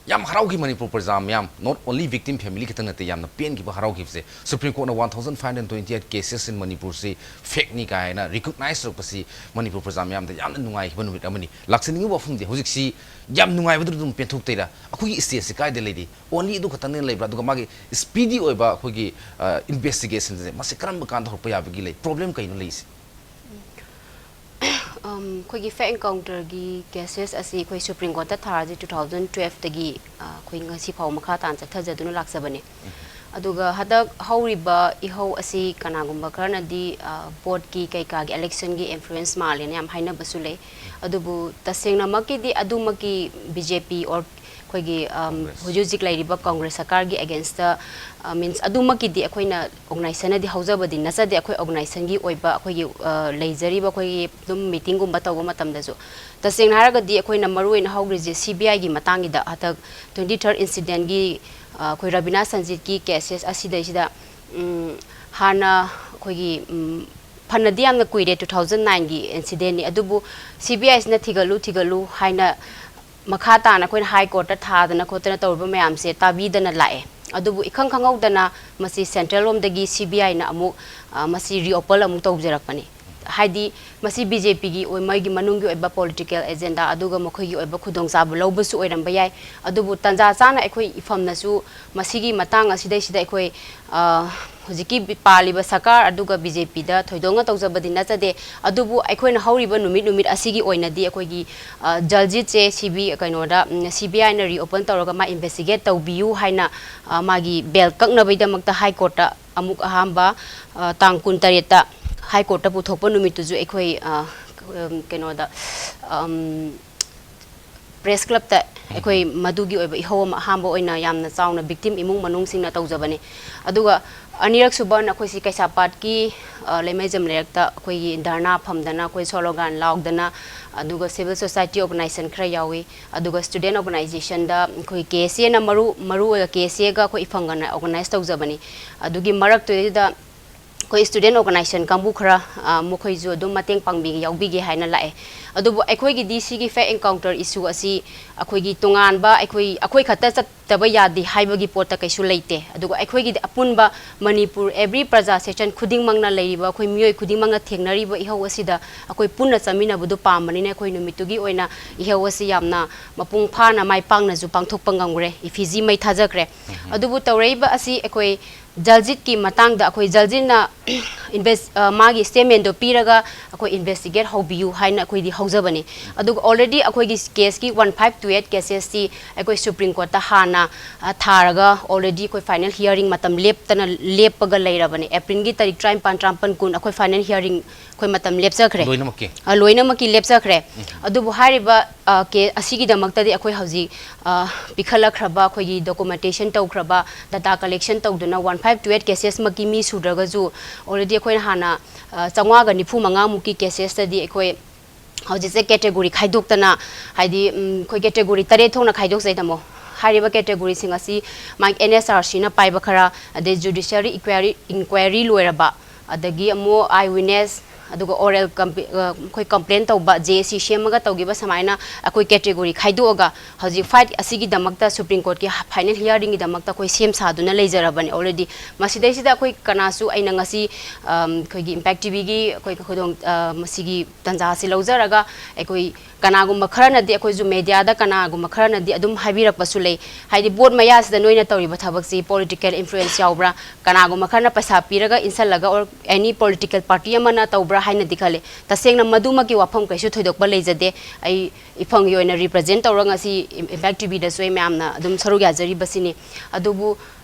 ꯌꯥꯝ ꯍꯔꯥꯎꯈꯤ ꯃꯅꯤꯄꯨꯔ ꯄ꯭ꯔꯖꯥ ꯃꯌꯥꯝ, not only victim family ꯈꯛꯇꯪ ꯅꯠꯇꯦ, ꯌꯥꯝꯅ ꯄꯦꯟꯈꯤꯕ, ꯍꯔꯥꯎꯈꯤꯕꯁꯦ꯫ Supreme Courtꯅ one thousand five hundred twenty eight cases in ꯃꯅꯤꯄꯨꯔꯁꯤ fakeꯅꯤ ꯀꯥꯏꯅ recognize ꯇꯧꯔꯛꯄꯁꯤ ꯃꯅꯤꯄꯨꯔ ꯄ꯭ꯔꯖꯥ ꯃꯌꯥꯝꯗ ꯌꯥꯝꯅ ꯅꯨꯡꯉꯥꯏꯈꯤꯕ ꯅꯨꯃꯤꯠ ꯑꯃꯅꯤ꯫ ꯂꯥꯛꯆꯅꯤꯡꯉꯤꯕ ꯋꯥꯐꯝꯗꯤ ꯍꯧꯖꯤꯛꯁꯤ ꯌꯥꯝ ꯅꯨꯡꯉꯥꯏꯕꯗꯨꯗ ꯑꯗꯨꯝ ꯄꯦꯟꯊꯣꯛꯇꯣꯏꯔꯥ? ꯑꯩꯈꯣꯏꯒꯤ stateꯁꯤ ꯀꯥꯏꯗ ꯂꯩꯔꯤ? Only ꯑꯗꯨ ꯈꯛꯇꯪꯗ ꯂꯩꯕ꯭ꯔꯥ? ꯑꯗꯨꯒ ꯃꯥꯒꯤ speedy ꯑꯣꯏꯕ ꯑꯩꯈꯣꯏꯒꯤ, ꯑ, investigationꯁꯦ ꯃꯁꯤ ꯀꯔꯝꯕ ꯀꯥꯟꯗ ꯍꯧꯔꯛꯄ ꯌꯥꯕꯒꯤ ꯂꯩ? Problem ꯀꯩꯅꯣ ꯂꯩꯔꯤꯁꯦ? ꯑꯝ, ꯑꯩꯈꯣꯏꯒꯤ fake encounterꯒꯤ cases ꯑꯁꯤ ꯑꯩꯈꯣꯏ Supreme Courtꯇ ꯊꯥꯔꯗꯤ two thousand twelveꯇꯒꯤ, ꯑ, ꯑꯩꯈꯣꯏ ꯉꯁꯤ ꯐꯥꯎ ꯃꯈꯥ ꯇꯥꯅ ꯆꯠꯊꯖꯗꯨꯅ ꯂꯥꯛꯆꯕꯅꯦ꯫ ꯑꯗꯨꯒ ꯍꯟꯗꯛ ꯍꯧꯔꯤꯕ ꯏꯍꯧ ꯑꯁꯤ ꯀꯅꯥꯒꯨꯝꯕ ꯈꯔꯅꯗꯤ, ꯑ, voteꯀꯤ ꯀꯩꯀꯥꯒꯤ electionꯒꯤ influence ꯃꯥꯜꯂꯦꯅ ꯌꯥꯝ ꯍꯥꯏꯅꯕꯁꯨ ꯂꯩ꯫ ꯑꯗꯨꯕꯨ ꯇꯁꯦꯡꯅꯃꯛꯀꯤꯗꯤ ꯑꯗꯨꯃꯛꯀꯤ B J P or ꯑꯩꯈꯣꯏꯒꯤ, ꯑꯝ, Congress꯫ ꯍꯧꯖꯤꯛ ꯍꯧꯖꯤꯛ ꯂꯩꯔꯤꯕ Congress ꯁꯔꯀꯥꯔꯒꯤ againstꯇ, ꯑ, means ꯑꯗꯨꯃꯛꯀꯤꯗꯤ ꯑꯩꯈꯣꯏꯅ organizationꯅꯗꯤ ꯍꯧꯖꯕꯗꯤ ꯅꯠꯆꯗꯦ꯫ ꯑꯩꯈꯣꯏ organizationꯒꯤ ꯑꯣꯏꯕ ꯑꯩꯈꯣꯏꯒꯤ, ꯑ, ꯂꯩꯖꯔꯤꯕ ꯑꯩꯈꯣꯏꯒꯤ ꯑꯗꯨꯝ meetingꯒꯨꯝꯕ ꯇꯧꯕ ꯃꯇꯝꯗꯁꯨ ꯇꯁꯦꯡꯅ ꯍꯥꯏꯔꯒꯗꯤ ꯑꯩꯈꯣꯏꯅ ꯃꯔꯨꯑꯣꯏꯅ ꯍꯧꯈ꯭ꯔꯤꯁꯦ C B Iꯒꯤ ꯃꯇꯥꯡꯒꯤꯗ ꯍꯟꯗꯛ twenty third incidentꯀꯤ, ꯑ, ꯑꯩꯈꯣꯏ ꯔꯕꯤꯅꯥ ꯁꯟꯖꯤꯠꯀꯤ cases ꯑꯁꯤꯗꯩꯁꯤꯗ, ꯎꯝ, ꯍꯥꯟꯅ ꯑꯩꯈꯣꯏꯒꯤ, ꯎꯝ, ꯐꯅꯗꯤ ꯌꯥꯝꯅ ꯀꯨꯏꯔꯦ, two thousand nineꯒꯤ incidentꯅꯤ꯫ ꯑꯗꯨꯕꯨ C B Iꯁꯤꯅ ꯊꯤꯒꯠꯂꯨ, ꯊꯤꯒꯠꯂꯨ ꯍꯥꯏꯅ ꯃꯈꯥ ꯇꯥꯅ ꯑꯩꯈꯣꯏꯅ ꯍꯥꯏ ꯀꯣꯔꯠꯇ ꯊꯥꯗꯅ ꯈꯣꯠꯇꯅ ꯇꯧꯔꯤꯕ ꯃꯌꯥꯝꯁꯦ ꯇꯥꯕꯤꯗꯅ ꯂꯥꯛꯑꯦ꯫ ꯑꯗꯨꯕꯨ ꯏꯈꯪ ꯈꯪꯍꯧꯗꯅ ꯃꯁꯤ ꯁꯦꯟꯇ꯭ꯔꯦꯜ ꯂꯣꯝꯗꯒꯤ ꯁꯤ ꯕꯤ ꯑꯥꯏꯅ ꯑꯃꯨꯛ, ꯑ, ꯃꯁꯤ ꯔꯤꯑꯣꯄꯜ ꯑꯃꯨꯛ ꯇꯧꯖꯔꯛꯄꯅꯤ꯫ ꯍꯥꯏꯗꯤ ꯃꯁꯤ ꯕꯤ ꯖꯦ ꯄꯤꯒꯤ ꯑꯣꯏ-, ꯃꯣꯏꯒꯤ ꯃꯅꯨꯡꯒꯤ ꯑꯣꯏꯕ ꯄꯣꯂꯤꯇꯤꯀꯦꯜ ꯑꯦꯖꯦꯟꯗꯥ ꯑꯗꯨꯒ ꯃꯈꯣꯏꯒꯤ ꯑꯣꯏꯕ ꯈꯨꯗꯣꯡꯆꯥꯕ ꯂꯧꯕꯁꯨ ꯑꯣꯏꯔꯝꯕ ꯌꯥꯏ꯫ ꯑꯗꯨꯕꯨ ꯇꯥꯟꯖꯥ ꯆꯥꯅ ꯑꯩꯈꯣꯏ ꯏꯐꯝꯅꯁꯨ ꯃꯁꯤꯒꯤ ꯃꯇꯥꯡ ꯑꯁꯤꯗꯩꯁꯤꯗ ꯑꯩꯈꯣꯏ, ꯑ, ꯍꯧꯖꯤꯛꯀꯤ ꯕꯤ-, ꯄꯥꯜꯂꯤꯕ ꯁꯔꯀꯥꯔ ꯑꯗꯨꯒ ꯕꯤ ꯖꯦ ꯄꯤꯗ ꯊꯣꯏꯗꯣꯛꯅ ꯇꯧꯖꯕꯗꯤ ꯅꯠꯆꯗꯦ꯫ ꯑꯗꯨꯕꯨ ꯑꯩꯈꯣꯏꯅ ꯍꯧꯔꯤꯕ ꯅꯨꯃꯤꯠ ꯅꯨꯃꯤꯠ ꯑꯁꯤꯒꯤ ꯑꯣꯏꯅꯗꯤ ꯑꯩꯈꯣꯏꯒꯤ, ꯑ, ꯖꯜꯖꯤꯠꯁꯦ ꯁꯤ ꯕꯤ, ꯀꯩꯅꯣꯗ, ꯎꯝ, ꯁꯤ ꯕꯤ ꯑꯥꯏꯅ ꯔꯤꯑꯣꯄꯟ ꯇꯧꯔꯒ ꯃꯥ ꯏꯟꯚꯦꯁꯇꯤꯒꯦꯠ ꯇꯧꯕꯤꯌꯨ ꯍꯥꯏꯅ, ꯑ, ꯃꯥꯒꯤ ꯕꯦꯜ ꯀꯛꯅꯕꯒꯤꯗꯃꯛꯇ ꯍꯥꯏ ꯀꯣꯔꯠꯇ ꯑꯃꯨꯛ ꯑꯍꯥꯟꯕ, ꯑ, ꯇꯥꯡ ꯀꯨꯟꯇꯔꯦꯠꯇ ꯍꯥꯏ ꯀꯣꯔꯠꯇ ꯄꯨꯊꯣꯛꯄ ꯅꯨꯃꯤꯠꯇꯨꯁꯨ ꯑꯩꯈꯣꯏ, ꯑ, ꯎꯝ, ꯀꯩꯅꯣꯗ, ꯑꯝ, ꯄ꯭ꯔꯦꯁ ꯀ꯭ꯂꯕꯇ ꯑꯩꯈꯣꯏ ꯃꯗꯨꯒꯤ ꯑꯣꯏꯕ ꯏꯍꯧ ꯑꯃ ꯑꯍꯥꯟꯕ ꯑꯣꯏꯅ ꯌꯥꯝꯅ ꯆꯥꯎꯅ ꯚꯤꯛꯇꯤꯝ ꯏꯃꯨꯡ ꯃꯅꯨꯡꯁꯤꯡꯅ ꯇꯧꯖꯕꯅꯤ꯫ ꯑꯗꯨꯒ ꯑꯅꯤꯔꯛ ꯁꯨꯕ ꯑꯩꯈꯣꯏꯁꯤ ꯀꯩꯁꯥꯝꯄꯥꯠꯀꯤ, ꯑ, ꯂꯩꯃꯩꯖꯝ ꯂꯩꯔꯛꯇ ꯑꯩꯈꯣꯏꯒꯤ ꯙꯔꯅꯥ ꯐꯝꯗꯅ, ꯑꯩꯈꯣꯏ ꯁ꯭ꯂꯣꯒꯥꯟ ꯂꯥꯎꯗꯅ, ꯑꯗꯨꯒ ꯁꯤꯚꯤꯜ ꯁꯣꯁꯥꯏꯇꯤ ꯑꯣꯔꯒꯅꯥꯏꯖꯦꯁꯟ ꯈꯔ ꯌꯥꯎꯏ, ꯑꯗꯨꯒ ꯁ꯭ꯇꯨꯗꯦꯟ ꯑꯣꯔꯒꯅꯥꯏꯖꯦꯁꯟꯗ ꯑꯩꯈꯣꯏ ꯀꯦ ꯑꯦꯁ ꯑꯦꯅ ꯃꯔꯨ, ꯃꯔꯨ ꯑꯣꯏꯕ ꯀꯦ ꯑꯦꯁ ꯑꯦꯒ ꯑꯩꯈꯣꯏ ꯏꯐꯪꯒꯅ ꯑꯣꯔꯒꯅꯥꯏꯖ ꯇꯧꯖꯕꯅꯤ꯫ ꯑꯗꯨꯒꯤ ꯃꯔꯛꯇꯨꯗꯩꯗꯨꯗ ꯑꯩꯈꯣꯏ ꯁ꯭ꯇꯨꯗꯦꯟ ꯑꯣꯔꯒꯅꯥꯏꯖꯦꯁꯟ ꯀꯥꯡꯕꯨ ꯈꯔ, ꯑ, ꯃꯈꯣꯏꯁꯨ ꯑꯗꯨꯝ ꯃꯇꯦꯡ ꯄꯥꯡꯕꯤꯒꯦ, ꯌꯥꯎꯕꯤꯒꯦ ꯍꯥꯏꯅ ꯂꯥꯛꯑꯦ꯫ ꯑꯗꯨꯕꯨ ꯑꯩꯈꯣꯏꯒꯤꯗꯤ ꯁꯤꯒꯤ ꯐꯦꯛ ꯑꯦꯟꯀꯥꯎꯟꯇꯔ ꯏꯁꯨ ꯑꯁꯤ ꯑꯩꯈꯣꯏꯒꯤ ꯇꯣꯉꯥꯟꯕ, ꯑꯩꯈꯣꯏ, ꯑꯩꯈꯣꯏ ꯈꯛꯇ ꯆꯠꯇꯕ ꯌꯥꯗꯦ ꯍꯥꯏꯕꯒꯤ ꯄꯣꯠꯇ ꯀꯩꯁꯨ ꯂꯩꯇꯦ꯫ ꯑꯗꯨꯒ ꯑꯩꯈꯣꯏꯒꯤꯗꯤ ꯑꯄꯨꯟꯕ ꯃꯅꯤꯄꯨꯔ, ꯑꯦꯚ꯭ꯔꯤ ꯄ꯭ꯔꯖꯥ ꯁꯦꯛꯁꯟ ꯈꯨꯗꯤꯡꯃꯛꯅ ꯂꯩꯔꯤꯕ ꯑꯩꯈꯣꯏ ꯃꯤꯑꯣꯏ ꯈꯨꯗꯤꯡꯃꯛꯅ ꯊꯦꯡꯅꯔꯤꯕ ꯏꯍꯧ ꯑꯁꯤꯗ ꯑꯩꯈꯣꯏ ꯄꯨꯟꯅ ꯆꯠꯃꯤꯟꯅꯕꯗꯨ ꯄꯥꯝꯕꯅꯤꯅ ꯑꯩꯈꯣꯏ ꯅꯨꯃꯤꯠꯇꯨꯒꯤ ꯑꯣꯏꯅ ꯏꯍꯧ ꯑꯁꯤ ꯌꯥꯝꯅ ꯃꯄꯨꯡ ꯐꯥꯅ ꯃꯥꯏ ꯄꯥꯛꯅꯁꯨ ꯄꯥꯡꯊꯣꯛꯄ ꯉꯝꯈ꯭ꯔꯦ꯫ ꯏꯐꯤꯖꯤ ꯃꯩ ꯊꯥꯖꯈ꯭ꯔꯦ꯫ ꯑꯗꯨꯕꯨ ꯇꯧꯔꯛꯏꯕ ꯑꯁꯤ ꯑꯩꯈꯣꯏ ꯖꯜꯖꯤꯠꯀꯤ ꯃꯇꯥꯡꯗ ꯑꯩꯈꯣꯏ ꯖꯜꯖꯤꯠꯅ ꯏꯟꯚꯦꯁ-, ꯑ, ꯃꯥꯒꯤ ꯁ꯭ꯇꯦꯠꯃꯦꯟꯗꯣ ꯄꯤꯔꯒ ꯑꯩꯈꯣꯏ ꯏꯟꯚꯦꯁꯇꯤꯒꯦꯠ ꯍꯧꯕꯤꯌꯨ ꯍꯥꯏꯅ ꯑꯩꯈꯣꯏꯗꯤ ꯍꯧꯖꯕꯅꯤ꯫ ꯑꯗꯨꯒ already ꯑꯩꯈꯣꯏꯒꯤ ꯀꯦꯁꯀꯤ one five two eight ꯀꯦꯁꯦꯁꯇꯤ ꯑꯩꯈꯣꯏ ꯁꯨꯄ꯭ꯔꯤꯝ ꯀꯣꯔꯠꯇ ꯍꯥꯟꯅ, ꯑ, ꯊꯥꯔꯒ already ꯑꯩꯈꯣꯏ ꯐꯥꯏꯅꯦꯜ ꯍꯤꯌꯥꯔꯤꯡ ꯃꯇꯝ ꯂꯦꯞꯇꯅ ꯂꯦꯞꯄꯒ ꯂꯩꯔꯕꯅꯤ꯫ ꯑꯦꯄ꯭ꯔꯤꯜꯒꯤ ꯇꯥꯔꯤꯛ ꯇꯔꯥꯅꯤꯄꯥꯟ, ꯇꯔꯥꯃꯥꯄꯟ, ꯀꯨꯟ ꯑꯩꯈꯣꯏ ꯐꯥꯏꯅꯦꯜ ꯍꯤꯌꯥꯔꯤꯡ ꯑꯩꯈꯣꯏ ꯃꯇꯝ ꯂꯦꯞꯆꯈ꯭ꯔꯦ꯫ ꯂꯣꯏꯅꯃꯛꯀꯤ? ꯑ, ꯂꯣꯏꯅꯃꯛꯀꯤ ꯂꯦꯞꯆꯈ꯭ꯔꯦ꯫ ꯑꯗꯨꯕꯨ ꯍꯥꯏꯔꯤꯕ, ꯑ, ꯀꯦ-, ꯑꯁꯤꯒꯤꯗꯃꯛꯇꯗꯤ ꯑꯩꯈꯣꯏ ꯍꯧꯖꯤꯛ, ꯑ, ꯄꯤꯈꯠꯂꯛꯈ꯭ꯔꯕ, ꯑꯩꯈꯣꯏꯒꯤ ꯗꯣꯀꯨꯃꯦꯟꯇꯦꯁꯟ ꯇꯧꯈ꯭ꯔꯕ, ꯗꯇꯥ ꯀꯂꯦꯛꯁꯟ ꯇꯧꯗꯨꯅ one five two eight ꯀꯦꯁꯦꯁꯃꯛꯀꯤ ꯃꯤ ꯁꯨꯗ꯭ꯔꯒꯁꯨ already ꯑꯩꯈꯣꯏꯅ ꯍꯥꯟꯅ, ꯑ, ꯆꯥꯝꯃꯉꯥꯒ ꯅꯤꯐꯨ ꯃꯉꯥꯃꯨꯛꯀꯤ ꯀꯦꯁꯦꯁꯇꯗꯤ ꯑꯩꯈꯣꯏ ꯍꯧꯖꯤꯛꯁꯦ ꯀꯦꯇꯦꯒꯣꯔꯤ ꯈꯥꯏꯗꯣꯛꯇꯅ, ꯍꯥꯏꯗꯤ, ꯎꯝ, ꯑꯩꯈꯣꯏ ꯀꯦꯇꯦꯒꯣꯔꯤ ꯇꯔꯦꯠ ꯊꯣꯛꯅ ꯈꯥꯏꯗꯣꯛꯆꯩ, ꯇꯥꯃꯣ꯫ ꯍꯥꯏꯔꯤꯕ ꯀꯦꯇꯦꯒꯣꯔꯤꯁꯤꯡ ꯑꯁꯤ ꯃꯥꯒꯤ ꯑꯦꯟ ꯑꯦꯁ ꯑꯥꯔ ꯁꯤꯅ ꯄꯥꯏꯕ ꯈꯔ, ꯑꯗꯩ ꯖꯨꯗꯤꯁꯤꯌꯔꯤ ꯏꯟꯀ꯭ꯋꯥꯏꯔꯤ, ꯏꯟꯀ꯭ꯋꯥꯏꯔꯤ ꯂꯣꯏꯔꯕ, ꯑꯗꯒꯤ ꯑꯃꯨꯛ ꯑꯥꯏ ꯋꯤꯠꯅꯦꯁ, ꯑꯗꯨꯒ ꯑꯣꯔꯦꯜ ꯑꯩꯈꯣꯏ ꯀꯝꯄ꯭ꯂꯦꯟ ꯇꯧꯕ, ꯖꯦ ꯑꯦ ꯁꯤ ꯁꯦꯝꯃꯒ ꯇꯧꯈꯤꯕ ꯁꯨꯃꯥꯏꯅ ꯑꯩꯈꯣꯏ ꯀꯦꯇꯦꯒꯣꯔꯤ ꯈꯥꯏꯗꯣꯛꯑꯒ ꯍꯧꯖꯤꯛ ꯐꯥꯏꯠ ꯑꯁꯤꯒꯤꯗꯃꯛꯇ ꯁꯨꯄ꯭ꯔꯤꯝ ꯀꯣꯔꯠꯀꯤ ꯐꯥꯏꯅꯦꯜ ꯍꯤꯌꯥꯔꯤꯡꯒꯤꯗꯃꯛꯇ ꯑꯩꯈꯣꯏ ꯁꯦꯝ ꯁꯥꯗꯨꯅ ꯂꯩꯖꯔꯕꯅꯤ ꯑꯣꯜꯔꯦꯗꯤ꯫ ꯃꯁꯤꯗꯩꯁꯤꯗ ꯑꯩꯈꯣꯏ ꯀꯅꯥꯁꯨ ꯑꯩꯅ ꯉꯁꯤ ꯑꯝ, ꯑꯩꯈꯣꯏꯒꯤ ꯏꯝꯄꯦꯛ ꯇꯤ ꯚꯤꯒꯤ ꯑꯩꯈꯣꯏ ꯈꯨꯗꯣꯡ ꯑ, ꯃꯁꯤꯒꯤ ꯇꯥꯟꯖꯥ ꯑꯁꯤ ꯂꯧꯖꯔꯒ ꯑꯩꯈꯣꯏ ꯀꯅꯥꯒꯨꯝꯕ ꯈꯔꯅꯗꯤ ꯑꯩꯈꯣꯏꯁꯨ ꯃꯦꯗꯤꯌꯥꯗ ꯀꯅꯥꯒꯨꯝꯕ ꯈꯔꯅꯗꯤ ꯑꯗꯨꯝ ꯍꯥꯏꯕꯤꯔꯛꯄꯁꯨ ꯂꯩ, ꯍꯥꯏꯗꯤ ꯚꯣꯠ ꯃꯌꯥꯁꯤꯗ ꯅꯣꯏꯅ ꯇꯧꯔꯤꯕ ꯊꯕꯛꯁꯤ ꯄꯣꯂꯤꯇꯤꯀꯦꯜ ꯏꯟꯐ꯭ꯂꯨꯌꯦꯟꯁ ꯌꯥꯎꯕ꯭ꯔꯥ, ꯀꯅꯥꯒꯨꯝꯕ ꯈꯔꯅ ꯄꯩꯁꯥ ꯄꯤꯔꯒ ꯏꯟꯁꯤꯜꯂꯒ ꯑꯣꯔ ꯑꯦꯅꯤ ꯄꯣꯂꯤꯇꯤꯀꯦꯜ ꯄꯥꯔꯇꯤ ꯑꯃꯅ ꯇꯧꯕ꯭ꯔꯥ ꯍꯥꯏꯅꯗꯤ ꯈꯜꯂꯤ꯫ ꯇꯁꯦꯡꯅ ꯃꯗꯨꯃꯛꯀꯤ ꯋꯥꯐꯝ ꯀꯩꯁꯨ ꯊꯣꯏꯗꯣꯛꯄ ꯂꯩꯖꯗꯦ꯫ ꯑꯩ ꯏꯐꯝꯒꯤ ꯑꯣꯏꯅ ꯔꯤꯄ꯭ꯔꯖꯦꯟ ꯇꯧꯔꯒ ꯉꯁꯤ ꯏꯝꯄꯦꯛ ꯇꯤ ꯚꯤꯗꯁꯨ ꯑꯩ ꯃꯌꯥꯝꯅ ꯑꯗꯨꯝ ꯁꯔꯨꯛ ꯌꯥꯖꯔꯤꯕꯁꯤꯅꯤ꯫ ꯑꯗꯨꯕꯨ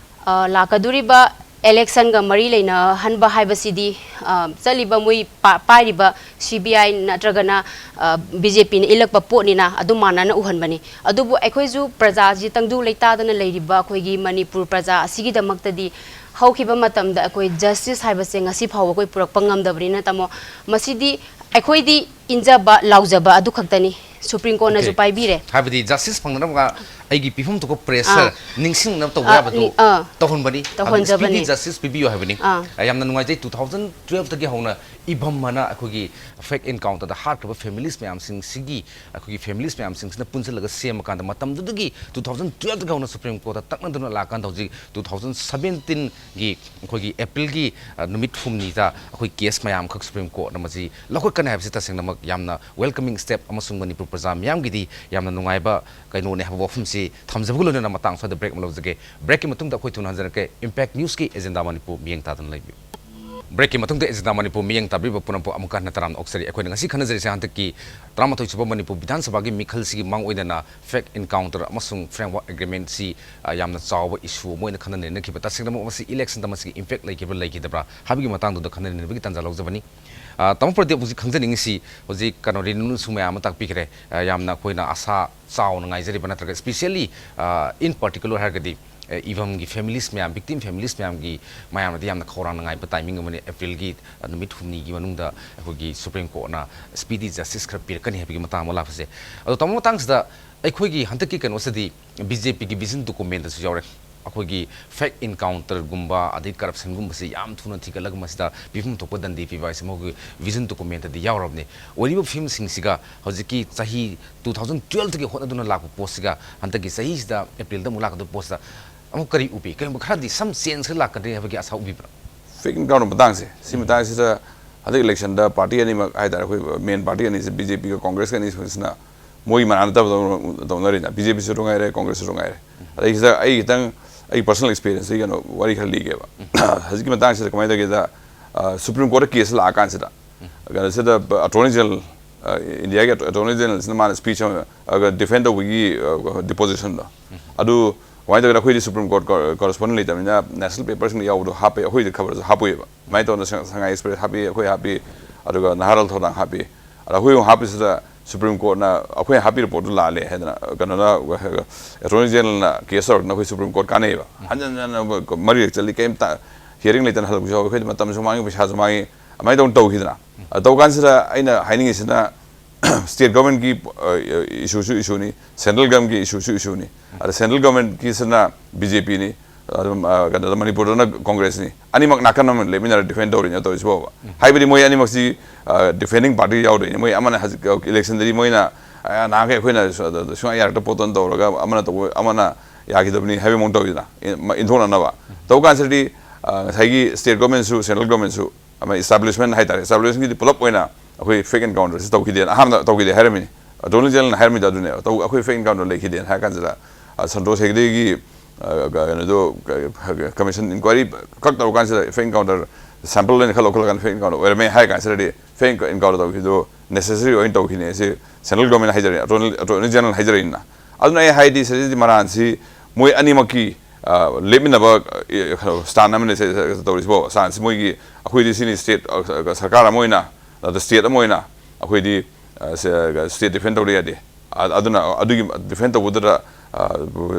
ꯑ, ꯂꯥꯛꯀꯗꯧꯔꯤꯕ ꯏꯂꯦꯛꯁꯟꯒ ꯃꯔꯤ ꯂꯩꯅꯍꯟꯕ ꯍꯥꯏꯕꯁꯤꯗꯤ, ꯑ, ꯆꯠꯂꯤꯕ ꯃꯣꯏ ꯄꯥ-, ꯄꯥꯏꯔꯤꯕ ꯁꯤ ꯕꯤ ꯑꯥꯏ ꯅꯠꯇ꯭ꯔꯒꯅ, ꯑ, ꯕꯤ ꯖꯦ ꯄꯤꯅ ꯏꯜꯂꯛꯄ ꯄꯣꯠꯅꯤꯅ ꯑꯗꯨꯝ ꯃꯥꯟꯅꯅ ꯎꯍꯟꯕꯅꯤ꯫ ꯑꯗꯨꯕꯨ ꯑꯩꯈꯣꯏꯁꯨ ꯄ꯭ꯔꯖꯥꯁꯤ ꯇꯪꯗꯨ ꯂꯩꯇꯥꯗꯅ ꯂꯩꯔꯤꯕ ꯑꯩꯈꯣꯏꯒꯤ ꯃꯅꯤꯄꯨꯔ ꯄ꯭ꯔꯖꯥ ꯑꯁꯤꯒꯤꯗꯃꯛꯇꯗꯤ ꯍꯧꯈꯤꯕ ꯃꯇꯝꯗ ꯑꯩꯈꯣꯏ ꯖꯁꯇꯤꯁ ꯍꯥꯏꯕꯁꯦ ꯉꯁꯤ ꯐꯥꯎꯕ ꯑꯩꯈꯣꯏ ꯄꯨꯔꯛꯄ ꯉꯝꯗꯕꯅꯤꯅ, ꯇꯥꯃꯣ, ꯃꯁꯤꯗꯤ ꯑꯩꯈꯣꯏꯗꯤ ꯏꯟꯖꯕ ꯂꯥꯎꯖꯕ ꯑꯗꯨ ꯈꯛꯇꯅꯤ꯫ ꯁꯨꯄ꯭ꯔꯤꯝ ꯀꯣꯔꯠꯅꯁꯨ Okay. ꯄꯥꯏꯕꯤꯔꯦ꯫ ꯍꯥꯏꯕꯗꯤ ꯖꯁꯇꯤꯁ ꯐꯪꯅꯅꯕ ꯑꯩꯒꯤ ꯄꯤꯐꯝ ꯊꯣꯛꯄ ꯄ꯭ꯔꯦꯁꯔ ꯑꯥ꯫ ꯅꯤꯡꯁꯤꯡꯅꯕ ꯇꯧꯕ ꯑꯥ, ꯌꯥꯕꯗꯨ ꯅꯤ-, ꯑꯥ꯫ ꯇꯧꯍꯟꯕꯅꯤ꯫ ꯑꯗꯨ ꯇꯧꯍꯟꯖꯕꯅꯤ꯫ Speedy justice ꯄꯤꯕꯤꯌꯨ ꯍꯥꯏꯕꯅꯤ꯫ ꯑꯥ꯫ ꯑ, ꯌꯥꯝꯅ ꯅꯨꯡꯉꯥꯏꯖꯩ, ꯇꯨ ꯊꯥꯎꯖꯟ ꯇꯨꯋꯦꯜꯐꯇꯒꯤ ꯍꯧꯅ ꯏꯚꯝ ꯍꯥꯏꯅ ꯑꯩꯈꯣꯏꯒꯤ ꯐꯦꯛ ꯏꯟꯀꯥꯎꯟꯇꯔꯗ ꯍꯥꯠꯈ꯭ꯔꯕ ꯐꯦꯃꯤꯂꯤꯁ ꯃꯌꯥꯝꯁꯤꯡꯁꯤꯒꯤ, ꯑꯩꯈꯣꯏꯒꯤ ꯐꯦꯃꯤꯂꯤꯁ ꯃꯌꯥꯝꯁꯤꯡꯁꯤꯅ ꯄꯨꯟꯁꯤꯜꯂꯒ ꯁꯦꯝꯃꯀꯥꯟꯗ ꯃꯇꯝꯗꯨꯗꯒꯤ ꯇꯨ ꯊꯥꯎꯖꯟ ꯇꯨꯋꯦꯜꯐꯇꯒꯤ ꯍꯧꯅ ꯁꯨꯄ꯭ꯔꯤꯝ ꯀꯣꯔꯠꯇ ꯇꯛꯅꯗꯨꯅ ꯂꯥꯛꯀꯥꯟꯗ ꯍꯧꯖꯤꯛ ꯇꯨ ꯊꯥꯎꯖꯟ ꯁꯕꯦꯟꯇꯤꯟꯒꯤ ꯑꯩꯈꯣꯏꯒꯤ ꯑꯦꯄ꯭ꯔꯤꯜꯒꯤ, ꯑ, ꯅꯨꯃꯤꯠ ꯍꯨꯝꯅꯤꯗ ꯑꯩꯈꯣꯏ ꯀꯦꯁ ꯃꯌꯥꯝꯈꯛ ꯁꯨꯄ꯭ꯔꯤꯝ ꯀꯣꯔꯠꯅ ꯃꯁꯤ ꯂꯧꯈꯠꯀꯅꯤ ꯍꯥꯏꯕꯁꯤ ꯇꯁꯦꯡꯅꯃꯛ ꯌꯥꯝꯅ welcoming step ꯑꯃꯁꯨꯡ ꯃꯅꯤꯄꯨꯔ ꯄ꯭ꯔꯖꯥ ꯃꯤꯌꯥꯝꯒꯤꯗꯤ ꯌꯥꯝꯅ ꯅꯨꯡꯉꯥꯏꯕ ꯀꯩꯅꯣꯅꯦ ꯍꯥꯏꯕ ꯋꯥꯐꯝꯁꯤ ꯊꯝꯖꯕꯒ ꯂꯣꯏꯅꯅ ꯃꯇꯥꯡ ꯁ꯭ꯋꯥꯏꯗ ꯕ꯭ꯔꯦꯛ ꯑꯃ ꯂꯧꯖꯒꯦ꯫ ꯕ꯭ꯔꯦꯛꯀꯤ ꯃꯇꯨꯡꯗ ꯑꯩꯈꯣꯏ ꯊꯨꯅ ꯍꯟꯖꯔꯛꯀꯦ꯫ ꯏꯝꯄꯦꯛ ꯅ꯭ꯌꯨꯁꯀꯤ ꯑꯦꯖꯦꯟꯗꯥ ꯃꯅꯤꯄꯨꯔ ꯃꯤꯠꯌꯦꯡ ꯇꯥꯗꯨꯅ ꯂꯩꯕꯤꯌꯨ꯫ ꯕ꯭ꯔꯦꯛꯀꯤ ꯃꯇꯨꯡꯗ ꯑꯦꯖꯦꯟꯗꯥ ꯃꯅꯤꯄꯨꯔ ꯃꯤꯠꯌꯦꯡ ꯇꯥꯕꯤꯔꯤꯕ ꯄꯨꯝꯅꯃꯛꯄꯨ ꯑꯃꯨꯛꯀ ꯍꯟꯅ ꯇꯔꯥꯝꯅ ꯑꯣꯛꯆꯔꯤ꯫ ꯑꯩꯈꯣꯏꯅ ꯉꯁꯤ ꯈꯟꯅꯖꯔꯤꯁꯦ ꯍꯟꯗꯛꯀꯤ ꯇꯔꯥꯃꯥꯊꯣꯏ ꯁꯨꯕ ꯃꯅꯤꯄꯨꯔ ꯕꯤꯙꯥꯟ ꯁꯚꯥꯒꯤ ꯃꯤꯈꯜꯁꯤꯒꯤ ꯃꯥꯡ ꯑꯣꯏꯅꯅ ꯐꯦꯛ ꯏꯟꯀꯥꯎꯟꯇꯔ ꯑꯃꯁꯨꯡ ꯐ꯭ꯔꯦꯝꯋꯥꯔꯛ ꯑꯦꯒ꯭ꯔꯤꯃꯦꯟꯁꯤ, ꯑ, ꯌꯥꯝꯅ ꯆꯥꯎꯕ ꯏꯁꯨ ꯑꯃ ꯑꯣꯏꯅ ꯈꯟꯅ ꯅꯩꯅꯈꯤꯕ꯫ ꯇꯁꯦꯡꯅꯃꯛ ꯃꯁꯤ ꯏꯂꯦꯛꯁꯟꯗ ꯃꯁꯤꯒꯤ ꯏꯝꯄꯦꯛ ꯂꯩꯈꯤꯕ꯭ꯔꯥ ꯂꯩꯈꯤꯗꯕ꯭ꯔꯥ ꯍꯥꯏꯕꯒꯤ ꯃꯇꯥꯡꯗꯨꯗ ꯈꯟꯅ ꯅꯩꯅꯕꯒꯤ ꯇꯥꯟꯖꯥ ꯂꯧꯖꯕꯅꯤ꯫ ꯑ, ꯇꯥꯃꯣ ꯄ꯭ꯔꯗꯤꯞ, ꯍꯧꯖꯤꯛ ꯈꯪꯖꯅꯤꯡꯉꯤꯁꯤ, ꯍꯧꯖꯤꯛ ꯀꯩꯅꯣ ꯔꯦꯅꯨꯅꯁꯨ ꯃꯌꯥꯝ ꯑꯃ ꯇꯥꯛꯄꯤꯈ꯭ꯔꯦ꯫ ꯑ, ꯌꯥꯝꯅ ꯑꯩꯈꯣꯏꯅ ꯑꯁꯥ ꯆꯥꯎꯅ ꯉꯥꯏꯖꯔꯤꯕ ꯅꯠꯇ꯭ꯔꯒ specially, ꯑ, in particular ꯍꯥꯏꯔꯒꯗꯤ, ꯑ, ꯏꯚꯝꯒꯤ ꯐꯦꯃꯤꯂꯤꯁ ꯃꯌꯥꯝ, ꯚꯤꯛꯇꯤꯝ ꯐꯦꯃꯤꯂꯤꯁ ꯃꯌꯥꯝꯒꯤ, ꯃꯌꯥꯝꯅꯗꯤ ꯌꯥꯝꯅ ꯈꯧꯔꯥꯡꯅ ꯉꯥꯏꯕ ꯇꯥꯏꯃꯤꯡ ꯑꯃꯅꯤ꯫ ꯑꯦꯄ꯭ꯔꯤꯜꯒꯤ, ꯑ, ꯅꯨꯃꯤꯠ ꯍꯨꯝꯅꯤꯒꯤ ꯃꯅꯨꯡꯗ ꯑꯩꯈꯣꯏꯒꯤ ꯁꯨꯄ꯭ꯔꯤꯝ ꯀꯣꯔꯠꯅ ꯁ꯭ꯄꯤꯗꯤ ꯖꯁꯇꯤꯁ ꯈꯔ ꯄꯤꯔꯛꯀꯅꯤ ꯍꯥꯏꯕꯒꯤ ꯃꯇꯥꯡ ꯑꯃ ꯂꯥꯛꯄꯁꯦ꯫ ꯑꯗꯣ ꯇꯥꯃꯣ, ꯃꯇꯥꯡꯁꯤꯗ ꯑꯩꯈꯣꯏꯒꯤ ꯍꯟꯗꯛꯀꯤ ꯀꯩꯅꯣꯁꯤꯗꯤ ꯕꯤ ꯖꯦ ꯄꯤꯒꯤ ꯚꯤꯖꯟ ꯗꯣꯀꯨꯃꯦꯟꯗꯁꯨ ꯌꯥꯎꯔꯦ꯫ ꯑꯩꯈꯣꯏꯒꯤ ꯐꯦꯛ ꯏꯟꯀꯥꯎꯟꯇꯔꯒꯨꯝꯕ ꯑꯗꯩ ꯀꯔꯞꯁꯟꯒꯨꯝꯕꯁꯤ ꯌꯥꯝ ꯊꯨꯅ ꯊꯤꯒꯠꯂꯒ ꯃꯁꯤꯗ ꯄꯤꯐꯝ ꯊꯣꯛꯄ ꯗꯟꯗꯤ ꯄꯤꯕ ꯍꯥꯏꯁꯦ ꯃꯈꯣꯏꯒꯤ ꯚꯤꯖꯟ ꯗꯣꯀꯨꯃꯦꯟꯇꯗꯤ ꯌꯥꯎꯔꯕꯅꯤ꯫ ꯑꯣꯏꯔꯤꯕ ꯐꯤꯝꯁꯤꯡꯁꯤꯒ ꯍꯧꯖꯤꯛꯀꯤ ꯆꯍꯤ two thousand twelveꯇꯒꯤ ꯍꯣꯠꯅꯗꯨꯅ ꯂꯥꯛꯄ ꯄꯣꯠꯁꯤꯒ ꯍꯟꯗꯛꯀꯤ ꯆꯍꯤꯁꯤꯗ ꯑꯦꯄ꯭ꯔꯤꯜꯗ ꯑꯃꯨꯛ ꯂꯥꯛꯀꯗꯕ ꯄꯣꯠꯁꯤꯗ ꯑꯃꯨꯛ ꯀꯔꯤ ꯎꯕꯤ? ꯀꯔꯤꯒꯨꯝꯕ ꯈꯔꯗꯤ ꯁꯝ ꯆꯦꯟꯖ ꯈꯔ ꯂꯥꯛꯀꯗ꯭ꯔꯦ ꯍꯥꯏꯕꯒꯤ ꯑꯁꯥ ꯎꯕꯤꯕ꯭ꯔꯥ? ꯐꯦꯛ ꯏꯟꯀꯥꯎꯟꯇꯔ ꯃꯇꯥꯡꯁꯦ, ꯁꯤ ꯃꯇꯥꯡꯁꯤꯗ ꯍꯟꯗꯛ ꯏꯂꯦꯛꯁꯟꯗ ꯄꯥꯔꯇꯤ ꯑꯅꯤꯃꯛ ꯍꯥꯏꯇꯥꯔꯦ, ꯑꯩꯈꯣꯏ ꯃꯦꯟ ꯄꯥꯔꯇꯤ ꯑꯅꯤꯁꯦ, ꯕꯤ ꯖꯦ ꯄꯤꯒ ꯀꯣꯡꯒ꯭ꯔꯦꯁꯀ ꯑꯅꯤꯁꯤꯅ ꯃꯣꯏ ꯃꯥꯟꯅꯗꯕ ꯇꯧꯅꯔꯤꯅ, ꯕꯤ ꯖꯦ ꯄꯤꯁꯨ ꯉꯥꯏꯔꯦ, ꯀꯣꯡꯒ꯭ꯔꯦꯁꯁꯨ ꯉꯥꯏꯔꯦ꯫ ꯑꯗꯩ ꯁꯤꯗ ꯑꯩ ꯈꯤꯇꯪ, ꯑꯩ ꯄꯔꯁꯣꯅꯦꯜ ꯑꯦꯛꯁꯄꯤꯔꯤꯌꯦꯟꯁꯇꯒꯤ ꯀꯩꯅꯣ ꯋꯥꯔꯤ ꯈꯔ ꯂꯤꯒꯦꯕ꯫ ꯍꯧꯖꯤꯛꯀꯤ ꯃꯇꯥꯡꯁꯤꯗ ꯀꯃꯥꯏꯅ ꯇꯧꯒꯦꯗ, ꯁꯨꯄ꯭ꯔꯤꯝ ꯀꯣꯔꯠꯇ ꯀꯦꯁ ꯂꯥꯛꯑꯀꯥꯟꯁꯤꯗ, ꯀꯩꯅꯣꯁꯤꯗ ꯑꯦꯇꯣꯔꯅꯤ ꯖꯦꯅꯔꯦꯜ, ꯏꯟꯗꯤꯌꯥꯒꯤ ꯑꯦꯇꯣꯔꯅꯤ ꯖꯦꯅꯔꯦꯜꯁꯤꯅ ꯃꯥꯅ ꯁ꯭ꯄꯤꯆ ꯑꯃ ꯗꯤꯐꯦꯟ ꯇꯧꯕꯒꯤ ꯗꯤꯄꯣꯖꯤꯁꯟꯗꯣ, ꯑꯗꯨ ꯀꯃꯥꯏꯅ ꯇꯧꯒꯦꯗ, ꯑꯩꯈꯣꯏꯗꯤ ꯁꯨꯄ꯭ꯔꯤꯝ ꯀꯣꯔꯠ ꯀꯣꯔꯦꯁꯄꯣꯟꯗꯦꯟ ꯂꯩꯇꯕꯅꯤꯅ ꯅꯦꯁꯅꯦꯜ ꯄꯦꯄꯔꯁꯤꯡꯗ ꯌꯥꯎꯕꯗꯣ ꯍꯥꯞꯄꯦ, ꯑꯩꯈꯣꯏꯗꯤ ꯈꯕꯔꯁꯨ ꯍꯥꯞꯄꯣꯏꯕ꯫ ꯑꯗꯨꯃꯥꯏꯅ ꯇꯧꯗꯅ ꯁꯉ-, ꯁꯉꯥꯏ ꯑꯦꯛꯁꯄ꯭ꯔꯦꯁ ꯍꯥꯞꯄꯤ, ꯑꯩꯈꯣꯏ ꯍꯥꯞꯄꯤ, ꯑꯗꯨꯒ ꯅꯍꯥꯔꯣꯜ ꯊꯧꯗꯥꯡ ꯍꯥꯞꯄꯤ꯫ ꯑꯗ ꯑꯩꯈꯣꯏ ꯑꯃꯨꯛ ꯍꯥꯞꯄꯤꯁꯤꯗ ꯁꯨꯄ꯭ꯔꯤꯝ ꯀꯣꯔꯠꯅ ꯑꯩꯈꯣꯏꯅ ꯍꯥꯞꯄꯤꯕ ꯄꯣꯠꯇꯨ ꯂꯥꯜꯂꯦ ꯍꯥꯏꯗꯅ, ꯀꯩꯅꯣꯅ, ꯑꯦꯇꯣꯔꯅꯤ ꯖꯦꯅꯔꯦꯜꯅ ꯀꯦꯁ ꯇꯧꯔꯛꯇꯅ ꯑꯩꯈꯣꯏ ꯁꯨꯄ꯭ꯔꯤꯝ ꯀꯣꯔꯠ ꯀꯥꯟꯅꯩꯕ꯫ ꯍꯟꯖꯟ ꯍꯟꯖꯟꯅ ꯃꯔꯤꯔꯛ ꯆꯠꯂꯤ, ꯀꯩꯝꯇ ꯍꯤꯌꯔꯤꯡ ꯂꯩꯇꯅ ꯍꯜꯂꯛꯄꯁꯨ ꯌꯥꯎꯋꯤ꯫ ꯑꯩꯈꯣꯏꯗꯤ ꯃꯇꯝꯁꯨ ꯃꯥꯡꯉꯤ, ꯄꯩꯁꯥꯁꯨ ꯃꯥꯡꯉꯤ, ꯑꯗꯨꯃꯥꯏꯅ ꯇꯧꯅ ꯇꯧꯈꯤꯗꯅ꯫ ꯑꯗ ꯇꯧ ꯀꯥꯟꯁꯤꯗ ꯑꯩꯅ ꯍꯥꯏꯅꯤꯡꯉꯤꯁꯤꯅ, ꯁ꯭ꯇꯦꯠ ꯒꯣꯔꯃꯦꯟꯒꯤ ꯏꯁꯨꯁꯨ ꯏꯁꯨꯅꯤ, ꯁꯦꯟꯇ꯭ꯔꯦꯜ ꯒꯣꯔꯃꯦꯟꯒꯤ ꯏꯁꯨꯁꯨ ꯏꯁꯨꯅꯤ꯫ ꯑꯗ ꯁꯦꯟꯇ꯭ꯔꯦꯜ ꯒꯣꯔꯃꯦꯟꯒꯤꯁꯤꯅ ꯕꯤ ꯖꯦ ꯄꯤꯅꯤ, ꯑꯗꯨꯝ, ꯑ, ꯀꯩꯅꯣꯗ ꯃꯅꯤꯄꯨꯔꯗꯅ ꯀꯣꯡꯒ꯭ꯔꯦꯁꯅꯤ꯫ ꯑꯅꯤꯃꯛ ꯅꯥꯀꯟ ꯑꯃ ꯂꯦꯞꯃꯤꯟꯅꯔ ꯗꯤꯐꯦꯟ ꯇꯧꯔꯤꯅꯦ ꯇꯧꯔꯤꯁꯤ ꯐꯥꯎꯕ꯫ ꯍꯥꯏꯕꯗꯤ ꯃꯣꯏ ꯑꯅꯤꯃꯛꯁꯤ, ꯑ, ꯗꯤꯐꯦꯟꯗꯤꯡ ꯄꯥꯔꯇꯤ ꯌꯥꯎꯗꯣꯏꯅꯤ꯫ ꯃꯣꯏ ꯑꯃꯅ ꯍꯧꯖꯤꯛ ꯏꯂꯦꯛꯁꯟꯗꯗꯤ ꯃꯣꯏꯅ, "ꯑ, ꯅꯍꯥꯟꯈꯩ ꯑꯩꯈꯣꯏꯅ ꯁꯨ-, ꯑꯗ, ꯁꯨꯡꯌꯥ ꯌꯥꯔꯛꯇꯕ ꯄꯣꯠꯇꯣ ꯇꯧꯔꯒ ꯑꯃꯅ ꯇꯧꯕ, ꯑꯃꯅ ꯌꯥꯈꯤꯗꯕꯅꯤ" ꯍꯥꯏꯕꯒꯤ ꯃꯑꯣꯡ ꯇꯧꯋꯤꯗꯅ, ꯏ-, ꯃ-, ꯏꯟꯊꯣꯛꯅꯅꯕ꯫ ꯇꯧ ꯀꯥꯟꯁꯤꯗꯗꯤ, ꯑ, ꯉꯁꯥꯏꯒꯤ ꯁ꯭ꯇꯦꯠ ꯒꯣꯔꯃꯦꯟꯁꯨ, ꯁꯦꯟꯇ꯭ꯔꯦꯜ ꯒꯣꯔꯃꯦꯟꯁꯨ, ꯑꯃ ꯏꯁꯇꯥꯕ꯭ꯂꯤꯁꯃꯦꯟ ꯍꯥꯏꯇꯥꯔꯦ, ꯏꯁꯇꯥꯕ꯭ꯂꯤꯁꯃꯦꯟꯒꯤꯗꯤ ꯄꯨꯂꯞ ꯑꯣꯏꯅ ꯑꯩꯈꯣꯏ ꯐꯦꯛ ꯏꯟꯀꯥꯎꯟꯇꯔꯁꯤ ꯇꯧꯈꯤꯗꯦꯅ, ꯑꯍꯥꯟꯕꯗ ꯇꯧꯈꯤꯗꯦ ꯍꯥꯏꯔꯝꯃꯤꯅꯤ꯫ ꯑꯦꯇꯣꯔꯅꯤ ꯖꯦꯅꯔꯦꯜꯅ ꯍꯥꯏꯔꯝꯃꯤꯗꯣ ꯑꯗꯨꯅꯦꯕ, ꯇꯧ-, ꯑꯩꯈꯣꯏ ꯐꯦꯛ ꯏꯟꯀꯥꯎꯟꯇꯔ ꯂꯩꯈꯤꯗꯦꯅ ꯍꯥꯏ ꯀꯥꯟꯁꯤꯗ, ꯑ, ꯁꯟꯇꯣꯁ ꯍꯦꯒꯗꯦꯒꯤ, ꯑ, ꯀ-, ꯀꯩꯅꯣꯗꯣ, ꯀ-, ꯀꯃꯤꯁꯟ ꯏꯟꯀ꯭ꯋꯥꯏꯔꯤ ꯈꯛ ꯇꯧꯔ ꯀꯥꯟꯁꯤꯗ ꯐꯦꯛ ꯏꯟꯀꯥꯎꯟꯇꯔ ꯁꯦꯝꯄꯜ ꯑꯣꯏꯅ ꯈꯔ ꯂꯧꯈꯠꯂꯀꯥꯟꯗ ꯐꯦꯛ ꯏꯟꯀꯥꯎꯟꯇꯔ ꯑꯣꯏꯔꯝꯃꯦ ꯍꯥꯏ ꯀꯥꯟꯁꯤꯗꯗꯤ, ꯐꯦꯛ ꯏꯟꯀꯥꯎꯟꯇꯔ ꯇꯧꯈꯤꯕꯗꯣ ꯅꯦꯁꯦꯁꯔꯤ ꯑꯣꯏꯅ ꯇꯧꯈꯤꯅꯦ, ꯁꯤ ꯁꯦꯟꯇ꯭ꯔꯦꯜ ꯒꯣꯔꯃꯦꯟꯅ ꯍꯥꯏꯖꯔꯛꯏ, ꯑꯦꯇꯣꯔꯅꯤ, ꯑꯦꯇꯣꯔꯅꯤ ꯖꯦꯅꯔꯦꯜꯅ ꯍꯥꯏꯖꯔꯛꯏꯅ꯫ ꯑꯗꯨꯅ ꯑꯩ ꯍꯥꯏꯗꯤ ꯁꯤꯗꯩꯗꯤ ꯃꯔꯥꯟꯁꯤ ꯃꯣꯏ ꯑꯅꯤꯃꯛꯀꯤ, ꯑ, ꯂꯦꯞꯃꯤꯟꯅꯕ, ꯑ, ꯀꯩꯅꯣ, ꯁ꯭ꯇꯥꯟ ꯑꯃꯅꯤ ꯁꯦ-, ꯁꯦ-, ꯇꯧꯔꯤꯁꯤꯕꯣ꯫ ꯁ꯭ꯇꯥꯟꯁꯤ ꯃꯣꯏꯒꯤ, ꯑꯩꯈꯣꯏꯗꯤ ꯁꯤꯅꯤ ꯁ꯭ꯇꯦꯠ, ꯑ, ꯁꯔꯀꯥꯔ ꯑꯃ ꯑꯣꯏꯅ, ꯑꯗ ꯁ꯭ꯇꯦꯠ ꯑꯃ ꯑꯣꯏꯅ ꯑꯩꯈꯣꯏꯗꯤ, ꯑ, ꯁꯦ-, ꯁ꯭ꯇꯦꯠ ꯗꯤꯐꯦꯟ ꯇꯧꯗ ꯌꯥꯗꯦ꯫ ꯑ-, ꯑꯗꯨꯅ ꯑꯗꯨꯒꯤ ꯗꯤꯐꯦꯟ ꯇꯧꯕꯗꯨꯗ, ꯑ,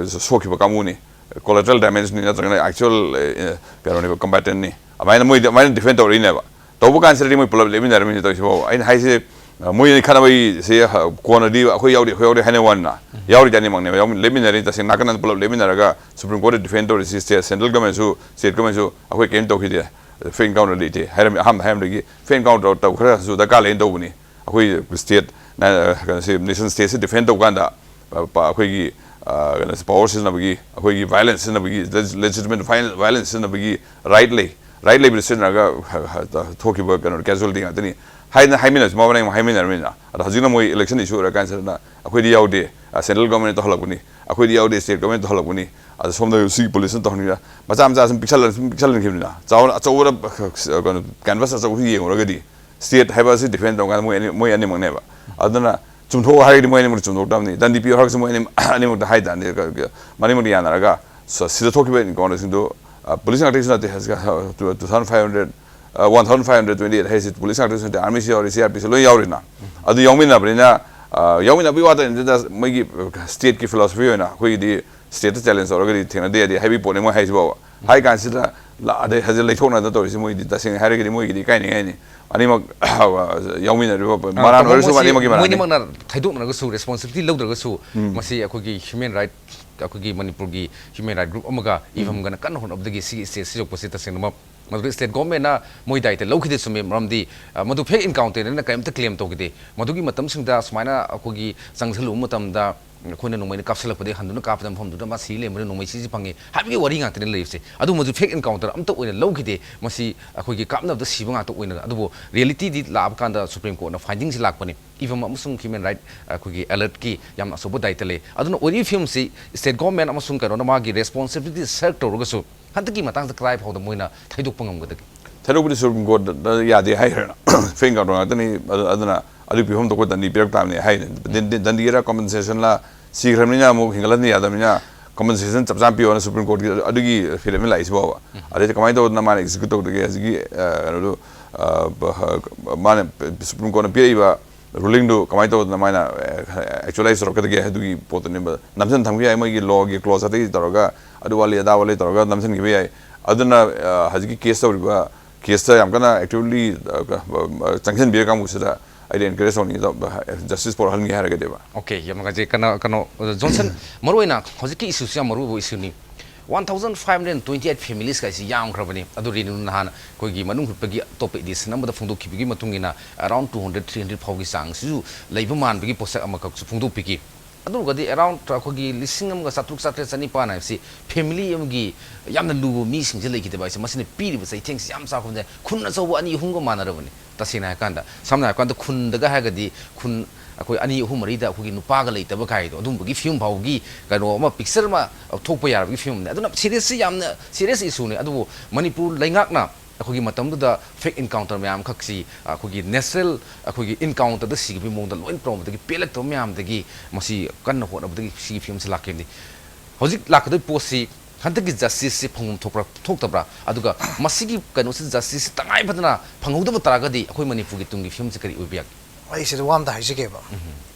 ꯁꯣꯛꯈꯤꯕ ꯀꯥꯡꯕꯨꯅꯤ, ꯀꯣꯂꯦꯇꯔꯦꯜ ꯗꯦꯃꯦꯖꯅꯤ ꯅꯠꯇ꯭ꯔꯒꯅ ꯑꯦꯛꯆꯨꯋꯦꯜ, ꯑ, ꯀꯩꯅꯣꯅꯦꯕ, ꯀꯝꯕꯦꯇꯦꯟꯅꯤ꯫ ꯑꯗꯨꯃꯥꯏꯅ ꯃꯣꯏꯗꯤ ꯑꯗꯨꯃꯥꯏꯅ ꯗꯤꯐꯦꯟ ꯇꯧꯔꯛꯏꯅꯦꯕ꯫ ꯇꯧꯕ ꯀꯥꯟꯁꯤꯗꯗꯤ ꯃꯣꯏ ꯄꯨꯂꯞ ꯂꯦꯞꯃꯤꯟꯅꯔꯝꯃꯤꯅꯦ ꯇꯧꯔꯤꯁꯤꯕꯣ꯫ ꯑꯩꯅ ꯍꯥꯏꯁꯦ, ꯑ, ꯃꯣꯏ ꯑꯅꯤ ꯈꯠꯅꯕꯒꯤꯁꯦ, ꯑ, ꯀꯣꯟꯅꯗꯤ ꯑꯩꯈꯣꯏ ꯌꯥꯎꯔꯤ, ꯑꯩꯈꯣꯏ ꯌꯥꯎꯔꯤ ꯍꯥꯏꯅ ꯋꯥꯅꯤꯅ, ꯌꯥꯎꯔꯤꯗꯤ ꯑꯅꯤꯃꯛꯅꯦꯕ, ꯌꯥꯎꯃꯤꯟ-, ꯂꯦꯞꯃꯤꯟꯅꯔꯤ, ꯇꯁꯦꯡꯅ ꯅꯥꯀꯟ ꯄꯨꯂꯞ ꯂꯦꯞꯃꯤꯟꯅꯔꯒ ꯁꯨꯄ꯭ꯔꯤꯝ ꯀꯣꯔꯠꯇ ꯗꯤꯐꯦꯟ ꯇꯧꯔꯤꯁꯤ ꯁ꯭ꯇꯦꯠ, ꯁꯦꯟꯇ꯭ꯔꯦꯜ ꯒꯃꯦꯟꯁꯨ, ꯁ꯭ꯇꯦꯠ ꯒꯃꯦꯟꯁꯨ ꯑꯩꯈꯣꯏ ꯀꯔꯤꯝ ꯇꯧꯈꯤꯗꯦ, ꯐꯦꯛ ꯑꯦꯟꯀꯥꯎꯟꯇꯔ ꯂꯩꯇꯦ ꯍꯥꯏꯔꯝꯃꯤ꯫ ꯑꯍꯥꯟꯕꯗ ꯍꯥꯏꯔꯝꯕꯗꯒꯤ ꯐꯦꯛ ꯑꯦꯟꯀꯥꯎꯟꯇꯔ ꯇꯧꯈ꯭ꯔꯁꯨ ꯗꯔꯀꯥꯔ ꯂꯩꯅ ꯇꯧꯕꯅꯤ꯫ ꯑꯩꯈꯣꯏ ꯁ꯭ꯇꯦꯠ, ꯅ-, ꯀꯩꯅꯣꯁꯤ, ꯅꯦꯁꯟ ꯁ꯭ꯇꯦꯠꯁꯤ ꯗꯤꯐꯦꯟ ꯇꯧꯕ ꯀꯥꯟꯗ, ꯑ, ꯄ-, ꯑꯩꯈꯣꯏꯒꯤ, ꯑ, ꯀꯩꯅꯣꯁꯤ, ꯄꯋꯥꯔ ꯁꯤꯖꯤꯟꯅꯕꯒꯤ, ꯑꯩꯈꯣꯏꯒꯤ ꯚꯥꯏꯑꯣꯂꯦꯟꯁ ꯁꯤꯖꯤꯟꯅꯕꯒꯤ, ꯂꯦꯖꯤꯇꯤꯃꯦꯠ ꯚꯥꯏꯑꯣꯂꯦꯟꯁ ꯁꯤꯖꯤꯟꯅꯕꯒꯤ ꯔꯥꯏꯠ ꯂꯩ꯫ ꯔꯥꯏꯠ ꯂꯩꯕꯗ ꯁꯤꯖꯤꯟꯅꯔꯒ, ꯍ-, ꯍ-, ꯊꯣꯛꯈꯤꯕ ꯀꯩꯅꯣ, ꯀꯦꯖꯨꯋꯦꯂꯤꯇꯤ ꯉꯥꯛꯇꯅꯤ꯫ ꯍꯥꯏꯅ ꯍꯥꯏꯃꯤꯟꯅꯁꯤ, ꯃꯃꯥꯡ ꯑꯃ ꯍꯥꯏꯃꯤꯟꯅꯔꯕꯅꯤꯅ꯫ ꯑꯗꯣ ꯍꯧꯖꯤꯛꯅ ꯃꯣꯏ ꯏꯂꯦꯛꯁꯟ ꯏꯁꯨ ꯑꯣꯏꯔꯀꯥꯟꯁꯤꯗ ꯑꯩꯈꯣꯏꯗꯤ ꯌꯥꯎꯗꯦ, ꯑ, ꯁꯦꯟꯇ꯭ꯔꯦꯜ ꯒꯣꯔꯃꯦꯟꯅ ꯇꯧꯍꯜꯂꯛꯄꯅꯤ, ꯑꯩꯈꯣꯏꯗꯤ ꯌꯥꯎꯗꯦ, ꯁ꯭ꯇꯦꯠ ꯒꯣꯔꯃꯦꯟꯅ ꯇꯧꯍꯜꯂꯛꯄꯅꯤ, ꯑꯗ ꯁꯣꯝꯗ ꯁꯤꯒꯤ ꯄꯨꯂꯤꯁꯅ ꯇꯧꯍꯟꯕꯅꯤꯅ, ꯃꯆꯥ ꯃꯆꯥ ꯁꯨꯝ ꯄꯤꯛꯁꯜꯂ-, ꯁꯨꯝ ꯄꯤꯛꯁꯜꯍꯟꯈꯤꯕꯅꯤꯅ꯫ ꯆꯥꯎꯅ, ꯑꯆꯧꯕꯗ, ꯑ, ꯀꯩꯅꯣ, ꯀꯦꯟꯚꯥꯁ ꯑꯆꯧꯕꯁꯤ ꯌꯦꯡꯉꯨꯔꯒꯗꯤ ꯁ꯭ꯇꯦꯠ ꯍꯥꯏꯕ ꯑꯁꯤ ꯗꯤꯐꯦꯟ ꯇꯧꯔꯀꯥꯟꯗ ꯃꯣꯏ ꯑꯅꯤ, ꯃꯣꯏ ꯑꯅꯤꯃꯛꯅꯦꯕ꯫ ꯑꯗꯨꯅ ꯆꯨꯝꯊꯣꯛꯑꯣ ꯍꯥꯏꯔꯒꯗꯤ ꯃꯣꯏ ꯑꯅꯤꯃꯛ ꯆꯨꯝꯊꯣꯛꯇꯕꯅꯤ, ꯗꯟꯗꯤ ꯄꯤꯌꯨ ꯍꯥꯏꯔꯒꯁꯨ ꯃꯣꯏ ꯑꯅꯤ, ꯑꯅꯤꯃꯛꯇ ꯍꯥꯏ ꯇꯥꯔꯗꯤ, ꯀ-, ꯀ-, ꯃꯅꯤꯃꯛꯇ ꯌꯥꯅꯔꯒ ꯁ-, ꯁꯤꯗ ꯊꯣꯛꯈꯤꯕ ꯏꯟꯀꯥꯎꯟꯇꯔꯁꯤꯡꯗꯨ, ꯑ, ꯄꯨꯂꯤꯁ ꯉꯥꯛꯇꯒꯤꯁꯨ ꯅꯠꯇꯦ, ꯇꯨ ꯊꯥꯎꯖꯟ ꯐꯥꯏꯚ ꯍꯟꯗ꯭ꯔꯦꯠ, ꯑ, one thousand five hundred twenty eight ꯍꯥꯏꯁꯤ ꯄꯨꯂꯤꯁ ꯉꯥꯛꯇꯁꯨ ꯅꯠꯇꯦ, ꯑꯥꯔꯃꯤꯁꯨ ꯌꯥꯎꯔꯤ, ꯁꯤ ꯑꯥꯔ ꯄꯤꯁꯨ ꯂꯣꯏ ꯌꯥꯎꯔꯤꯅ꯫ ꯑꯗꯨ ꯌꯥꯎꯃꯤꯟꯅꯕꯅꯤꯅ, ꯑ, ꯌꯥꯎꯃꯤꯟꯅꯕꯒꯤ ꯋꯥꯇ ꯅꯠꯇꯅ ꯃꯣꯏꯒꯤ ꯁ꯭ꯇꯦꯠꯀꯤ ꯐꯤꯂꯣꯁꯣꯐꯤ ꯑꯣꯏꯅ ꯑꯩꯈꯣꯏꯒꯤꯗꯤ ꯁ꯭ꯇꯦꯠꯇ ꯆꯦꯂꯦꯟꯖ ꯇꯧꯔꯒꯗꯤ ꯊꯦꯡꯅꯗꯦ ꯌꯥꯗꯦ ꯍꯥꯏꯕꯒꯤ ꯄꯣꯠꯅꯤ ꯃꯣꯏ ꯍꯥꯏꯁꯤ ꯐꯥꯎꯕ꯫ ꯍꯥꯏ ꯀꯥꯟꯁꯤꯗ ꯂꯥ-, ꯑꯗꯩ ꯍꯧꯖꯤꯛ ꯂꯩꯊꯣꯛꯅꯗꯅ ꯇꯧꯔꯤꯁꯤ ꯃꯣꯏꯗꯤ ꯇꯁꯦꯡꯅ ꯍꯥꯏꯔꯒꯗꯤ ꯃꯣꯏꯒꯤꯗꯤ ꯏꯀꯥꯏꯅꯤꯡꯉꯥꯏꯅꯤ꯫ ꯑꯅꯤꯃꯛ ꯌꯥꯎꯃꯤꯟꯅꯔꯤꯕ ꯑ, ꯃꯔꯥꯟ ꯇꯥꯃꯣ, ꯑꯣꯏꯔꯁꯨ ꯃꯣꯏꯁꯤ ꯑꯅꯤꯃꯛꯀꯤ ꯃꯔꯥꯟꯅꯤ꯫ ꯃꯣꯏꯅꯤꯃꯛꯅ ꯊꯩꯗꯣꯛꯅꯔꯒꯁꯨ, ꯔꯦꯁꯄꯣꯟꯁꯤꯕꯤꯂꯤꯇꯤ ꯂꯧꯗ꯭ꯔꯒꯁꯨ, ꯎꯝ꯫ ꯃꯁꯤ ꯑꯩꯈꯣꯏꯒꯤ ꯍ꯭ꯌꯨꯃꯦꯟ ꯔꯥꯏꯠ, ꯑꯩꯈꯣꯏꯒꯤ ꯃꯅꯤꯄꯨꯔꯒꯤ ꯍ꯭ꯌꯨꯃꯦꯟ ꯔꯥꯏꯠ ꯒ꯭ꯔꯨꯞ ꯑꯃꯒ ꯎꯝ꯫ ꯏꯐꯝꯒꯅ ꯀꯟꯅ ꯍꯣꯠꯅꯕꯗꯒꯤ ꯁꯤꯒꯤ ꯁ꯭ꯇꯦꯖꯁꯤ ꯌꯧꯔꯛꯄꯁꯤ ꯇꯁꯦꯡꯅꯃꯛ ꯃꯗꯨꯗ ꯁ꯭ꯇꯦꯠ ꯒꯣꯔꯃꯦꯟꯅ ꯃꯣꯏ ꯗꯥꯏꯇ ꯂꯧꯈꯤꯗꯦ, ꯆꯨꯝꯃꯤ, ꯃꯔꯝꯗꯤ, ꯑ, ꯃꯗꯨ ꯐꯦꯛ ꯏꯟꯀꯥꯎꯟꯇꯔꯅ ꯀꯔꯤꯝꯇ ꯀ꯭ꯂꯦꯝ ꯇꯧꯈꯤꯗꯦ꯫ ꯃꯗꯨꯒꯤ ꯃꯇꯝꯁꯤꯡꯗ ꯁꯨꯃꯥꯏꯅ ꯑꯩꯈꯣꯏꯒꯤ ꯆꯪꯁꯤꯜꯂꯨꯕ ꯃꯇꯝꯗ ꯑꯩꯈꯣꯏꯅ ꯅꯣꯡꯃꯩꯅ ꯀꯥꯞꯁꯤꯜꯂꯛꯄꯗꯒꯤ ꯍꯟꯗꯨꯅ ꯀꯥꯞꯄꯗ ꯃꯐꯝꯗꯨꯗ ꯃꯥ ꯁꯤ ꯂꯩꯔꯝꯕꯅ ꯅꯣꯡꯃꯩ ꯁꯤꯁꯤ ꯐꯪꯉꯤ ꯍꯥꯏꯕꯒꯤ ꯋꯥꯔꯤ ꯉꯥꯛꯇꯅꯤ ꯂꯩꯔꯤꯁꯦ꯫ ꯑꯗꯨ ꯃꯗꯨ ꯐꯦꯛ ꯏꯟꯀꯥꯎꯟꯇꯔ ꯑꯝꯇ ꯑꯣꯏꯅ ꯂꯧꯈꯤꯗꯦ꯫ ꯃꯁꯤ ꯑꯩꯈꯣꯏꯒꯤ ꯀꯥꯞꯅꯕꯗ ꯁꯤꯕ ꯉꯥꯛꯇ ꯑꯣꯏꯅ, ꯑꯗꯨꯕꯨ ꯔꯤꯌꯦꯂꯤꯇꯤꯗꯤ ꯂꯥꯛꯑꯕ ꯀꯥꯟꯗ ꯁꯨꯄ꯭ꯔꯤꯝ ꯀꯣꯔꯠꯅ ꯐꯥꯏꯟꯗꯤꯡꯁꯤ ꯂꯥꯛꯄꯅꯤ꯫ ꯏꯐꯝ ꯑꯃꯁꯨꯡ ꯍ꯭ꯌꯨꯃꯦꯟ ꯔꯥꯏꯠ ꯑꯩꯈꯣꯏꯒꯤ ꯑꯦꯂꯔꯠꯀꯤ ꯌꯥꯝꯅ ꯑꯆꯧꯕ ꯗꯥꯏꯇ ꯂꯩ꯫ ꯑꯗꯨꯅ ꯑꯣꯏꯔꯤꯕ ꯐꯤꯕꯝꯁꯤ ꯁ꯭ꯇꯦꯠ ꯒꯣꯔꯃꯦꯟ ꯑꯃꯁꯨꯡ ꯀꯩꯅꯣꯅ ꯃꯥꯒꯤ ꯔꯦꯁꯄꯣꯟꯁꯤꯕꯤꯂꯤꯇꯤ ꯁꯦꯌꯔ ꯇꯧꯔꯒꯁꯨ ꯍꯟꯗꯛꯀꯤ ꯃꯇꯥꯡꯗ ꯀꯗꯥꯏ ꯐꯥꯎꯗ ꯃꯣꯏꯅ ꯊꯩꯗꯣꯛꯄ ꯉꯝꯒꯗꯒꯦ? ꯊꯩꯗꯣꯛꯄꯗꯤ ꯁꯨꯄ꯭ꯔꯤꯝ ꯀꯣꯔꯠꯇ ꯌꯥꯗꯦ ꯍꯥꯏꯈ꯭ꯔꯦꯅ꯫ ꯐꯦꯛ ꯏꯟꯀꯥꯎꯟꯇꯔ ꯉꯥꯛꯇꯅꯤ꯫ ꯑꯗꯨ-, ꯑꯗꯨꯅ ꯑꯗꯨꯒꯤ ꯐꯤꯕꯝꯗꯣ ꯑꯩꯈꯣꯏ ꯗꯟꯗꯤ ꯄꯤꯔꯛ ꯇꯥꯕꯅꯤ ꯍꯥꯏ꯫ ꯗꯟꯗꯤ-, ꯗꯟꯗꯤꯔ ꯀꯝꯄꯟꯁꯦꯁꯟꯂ, ꯁꯤꯈ꯭ꯔꯕꯅꯤꯅ ꯑꯃꯨꯛ ꯍꯤꯡꯒꯠꯍꯟꯕ ꯌꯥꯗꯕꯅꯤꯅ ꯀꯝꯄꯟꯁꯦꯁꯟ ꯆꯞ ꯆꯥꯅ ꯄꯤꯌꯣꯅ ꯁꯨꯄ꯭ꯔꯤꯝ ꯀꯣꯔꯠꯀꯤ ꯑꯗꯨꯒꯤ ꯐꯤꯔꯦꯞꯅ ꯂꯥꯛꯏꯁꯤ ꯐꯥꯎꯕ꯫ ꯎꯝ꯫ ꯑꯗꯩꯗꯤ ꯀꯃꯥꯏꯅ ꯇꯧꯗꯅ ꯃꯥꯅ ꯑꯦꯛꯖꯤꯀ꯭ꯌꯨꯠ ꯇꯧꯗꯒꯦ ꯍꯧꯖꯤꯛꯀꯤ, ꯑ, ꯀꯩꯅꯣꯗꯨ, ꯑ, ꯕ-, ꯍ-, ꯃꯥꯅ ꯁꯨꯄ꯭ꯔꯤꯝ ꯀꯣꯔꯠꯅ ꯄꯤꯔꯛꯏꯕ ꯔꯨꯂꯤꯡꯗꯨ ꯀꯃꯥꯏꯅ ꯇꯧꯗꯅ ꯃꯥꯅ, ꯑ, ꯑꯦꯛꯆꯨꯋꯦꯂꯥꯏꯁ ꯇꯧꯔꯛꯀꯗꯒꯦ ꯍꯥꯏꯗꯨꯒꯤ ꯄꯣꯠꯇꯨꯅꯦꯕ꯫ ꯅꯝꯁꯤꯟ ꯊꯝꯈꯤꯕ ꯌꯥꯏ, ꯃꯣꯏꯒꯤ ꯂꯣꯒꯤ ꯀ꯭ꯂꯣꯖ ꯑꯇꯩ ꯇꯧꯔꯒ ꯑꯗꯨ ꯋꯥꯠꯂꯤ ꯑꯗꯥ ꯋꯥꯠꯂꯤ ꯇꯧꯔꯒ ꯅꯝꯁꯤꯟꯈꯤꯕ ꯌꯥꯏ꯫ ꯑꯗꯨꯅ, ꯑ, ꯍꯧꯖꯤꯛꯀꯤ ꯀꯦꯁ ꯇꯧꯔꯤꯕ, ꯀꯦꯁꯇ ꯌꯥꯝ ꯀꯟꯅ ꯑꯦꯛꯇꯤꯚꯂꯤ, ꯑ, ꯆꯪꯁꯤꯟꯕꯤꯔ ꯀꯥꯡꯕꯨꯁꯤꯗ ꯑꯩꯗꯤ ꯑꯦꯟꯀꯔꯦꯖ ꯇꯧꯅꯤꯡꯉꯤ, ꯖꯁꯇꯤꯁ ꯄꯣꯔꯛꯍꯟꯒꯦ ꯍꯥꯏꯔꯒꯗꯤꯕ꯫ ꯑꯣꯀꯦ, ꯌꯥꯝ ꯅꯨꯡꯉꯥꯏꯖꯩ꯫ ꯀꯩꯅꯣ ꯀꯩꯅꯣ ꯖꯣꯟꯁꯟ, ꯃꯔꯨꯑꯣꯏꯅ ꯍꯧꯖꯤꯛꯀꯤ ꯏꯁꯨꯁꯤ ꯌꯥꯝ ꯃꯔꯨ ꯑꯣꯏꯕ ꯏꯁꯨꯅꯤ꯫ One thousand five hundred twenty eight families ꯀꯥꯏꯁꯤ ꯌꯥꯝꯈ꯭ꯔꯕꯅꯤ꯫ ꯑꯗꯨ ꯔꯦꯅꯨ ꯅꯍꯥꯟ ꯑꯩꯈꯣꯏꯒꯤ ꯃꯅꯨꯡ ꯍꯨꯠꯄꯒꯤ ꯑꯇꯣꯞꯄ ꯏꯗꯤꯁꯟ ꯑꯃꯗ ꯐꯣꯡꯗꯣꯛꯈꯤꯕꯒꯤ ꯃꯇꯨꯡ ꯏꯟꯅ around two hundred, three hundred ꯐꯥꯎꯒꯤ ꯆꯥꯡꯁꯤꯁꯨ ꯂꯩꯕ ꯃꯥꯟꯕꯒꯤ ꯄꯣꯠꯁꯛ ꯑꯃꯈꯛꯁꯨ ꯐꯣꯡꯗꯣꯛꯄꯤꯈꯤ꯫ ꯑꯗꯨꯒꯗꯤ around ꯑꯩꯈꯣꯏꯒꯤ ꯂꯤꯁꯤꯡ ꯑꯃꯒ ꯆꯥꯇ꯭ꯔꯨꯛ, ꯆꯥꯇ꯭ꯔꯦꯠ, ꯆꯅꯤꯄꯥꯟ ꯍꯥꯏꯕꯁꯤ ꯐꯦꯃꯤꯂꯤ ꯑꯃꯒꯤ ꯌꯥꯝꯅ ꯂꯨꯕ ꯃꯤꯁꯤꯡꯁꯦ ꯂꯩꯈꯤꯗꯕ ꯍꯥꯏꯁꯦ, ꯃꯁꯤꯅ ꯄꯤꯔꯤꯕ ꯆꯩꯊꯦꯡꯁꯤ ꯌꯥꯝ ꯆꯥꯎꯈ꯭ꯔꯕꯅꯦ꯫ ꯈꯨꯟ ꯑꯆꯧꯕ ꯑꯅꯤ ꯑꯍꯨꯝꯒ ꯃꯥꯟꯅꯔꯕꯅꯤ꯫ ꯇꯁꯦꯡꯅ ꯍꯥꯏꯔꯀꯥꯟꯗ, ꯁꯝꯅ ꯍꯥꯏꯔꯀꯥꯟꯗ ꯈꯨꯟꯗꯒ ꯍꯥꯏꯔꯒꯗꯤ ꯈꯨꯟ ꯑꯩꯈꯣꯏ ꯑꯅꯤ ꯑꯍꯨꯝ ꯃꯔꯤꯗ ꯑꯩꯈꯣꯏꯒꯤ ꯅꯨꯄꯥꯒ ꯂꯩꯇꯕ ꯀꯥꯏꯗꯣ, ꯑꯗꯨꯝꯕꯒꯤ ꯐꯤꯕꯝ ꯐꯥꯎꯒꯤ ꯀꯩꯅꯣ ꯑꯃ, ꯄꯤꯛꯆꯔ ꯑꯃ ꯊꯣꯛꯄ ꯌꯥꯔꯕꯒꯤ ꯐꯤꯕꯝꯅꯦ꯫ ꯑꯗꯨꯅ ꯁꯤꯔꯤꯌꯁꯁꯤ ꯌꯥꯝꯅ ꯁꯤꯔꯤꯌꯁ ꯏꯁꯨꯅꯦ꯫ ꯑꯗꯨꯕꯨ ꯃꯅꯤꯄꯨꯔ ꯂꯩꯉꯥꯛꯅ ꯑꯩꯈꯣꯏꯒꯤ ꯃꯇꯝꯗꯨꯗ ꯐꯦꯛ ꯏꯟꯀꯥꯎꯟꯇꯔ ꯃꯌꯥꯝ ꯈꯛꯁꯤ ꯑꯩꯈꯣꯏꯒꯤ ꯅꯦꯆꯔꯦꯜ ꯑꯩꯈꯣꯏꯒꯤ ꯏꯟꯀꯥꯎꯟꯇꯔꯗ ꯁꯤꯈꯤꯕꯒꯤ ꯃꯑꯣꯡꯗ ꯂꯣꯏꯅ ꯇꯧꯔꯝꯕꯗꯒꯤ ꯄꯦꯜꯂꯛꯇꯕ ꯃꯌꯥꯝꯗꯒꯤ ꯃꯁꯤ ꯀꯟꯅ ꯍꯣꯠꯅꯕꯗꯒꯤ ꯁꯤꯒꯤ ꯐꯤꯕꯝꯁꯤ ꯂꯥꯛꯈꯤꯕꯅꯤ꯫ ꯍꯧꯖꯤꯛ ꯂꯥꯛꯀꯗꯧꯔꯤꯕ ꯄꯣꯠꯁꯤ ꯍꯟꯗꯛꯀꯤ ꯖꯁꯇꯤꯁꯁꯤ ꯐꯪꯐꯝ ꯊꯣꯛꯄ꯭ꯔꯥ ꯊꯣꯛꯇꯕ꯭ꯔꯥ, ꯑꯗꯨꯒ ꯃꯁꯤꯒꯤ ꯀꯩꯅꯣꯁꯤ, ꯖꯁꯇꯤꯁꯁꯤ ꯇꯉꯥꯏ ꯐꯗꯅ ꯐꯪꯍꯧꯗꯕ ꯇꯥꯔꯒꯗꯤ ꯑꯩꯈꯣꯏ ꯃꯅꯤꯄꯨꯔꯒꯤ ꯇꯨꯡꯒꯤ ꯐꯤꯕꯝꯁꯤ ꯀꯔꯤ ꯑꯣꯏꯕ ꯌꯥꯒꯦ? ꯑꯩ ꯁꯤꯗ ꯋꯥ ꯑꯝꯇ ꯍꯥꯏꯖꯒꯦꯕ꯫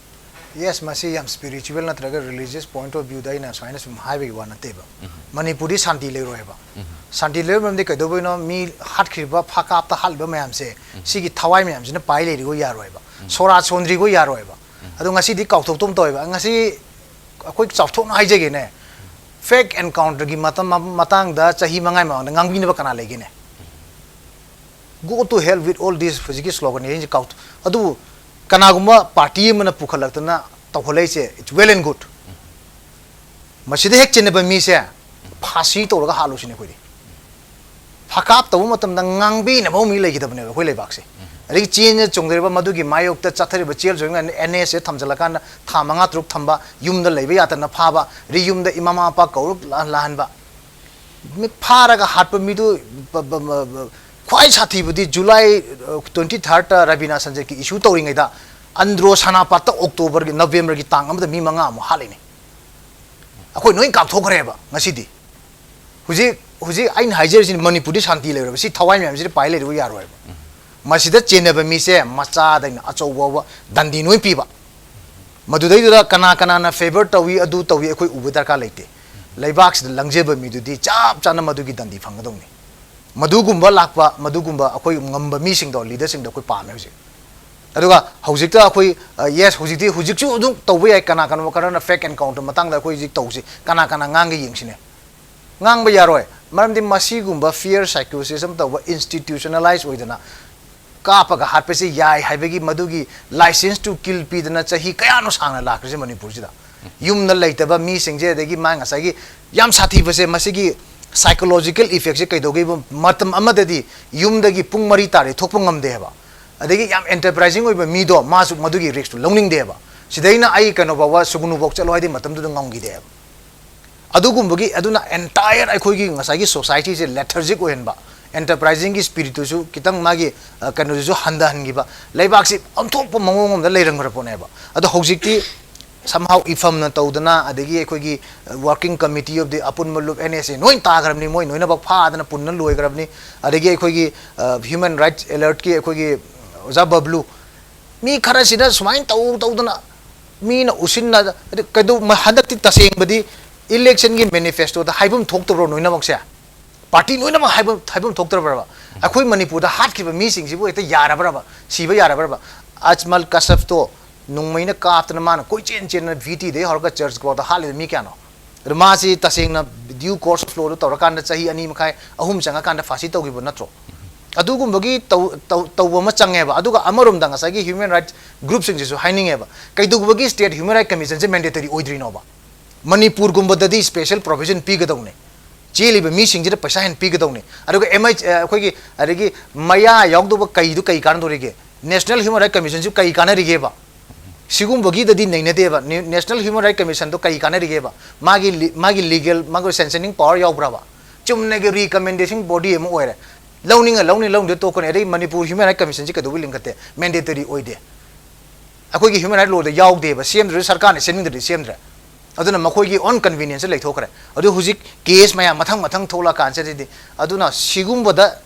ꯌꯦꯁ, ꯃꯁꯤ ꯌꯥꯝ ꯁ꯭ꯄꯤꯔꯤꯆꯨꯋꯦꯜ ꯅꯠꯇ꯭ꯔꯒ ꯔꯤꯂꯤꯖꯤꯌꯁ ꯄꯣꯏꯟꯠ ꯑꯣꯐ ꯚ꯭ꯌꯨꯗ ꯑꯩꯅ ꯁꯨꯃꯥꯏꯅ ꯁꯨꯝ ꯍꯥꯏꯕꯒꯤ ꯋꯥ ꯅꯠꯇꯦꯕ꯫ ꯃꯅꯤꯄꯨꯔꯗꯤ ꯁꯥꯟꯇꯤ ꯂꯩꯔꯣꯏꯕ꯫ ꯁꯥꯟꯇꯤ ꯂꯩꯔꯣꯏ ꯃꯔꯝꯗꯤ ꯀꯩꯗꯧꯕꯩꯅꯣ? ꯃꯤ ꯍꯥꯠꯈ꯭ꯔꯤꯕ, ꯐꯥꯀꯥꯞꯇ ꯍꯥꯠꯂꯤꯕ ꯃꯌꯥꯝꯁꯦ, ꯁꯤꯒꯤ ꯊꯋꯥꯏ ꯃꯌꯥꯝꯁꯤꯅ ꯄꯥꯏ ꯂꯩꯔꯤꯒꯣ ꯌꯥꯔꯣꯏꯕ꯫ ꯁꯣꯔꯥ ꯁꯣꯟꯗ꯭ꯔꯤꯒꯣ ꯌꯥꯔꯣꯏꯕ꯫ ꯑꯗꯣ ꯉꯁꯤꯗꯤ ꯀꯥꯎꯊꯣꯛꯇꯧ ꯇꯧꯋꯦꯕ꯫ ꯉꯁꯤ ꯑꯩꯈꯣꯏ ꯆꯥꯎꯊꯣꯛꯅ ꯍꯥꯏꯖꯒꯦꯅꯦ, ꯐꯦꯛ ꯑꯦꯟꯀꯥꯎꯟꯇꯔꯒꯤ ꯃꯇꯝ ꯃꯇꯥꯡꯗ ꯆꯍꯤ ꯃꯉꯥꯒꯤ ꯃꯃꯥꯡꯗ ꯉꯥꯡꯕꯤꯅꯕ ꯀꯅꯥ ꯂꯩꯒꯦꯅꯦ? Go to hell with all this ꯍꯧꯖꯤꯛꯀꯤ ꯁ꯭ꯂꯣꯒꯟ ꯌꯦꯡꯁꯤ ꯀꯥꯎ-, ꯑꯗꯨꯕꯨ ꯀꯅꯥꯒꯨꯝꯕ ꯄꯥꯔꯇꯤ ꯑꯃꯅ ꯄꯨꯈꯠꯂꯛꯇꯅ ꯇꯧꯈꯠꯂꯛꯏꯁꯦ, it's well and good꯫ ꯃꯁꯤꯗ ꯍꯦꯛ ꯆꯦꯟꯅꯕ ꯃꯤꯁꯦ ꯐꯥꯁꯤ ꯇꯧꯔꯒ ꯍꯥꯠꯂꯨꯁꯤꯅꯦ ꯑꯩꯈꯣꯏꯗꯤ꯫ ꯐꯥꯀꯥꯞ ꯇꯧꯕ ꯃꯇꯝꯗ ꯉꯥꯡꯕꯤꯅꯕ ꯃꯤ ꯂꯩꯈꯤꯗꯕꯅꯦꯕ ꯑꯩꯈꯣꯏ ꯂꯩꯕꯥꯛꯁꯦ꯫ ꯑꯗꯒꯤ ꯆꯦꯟꯅ ꯆꯣꯡꯗꯔꯤꯕ ꯃꯗꯨꯒꯤ ꯃꯥꯌꯣꯛꯇ ꯆꯠꯊꯔꯤꯕ ꯆꯦꯜ ꯆꯣꯡꯗꯅ ꯑꯦꯟ ꯑꯦꯁ ꯑꯦ ꯊꯝꯖꯤꯜꯂꯀꯥꯟꯗ ꯊꯥ ꯃꯉꯥ ꯇꯔꯨꯛ ꯊꯝꯕ, ꯌꯨꯝꯗ ꯂꯩꯕ ꯌꯥꯗꯅ ꯐꯥꯕ, ꯑꯗꯩ ꯌꯨꯝꯗ ꯏꯃꯥ ꯃꯄꯥ ꯀꯧꯔ ꯂꯥ-, ꯂꯥꯛꯍꯟꯕ꯫ ꯃꯤ ꯐꯥꯔꯒ ꯍꯥꯠꯄ ꯃꯤꯗꯨ ꯕ-, ꯕ-, ꯕ-, ꯕ-, ꯈ꯭ꯋꯥꯏ ꯁꯥꯊꯤꯕꯗꯤ ꯖꯨꯂꯥꯏ, ꯑ, twenty third ꯔꯕꯤꯅꯥ ꯁꯟꯖꯠꯀꯤ ꯏꯁꯨ ꯇꯧꯔꯤꯉꯩꯗ ꯑꯟꯗ꯭ꯔꯣ ꯁꯅꯥꯄꯥꯠꯇ ꯑꯣꯛꯇꯣꯕꯔꯒꯤ, ꯅꯕꯦꯝꯕꯔꯒꯤ ꯇꯥꯡ ꯑꯃꯗ ꯃꯤ ꯃꯉꯥ ꯑꯃꯨꯛ ꯍꯥꯠꯂꯤꯅꯦ꯫ ꯑꯩꯈꯣꯏ ꯂꯣꯏ ꯀꯥꯎꯊꯣꯛꯈ꯭ꯔꯦꯕ ꯉꯁꯤꯗꯤ꯫ ꯍꯧꯖꯤꯛ, ꯍꯧꯖꯤꯛ ꯑꯩꯅ ꯍꯥꯏꯖꯔꯤꯁꯤꯅꯤ, ꯃꯅꯤꯄꯨꯔꯗꯤ ꯁꯥꯟꯇꯤ ꯂꯩꯔꯣꯏꯕ꯫ ꯁꯤ ꯊꯋꯥꯏ ꯃꯌꯥꯝꯁꯤꯗꯤ ꯄꯥꯏ ꯂꯩꯔꯨꯕ ꯌꯥꯔꯣꯏꯕ꯫ ꯃꯁꯤꯗ ꯆꯦꯟꯅꯕ ꯃꯤꯁꯦ ꯃꯆꯥꯗꯩꯅ ꯑꯆꯧꯕ ꯐꯥꯎꯕ ꯗꯟꯗꯤ ꯂꯣꯏ ꯄꯤꯕ꯫ ꯃꯗꯨꯗꯩꯗꯨꯗ ꯀꯅꯥ ꯀꯅꯥꯅ ꯐꯦꯚꯔ ꯇꯧꯏ, ꯑꯗꯨ ꯇꯧꯏ, ꯑꯩꯈꯣꯏ ꯎꯕ ꯗꯔꯀꯥꯔ ꯂꯩꯇꯦ꯫ ꯂꯩꯕꯥꯛꯁꯤꯗ ꯂꯪꯖꯕ ꯃꯤꯗꯨꯗꯤ ꯆꯞ ꯆꯥꯅ ꯃꯗꯨꯒꯤ ꯗꯟꯗꯤ ꯐꯪꯒꯗꯧꯅꯤ꯫ ꯃꯗꯨꯒꯨꯝꯕ ꯂꯥꯛꯄ, ꯃꯗꯨꯒꯨꯝꯕ ꯑꯩꯈꯣꯏ ꯉꯝꯕ ꯃꯤꯁꯤꯡꯗꯣ, ꯂꯤꯗꯔꯁꯤꯡꯗꯣ ꯑꯩꯈꯣꯏ ꯄꯥꯝꯃꯦ ꯍꯧꯖꯤꯛ꯫ ꯑꯗꯨꯒ ꯍꯧꯖꯤꯛꯇ ꯑꯩꯈꯣꯏ, ꯑ, yes, ꯍꯧꯖꯤꯛꯇꯤ, ꯍꯧꯖꯤꯛꯁꯨ ꯑꯗꯨꯝ ꯇꯧꯕ ꯌꯥꯏ꯫ ꯀꯅꯥ ꯀꯅꯥ ꯈꯔꯅ fake encounter ꯃꯇꯥꯡꯗ ꯑꯩꯈꯣꯏ ꯍꯧꯖꯤꯛ ꯇꯧꯁꯤ, ꯀꯅꯥ ꯀꯅꯥ ꯉꯥꯡꯒꯦ ꯌꯦꯡꯁꯤꯅꯦ꯫ ꯉꯥꯡꯕ ꯌꯥꯔꯣꯏ꯫ ꯃꯔꯝꯗꯤ ꯃꯁꯤꯒꯨꯝꯕ fear psychosis ꯑꯃ ꯇꯧꯕ institutionalize ꯑꯣꯏꯗꯅ ꯀꯥꯞꯄꯒ ꯍꯥꯠꯄꯁꯦ ꯌꯥꯏ ꯍꯥꯏꯕꯒꯤ ꯃꯗꯨꯒꯤ license to kill ꯄꯤꯗꯅ ꯆꯍꯤ ꯀꯌꯥꯅꯣ ꯁꯥꯡꯅ ꯂꯥꯛꯈ꯭ꯔꯤꯁꯦ ꯃꯅꯤꯄꯨꯔꯁꯤꯗ꯫ ꯌꯨꯝꯗ ꯂꯩꯇꯕ ꯃꯤꯁꯤꯡꯁꯦ, ꯑꯗꯒꯤ ꯃꯥ ꯉꯁꯥꯏꯒꯤ ꯌꯥꯝ ꯁꯥꯊꯤꯕꯁꯦ, ꯃꯁꯤꯒꯤ psychological effectꯁꯦ ꯀꯩꯗꯧꯒꯦꯕꯨ, ꯃꯇꯝ ꯑꯃꯗꯗꯤ ꯌꯨꯝꯗꯒꯤ ꯄꯨꯡ ꯃꯔꯤ ꯇꯥꯔꯦ ꯊꯣꯛꯄ ꯉꯝꯗꯦ ꯍꯥꯏꯕ, ꯑꯗꯒꯤ ꯌꯥꯝ enterprising ꯑꯣꯏꯕ ꯃꯤꯗꯣ, ꯃꯥꯁꯨ ꯃꯗꯨꯒꯤ riskꯇꯨ ꯂꯧꯅꯤꯡꯗꯦꯕ꯫ ꯁꯤꯗꯩꯅ ꯑꯩ ꯀꯩꯅꯣ ꯐꯥꯎꯕ, ꯁꯨꯒꯨꯅꯨ ꯐꯥꯎ ꯆꯠꯂꯣ ꯍꯥꯏꯗꯤ ꯃꯇꯝꯗꯨꯗ ꯉꯝꯈꯤꯗꯦꯕ꯫ ꯑꯗꯨꯒꯨꯝꯕꯒꯤ, ꯑꯗꯨꯅ entire ꯑꯩꯈꯣꯏꯒꯤ ꯉꯁꯥꯏꯒꯤ societyꯁꯦ lethargic ꯑꯣꯏꯍꯟꯕ, enterprisingꯒꯤ spiritꯇꯨꯁꯨ ꯈꯤꯇꯪ ꯃꯥꯒꯤ, ꯑ, ꯀꯩꯅꯣꯗꯨꯁꯨ ꯍꯟꯊꯍꯟꯈꯤꯕ, ꯂꯩꯕꯥꯛꯁꯤ ꯑꯣꯟꯊꯣꯛꯄ ꯃꯑꯣꯡ ꯑꯃꯗ ꯂꯩꯔꯝꯈ꯭ꯔ ꯄꯣꯠꯅꯦꯕ꯫ ꯑꯗꯣ ꯍꯧꯖꯤꯛꯇꯤ somehow ꯏꯐꯝꯅ ꯇꯧꯗꯅ, ꯑꯗꯒꯤ ꯑꯩꯈꯣꯏꯒꯤ, ꯑ, working committee of the ꯑꯄꯨꯟꯕ ꯂꯨꯞ, NSA ꯅꯣꯏ ꯇꯥꯈ꯭ꯔꯕꯅꯤ, ꯃꯣꯏ ꯂꯣꯏꯅꯃꯛ ꯐꯥꯗꯅ ꯄꯨꯟꯅ ꯂꯣꯏꯈ꯭ꯔꯕꯅꯤ꯫ ꯑꯗꯒꯤ ꯑꯩꯈꯣꯏꯒꯤ, ꯑ, human rights alertꯀꯤ ꯑꯩꯈꯣꯏꯒꯤ ꯑꯣꯖꯥ ꯕꯕ꯭ꯂꯨ, ꯃꯤ ꯈꯔꯁꯤꯅ ꯁꯨꯃꯥꯏꯅ ꯇꯧ ꯇꯧꯗꯅ ꯃꯤꯅ ꯎꯁꯤꯟꯅ, ꯑꯗꯨ ꯀꯩꯗꯧ-, ꯃ-, ꯍꯟꯗꯛꯇꯤ ꯇꯁꯦꯡꯕꯗꯤ electionꯒꯤ manifestoꯗ ꯍꯥꯏꯐꯝ ꯊꯣꯛꯇꯕ꯭ꯔꯣ ꯂꯣꯏꯅꯃꯛꯁꯦ? Party ꯂꯣꯏꯅꯃꯛ ꯍꯥꯏꯐꯝ, ꯍꯥꯏꯐꯝ ꯊꯣꯛꯇ꯭ꯔꯕ꯭ꯔꯕ? ꯑꯩꯈꯣꯏ ꯃꯅꯤꯄꯨꯔꯗ ꯍꯥꯠꯈꯤꯕ ꯃꯤꯁꯤꯡꯁꯤꯕꯨ ꯍꯦꯛꯇ ꯌꯥꯔꯕ꯭ꯔꯕ? ꯁꯤꯕ ꯌꯥꯔꯕ꯭ꯔꯕ? ꯑꯖꯃꯜ ꯀꯁꯐꯇꯣ ꯅꯣꯡꯃꯩꯅ ꯀꯥꯞꯇꯅ ꯃꯥꯅ ꯀꯣꯏꯆꯦꯟ ꯆꯦꯟꯗꯅ VTꯗꯒꯤ ꯍꯧꯔꯒ church ꯐꯥꯎꯗ ꯍꯥꯠꯂꯤꯗꯣ ꯃꯤ ꯀꯌꯥꯅꯣ? ꯑꯗꯣ ꯃꯥꯁꯤ ꯇꯁꯦꯡꯅ due course of lawꯗꯣ ꯇꯧꯔꯀꯥꯟꯗ ꯆꯍꯤ ꯑꯅꯤ ꯃꯈꯥꯏ, ꯑꯍꯨꯝ ꯆꯪꯉꯀꯥꯟꯗ ꯐꯥꯁꯤ ꯇꯧꯈꯤꯕ ꯅꯠꯇ꯭ꯔꯣ? ꯑꯗꯨꯒꯨꯝꯕꯒꯤ ꯇꯧ-, ꯇꯧ-, ꯇꯧꯕ ꯑꯃ ꯆꯪꯉꯦꯕ꯫ ꯑꯗꯨꯒ ꯑꯃꯔꯣꯝꯗ ꯉꯁꯥꯏꯒꯤ human rights groupꯁꯤꯡꯁꯤꯁꯨ ꯍꯥꯏꯅꯤꯡꯉꯦꯕ, ꯀꯩꯗꯧꯕꯒꯤ state human rights commissionꯁꯦ mandatory ꯑꯣꯏꯗ꯭ꯔꯤꯅꯣꯕ? ꯃꯅꯤꯄꯨꯔꯒꯨꯝꯕꯗꯗꯤ special provision ꯄꯤꯒꯗꯧꯅꯦ, ꯆꯦꯜꯂꯤꯕ ꯃꯤꯁꯤꯡꯁꯤꯗ ꯄꯩꯁꯥ ꯍꯦꯟꯅ ꯄꯤꯒꯗꯧꯅꯦ꯫ ꯑꯗꯨꯒ MH, ꯑ, ꯑꯩꯈꯣꯏꯒꯤ, ꯑꯗꯒꯤ ꯃꯌꯥ ꯌꯥꯎꯗꯧꯕ ꯀꯩꯗꯨ ꯀꯩ ꯀꯥꯟꯅꯗꯣꯔꯤꯒꯦ? National Human Rights Commissionꯁꯨ ꯀꯩ ꯀꯥꯟꯅꯔꯤꯒꯦꯕ? ꯁꯤꯒꯨꯝꯕꯒꯤꯗꯗꯤ ꯅꯩꯅꯗꯦꯕ꯫ ꯅꯦ-, National Human Rights Commissionꯗꯣ ꯀꯩ ꯀꯥꯟꯅꯔꯤꯒꯦꯕ? ꯃꯥꯒꯤ ꯂꯤ-, ꯃꯥꯒꯤ legal, ꯃꯥꯒꯤ sanctioning power ꯌꯥꯎꯕ꯭ꯔꯕ? ꯆꯨꯝꯅꯒꯤ recommendation body ꯑꯃ ꯑꯣꯏꯔꯦ꯫ ꯂꯧꯅꯤꯡꯉ ꯂꯧꯅꯤ, ꯂꯧꯅꯤꯡꯗ ꯇꯣꯛꯀꯅꯤ꯫ ꯑꯗꯩ ꯃꯅꯤꯄꯨꯔ human rights commissionꯁꯤ ꯀꯩꯗꯧꯕꯩ ꯂꯤꯡꯈꯠꯇꯦ? Mandatory ꯑꯣꯏꯗꯦ꯫ ꯑꯩꯈꯣꯏꯒꯤ human rights lawꯗ ꯌꯥꯎꯗꯦꯕ꯫ ꯁꯦꯝꯗ꯭ꯔꯁꯨ ꯁꯔꯀꯥꯔꯅ ꯁꯦꯝꯅꯤꯡꯗ꯭ꯔꯗꯤ ꯁꯦꯝꯗ꯭ꯔꯦ꯫ ꯑꯗꯨꯅ ꯃꯈꯣꯏꯒꯤ own convenienceꯇ ꯂꯩꯊꯣꯛꯈ꯭ꯔꯦ꯫ ꯑꯗꯨ ꯍꯧꯖꯤꯛ case ꯃꯌꯥꯝ ꯃꯊꯪ ꯃꯊꯪ ꯊꯣꯛꯂꯛꯑꯀꯥꯟꯁꯤꯗꯗꯤ, ꯑꯗꯨꯅ ꯁꯤꯒꯨꯝꯕꯗ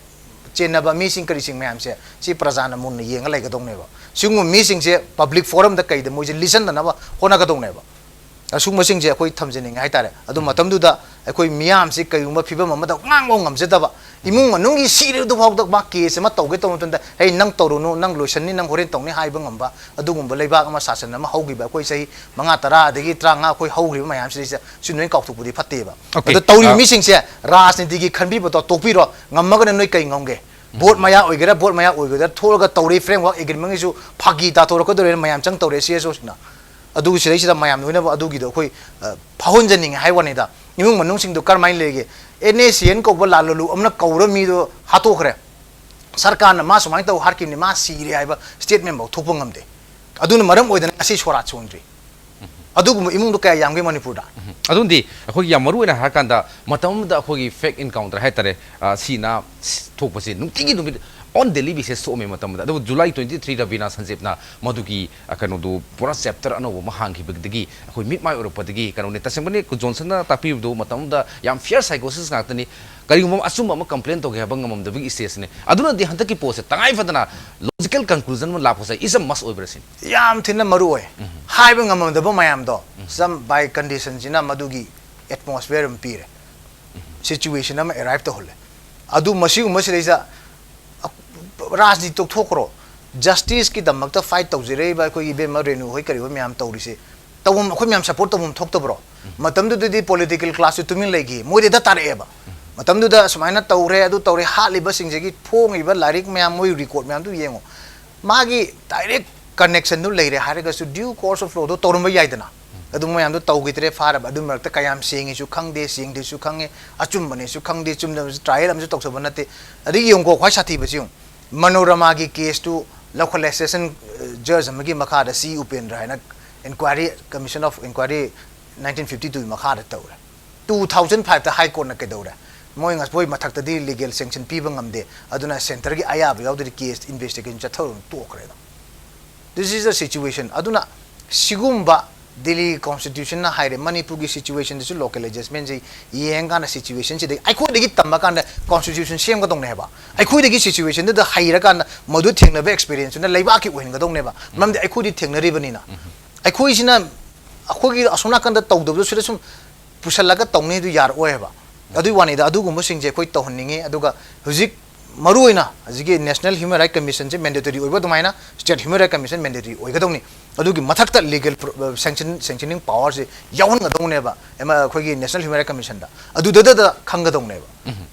ꯆꯦꯟꯅꯕ ꯃꯤꯁꯤꯡ ꯀꯔꯤꯁꯤꯡ ꯃꯌꯥꯝꯁꯦ ꯁꯤ ꯄ꯭ꯔꯖꯥꯅ ꯃꯨꯟꯅ ꯌꯦꯡꯉ ꯂꯩꯒꯗꯧꯅꯦꯕ꯫ ꯁꯤꯒꯨꯝꯕ ꯃꯤꯁꯤꯡꯁꯦ public forumꯗ ꯀꯩꯗ ꯃꯣꯏꯁꯦ ꯂꯤꯁꯟꯗꯅꯕ ꯍꯣꯠꯅꯒꯗꯧꯅꯦꯕ꯫ ꯑꯁꯨꯝꯕꯁꯤꯡꯁꯦ ꯑꯩꯈꯣꯏ ꯊꯝꯖꯅꯤꯡꯉꯦ ꯍꯥꯏꯇꯥꯔꯦ꯫ ꯑꯗꯨ ꯃꯇꯝꯗꯨꯗ ꯑꯩꯈꯣꯏ ꯃꯤꯌꯥꯝꯁꯤ ꯀꯩꯒꯨꯝꯕ ꯐꯤꯕꯝ ꯑꯃꯗ ꯉꯥꯡꯕ ꯉꯝꯖꯗꯕ, ꯏꯃꯨꯡ ꯃꯅꯨꯡꯒꯤ ꯁꯤꯔꯦ ꯑꯗꯨꯐꯥꯎꯗ ꯃꯥ ꯀꯦꯁ ꯑꯃ ꯇꯧꯒꯦ ꯇꯧꯕ ꯃꯇꯝꯗ, "ꯍꯦ, ꯅꯪ ꯇꯧꯔꯨꯅꯨ, ꯅꯪ ꯂꯣꯏꯁꯟꯅꯤ, ꯅꯪ ꯍꯣꯔꯦꯟ ꯇꯧꯅꯤ" ꯍꯥꯏꯕ ꯉꯝꯕ ꯑꯗꯨꯒꯨꯝꯕ ꯂꯩꯕꯥꯛ ꯑꯃ, ꯁꯥꯁꯟ ꯑꯃ ꯍꯧꯈꯤꯕ ꯑꯩꯈꯣꯏ ꯆꯍꯤ ꯃꯉꯥ, ꯇꯔꯥ ꯑꯗꯒꯤ ꯇꯔꯥꯃꯉꯥ ꯑꯩꯈꯣꯏ ꯍꯧꯈ꯭ꯔꯤꯕ ꯃꯌꯥꯝꯁꯤꯗꯩꯁꯤꯗ ꯁꯤ ꯂꯣꯏ ꯀꯥꯎꯊꯣꯛꯄꯗꯤ ꯐꯠꯇꯦꯕ꯫ Okay, ꯑꯗꯣ ꯇꯧꯔꯤꯕ ꯑ, ꯃꯤꯁꯤꯡꯁꯦ ꯔꯥꯖꯅꯤꯇꯤꯒꯤ ꯈꯟꯕꯤꯕꯗꯣ ꯇꯣꯛꯄꯤꯔꯣ꯫ ꯉꯝꯃꯒꯅ ꯅꯣꯏ ꯀꯩ ꯉꯝꯒꯦ? ꯚꯣꯠ ꯃꯌꯥ ꯑꯣꯏꯒꯦꯔꯥ, ꯚꯣꯠ ꯃꯌꯥ ꯑꯣꯏꯒꯗ꯭ꯔꯥ, ꯊꯣꯛꯂꯒ ꯇꯧꯔꯦ, framework agreementꯒꯤꯁꯨ ꯐꯥꯒꯤ ꯇꯥꯊꯣꯔꯛꯀꯗꯧꯔꯦꯅ ꯃꯌꯥꯝ ꯆꯪ ꯇꯧꯔꯦ ꯁꯤ ꯑꯦꯁ ꯑꯣꯁꯤꯅ꯫ ꯑꯗꯨ ꯁꯤꯗꯩꯁꯤꯗ ꯃꯌꯥꯝ ꯂꯣꯏꯅꯕ ꯑꯗꯨꯒꯤꯗꯣ ꯑꯩꯈꯣꯏ, ꯑ, ꯐꯥꯎꯍꯟꯖꯅꯤꯡꯉꯦ ꯍꯥꯏ ꯋꯥꯅꯤꯗ꯫ ꯏꯃꯨꯡ ꯃꯅꯨꯡꯁꯤꯡꯗꯣ ꯀꯔꯝꯍꯥꯏꯅ ꯂꯩꯒꯦ? ꯑꯦꯟ ꯑꯦ ꯁꯤ ꯑꯦꯟ ꯀꯧꯕ ꯂꯥꯜꯂꯣꯂꯨ ꯑꯃꯅ ꯀꯧꯔ ꯃꯤꯗꯣ ꯍꯥꯠꯇꯣꯛꯈ꯭ꯔꯦ꯫ ꯁꯔꯀꯥꯔꯅ ꯃꯥ ꯁꯨꯃꯥꯏꯅ ꯇꯧ ꯍꯥꯠꯈꯤꯕꯅꯤ, ꯃꯥ ꯁꯤꯔꯦ ꯍꯥꯏꯕ statement ꯐꯥꯎ ꯊꯣꯛꯄ ꯉꯝꯗꯦ꯫ ꯑꯗꯨꯅ ꯃꯔꯝ ꯑꯣꯏꯗꯅ ꯉꯁꯤ ꯁꯣꯔꯥꯠ ꯁꯣꯟꯗ꯭ꯔꯤ꯫ ꯑꯗꯨꯒꯨꯝꯕ ꯏꯃꯨꯡꯗꯣ ꯀꯌꯥ ꯌꯥꯝꯒꯦ ꯃꯅꯤꯄꯨꯔꯗ? ꯎꯝ꯫ ꯑꯗꯨꯝꯗꯤ ꯑꯩꯈꯣꯏꯒꯤ ꯌꯥꯝ ꯃꯔꯨ ꯑꯣꯏꯅ ꯍꯥꯏꯔꯀꯥꯟꯗ, ꯃꯇꯝ ꯑꯃꯗ ꯑꯩꯈꯣꯏꯒꯤ fake encounter ꯍꯥꯏꯇꯥꯔꯦ, ꯑ, ꯁꯤꯅ ꯊꯣꯛꯄꯁꯦ ꯅꯨꯡꯇꯤꯒꯤ ꯅꯨꯃꯤꯠ on daily basis ꯊꯣꯛꯑꯝꯃꯦ ꯃꯇꯝ ꯑꯃꯗ꯫ ꯑꯗꯨꯕꯨ July twenty three ꯔꯕꯤꯅꯥ ꯁꯟꯖꯦꯞꯅ ꯃꯗꯨꯒꯤ, ꯑ, ꯀꯩꯅꯣꯗꯨ ꯄꯨꯔꯥ chapter ꯑꯅꯧꯕ ꯑꯃ ꯍꯥꯡꯈꯤꯕꯗꯒꯤ ꯑꯩꯈꯣꯏ ꯃꯤꯠ ꯃꯥꯏ ꯑꯣꯏꯔꯛꯄꯗꯒꯤ ꯀꯩꯅꯣꯅꯦ꯫ ꯇꯁꯦꯡꯕꯅꯤ, ꯀꯨ ꯖꯣꯟꯁꯟꯅ ꯇꯥꯛꯄꯤꯕꯗꯣ ꯃꯇꯝ ꯑꯃꯗ ꯌꯥꯝ fair psychosis ꯉꯥꯛꯇꯅꯤ꯫ ꯀꯔꯤꯒꯨꯝꯕ ꯑꯃ ꯑꯆꯨꯝꯕ ꯑꯃ complain ꯇꯧꯒꯦ ꯍꯥꯏꯕ ꯉꯝꯃꯝꯗꯕꯒꯤ stageꯅꯤ꯫ ꯑꯗꯨꯅꯗꯤ ꯍꯟꯗꯛꯀꯤ ꯄꯣꯠꯁꯦ ꯇꯉꯥꯏ ꯐꯗꯅ logical conclusion ꯑꯃ ꯂꯥꯛꯄꯁꯦ is a must ꯑꯣꯏꯕ꯭ꯔꯥ ꯁꯤꯅꯤ꯫ ꯌꯥꯝ ꯊꯤꯅ ꯃꯔꯨ ꯑꯣꯏ꯫ ꯎꯝ꯫ ꯍꯥꯏꯕ ꯉꯝꯃꯝꯗꯕ ꯃꯌꯥꯝꯗꯣ, ꯎꯝ꯫ Some by conditionꯁꯤꯅ ꯃꯗꯨꯒꯤ atmosphere ꯑꯃ ꯄꯤꯔꯦ꯫ ꯎꯝ꯫ Situation ꯑꯃ arrive ꯇꯧꯍꯜꯂꯦ꯫ ꯑꯗꯨ ꯃꯁꯤꯒꯨꯝꯕꯁꯤꯗꯩꯁꯤꯗ ꯔꯥꯖꯅꯤꯇꯤ ꯇꯣꯛꯊꯣꯛꯈ꯭ꯔꯣ, justiceꯀꯤꯗꯃꯛꯇ fight ꯇꯧꯖꯔꯛꯏꯕ ꯑꯩꯈꯣꯏꯒꯤ ꯏꯕꯦꯝꯃ ꯔꯦꯅꯨ ꯍꯣꯏ ꯀꯔꯤ ꯍꯣꯏ ꯃꯌꯥꯝ ꯇꯧꯔꯤꯁꯦ, ꯇꯧꯐꯝ, ꯑꯩꯈꯣꯏ ꯃꯌꯥꯝ support ꯇꯧꯐꯝ ꯊꯣꯛꯇꯕ꯭ꯔꯣ? ꯎꯝ꯫ ꯃꯇꯝꯗꯨꯗꯗꯤ political classꯁꯨ ꯇꯨꯃꯤꯟ ꯂꯩꯈꯤ, ꯃꯣꯏꯗꯤ ꯍꯦꯛꯇ ꯇꯥꯔꯛꯑꯦꯕ꯫ ꯎꯝ꯫ ꯃꯇꯝꯗꯨꯗ ꯁꯨꯃꯥꯏꯅ ꯇꯧꯔꯦ, ꯑꯗꯨ ꯇꯧꯔꯦ, ꯍꯥꯠꯂꯤꯕꯁꯤꯡꯁꯤꯒꯤ ꯐꯣꯡꯉꯤꯕ ꯂꯥꯏꯔꯤꯛ ꯃꯌꯥꯝ, ꯃꯣꯏ record ꯃꯌꯥꯝꯗꯨ ꯌꯦꯡꯉꯣ꯫ ꯃꯥꯒꯤ direct connectionꯗꯨ ꯂꯩꯔꯦ ꯍꯥꯏꯔꯒꯁꯨ due course of lawꯗꯣ ꯇꯧꯔꯝꯕ ꯌꯥꯏꯗꯅ꯫ ꯎꯝ꯫ ꯑꯗꯨ ꯃꯌꯥꯝꯗꯣ ꯇꯧꯈꯤꯗ꯭ꯔꯦ, ꯐꯥꯔꯕ꯫ ꯑꯗꯨ ꯃꯔꯛꯇ ꯀꯌꯥꯝ ꯁꯦꯡꯉꯤꯁꯨ ꯈꯪꯗꯦ, ꯁꯦꯡꯗꯦꯁꯨ ꯈꯪꯉꯦ, ꯑꯆꯨꯝꯕꯅꯦꯁꯨ ꯈꯪꯗꯦ, ꯆꯨꯝꯗꯕꯁꯨ trial ꯑꯃꯁꯨ ꯇꯧꯊꯕ ꯅꯠꯇꯦ꯫ ꯑꯗꯒꯤ ꯌꯦꯡꯉꯨꯀꯣ, ꯈ꯭ꯋꯥꯏ ꯁꯥꯊꯤꯕꯁꯤ ꯌꯦꯡꯉꯨ꯫ ꯃꯅꯣꯔꯃꯥꯒꯤ caseꯇꯨ ꯂꯧꯈꯠꯂꯦ, session, ꯑ, judge ꯑꯃꯒꯤ ꯃꯈꯥꯗ, ꯁꯤ ꯎꯄꯦꯟꯗ꯭ꯔ ꯍꯥꯏꯅ, inquiry, Commission of Inquiry nineteen fifty twoꯒꯤ ꯃꯈꯥꯗ ꯇꯧꯔꯦ꯫ Two thousand fiveꯇ High Courtꯅ ꯀꯩꯗꯧꯔꯦ? ꯃꯣꯏ ꯉꯁ-, ꯃꯣꯏ ꯃꯊꯛꯇꯗꯤ legal sanction ꯄꯤꯕ ꯉꯝꯗꯦ, ꯑꯗꯨꯅ centreꯒꯤ ꯑꯌꯥꯕ ꯌꯥꯎꯗ꯭ꯔꯗꯤ case investigation ꯆꯠꯊꯔꯨꯅ ꯇꯣꯛꯈ꯭ꯔꯦ ꯑꯗꯨꯝ꯫ This is the situation. ꯑꯗꯨꯅ ꯁꯤꯒꯨꯝꯕ ꯗꯤꯜꯂꯤ constitutionꯅ ꯍꯥꯏꯔꯦ, ꯃꯅꯤꯄꯨꯔꯒꯤ situationꯗꯁꯨ local adjustmentꯁꯤ ꯌꯦꯡꯉꯀꯥꯟꯗ situationꯁꯤꯗꯒꯤ ꯑꯩꯈꯣꯏꯗꯒꯤ ꯇꯝꯃꯀꯥꯟꯗ constitution ꯁꯦꯝꯒꯗꯧꯅꯦ ꯍꯥꯏꯕ꯫ ꯑꯩꯈꯣꯏꯗꯒꯤ situationꯗꯨꯗ ꯍꯩꯔꯀꯥꯟꯗ ꯃꯗꯨ ꯊꯦꯡꯅꯕ experienceꯇꯨꯅ ꯂꯩꯕꯥꯛꯀꯤ ꯑꯣꯏꯍꯟꯒꯗꯧꯅꯦꯕ꯫ ꯃꯔꯝꯗꯤ ꯑꯩꯈꯣꯏꯗꯤ ꯊꯦꯡꯅꯔꯤꯕꯅꯤꯅ꯫ ꯎꯝ꯫ ꯑꯩꯈꯣꯏꯁꯤꯅ ꯑꯩꯈꯣꯏꯒꯤ ꯑꯁꯣꯝ ꯅꯥꯀꯟꯗ ꯇꯧꯗꯕꯗꯣ ꯁꯤꯗ ꯁꯨꯝ ꯄꯨꯁꯜꯂꯒ ꯇꯧꯅꯤ ꯑꯗꯨ ꯌꯥꯔꯛꯑꯣꯏ ꯍꯥꯏꯕ꯫ ꯑꯗꯨꯒꯤ ꯋꯥꯅꯤꯗ, ꯑꯗꯨꯒꯨꯝꯕꯁꯤꯡꯁꯦ ꯑꯩꯈꯣꯏ ꯇꯧꯍꯟꯅꯤꯡꯉꯤ꯫ ꯑꯗꯨꯒ ꯍꯧꯖꯤꯛ ꯃꯔꯨꯑꯣꯏꯅ ꯍꯧꯖꯤꯛꯀꯤ National Human Rights Commission ꯁꯦ mandatory ꯑꯣꯏꯕ ꯑꯗꯨꯃꯥꯏꯅ State Human Rights Commission mandatory ꯑꯣꯏꯒꯗꯧꯅꯤ꯫ ꯑꯗꯨꯒꯤ ꯃꯊꯛꯇ legal pro-, sanction, sanctioning power ꯁꯦ ꯌꯥꯎꯍꯟꯒꯗꯧꯅꯦꯕ ꯑꯃ ꯑꯩꯈꯣꯏꯒꯤ National Human Rights Commission ꯗ꯫ ꯑꯗꯨꯗꯗ ꯈꯪꯒꯗꯧꯅꯦꯕ꯫ ꯎꯝ꯫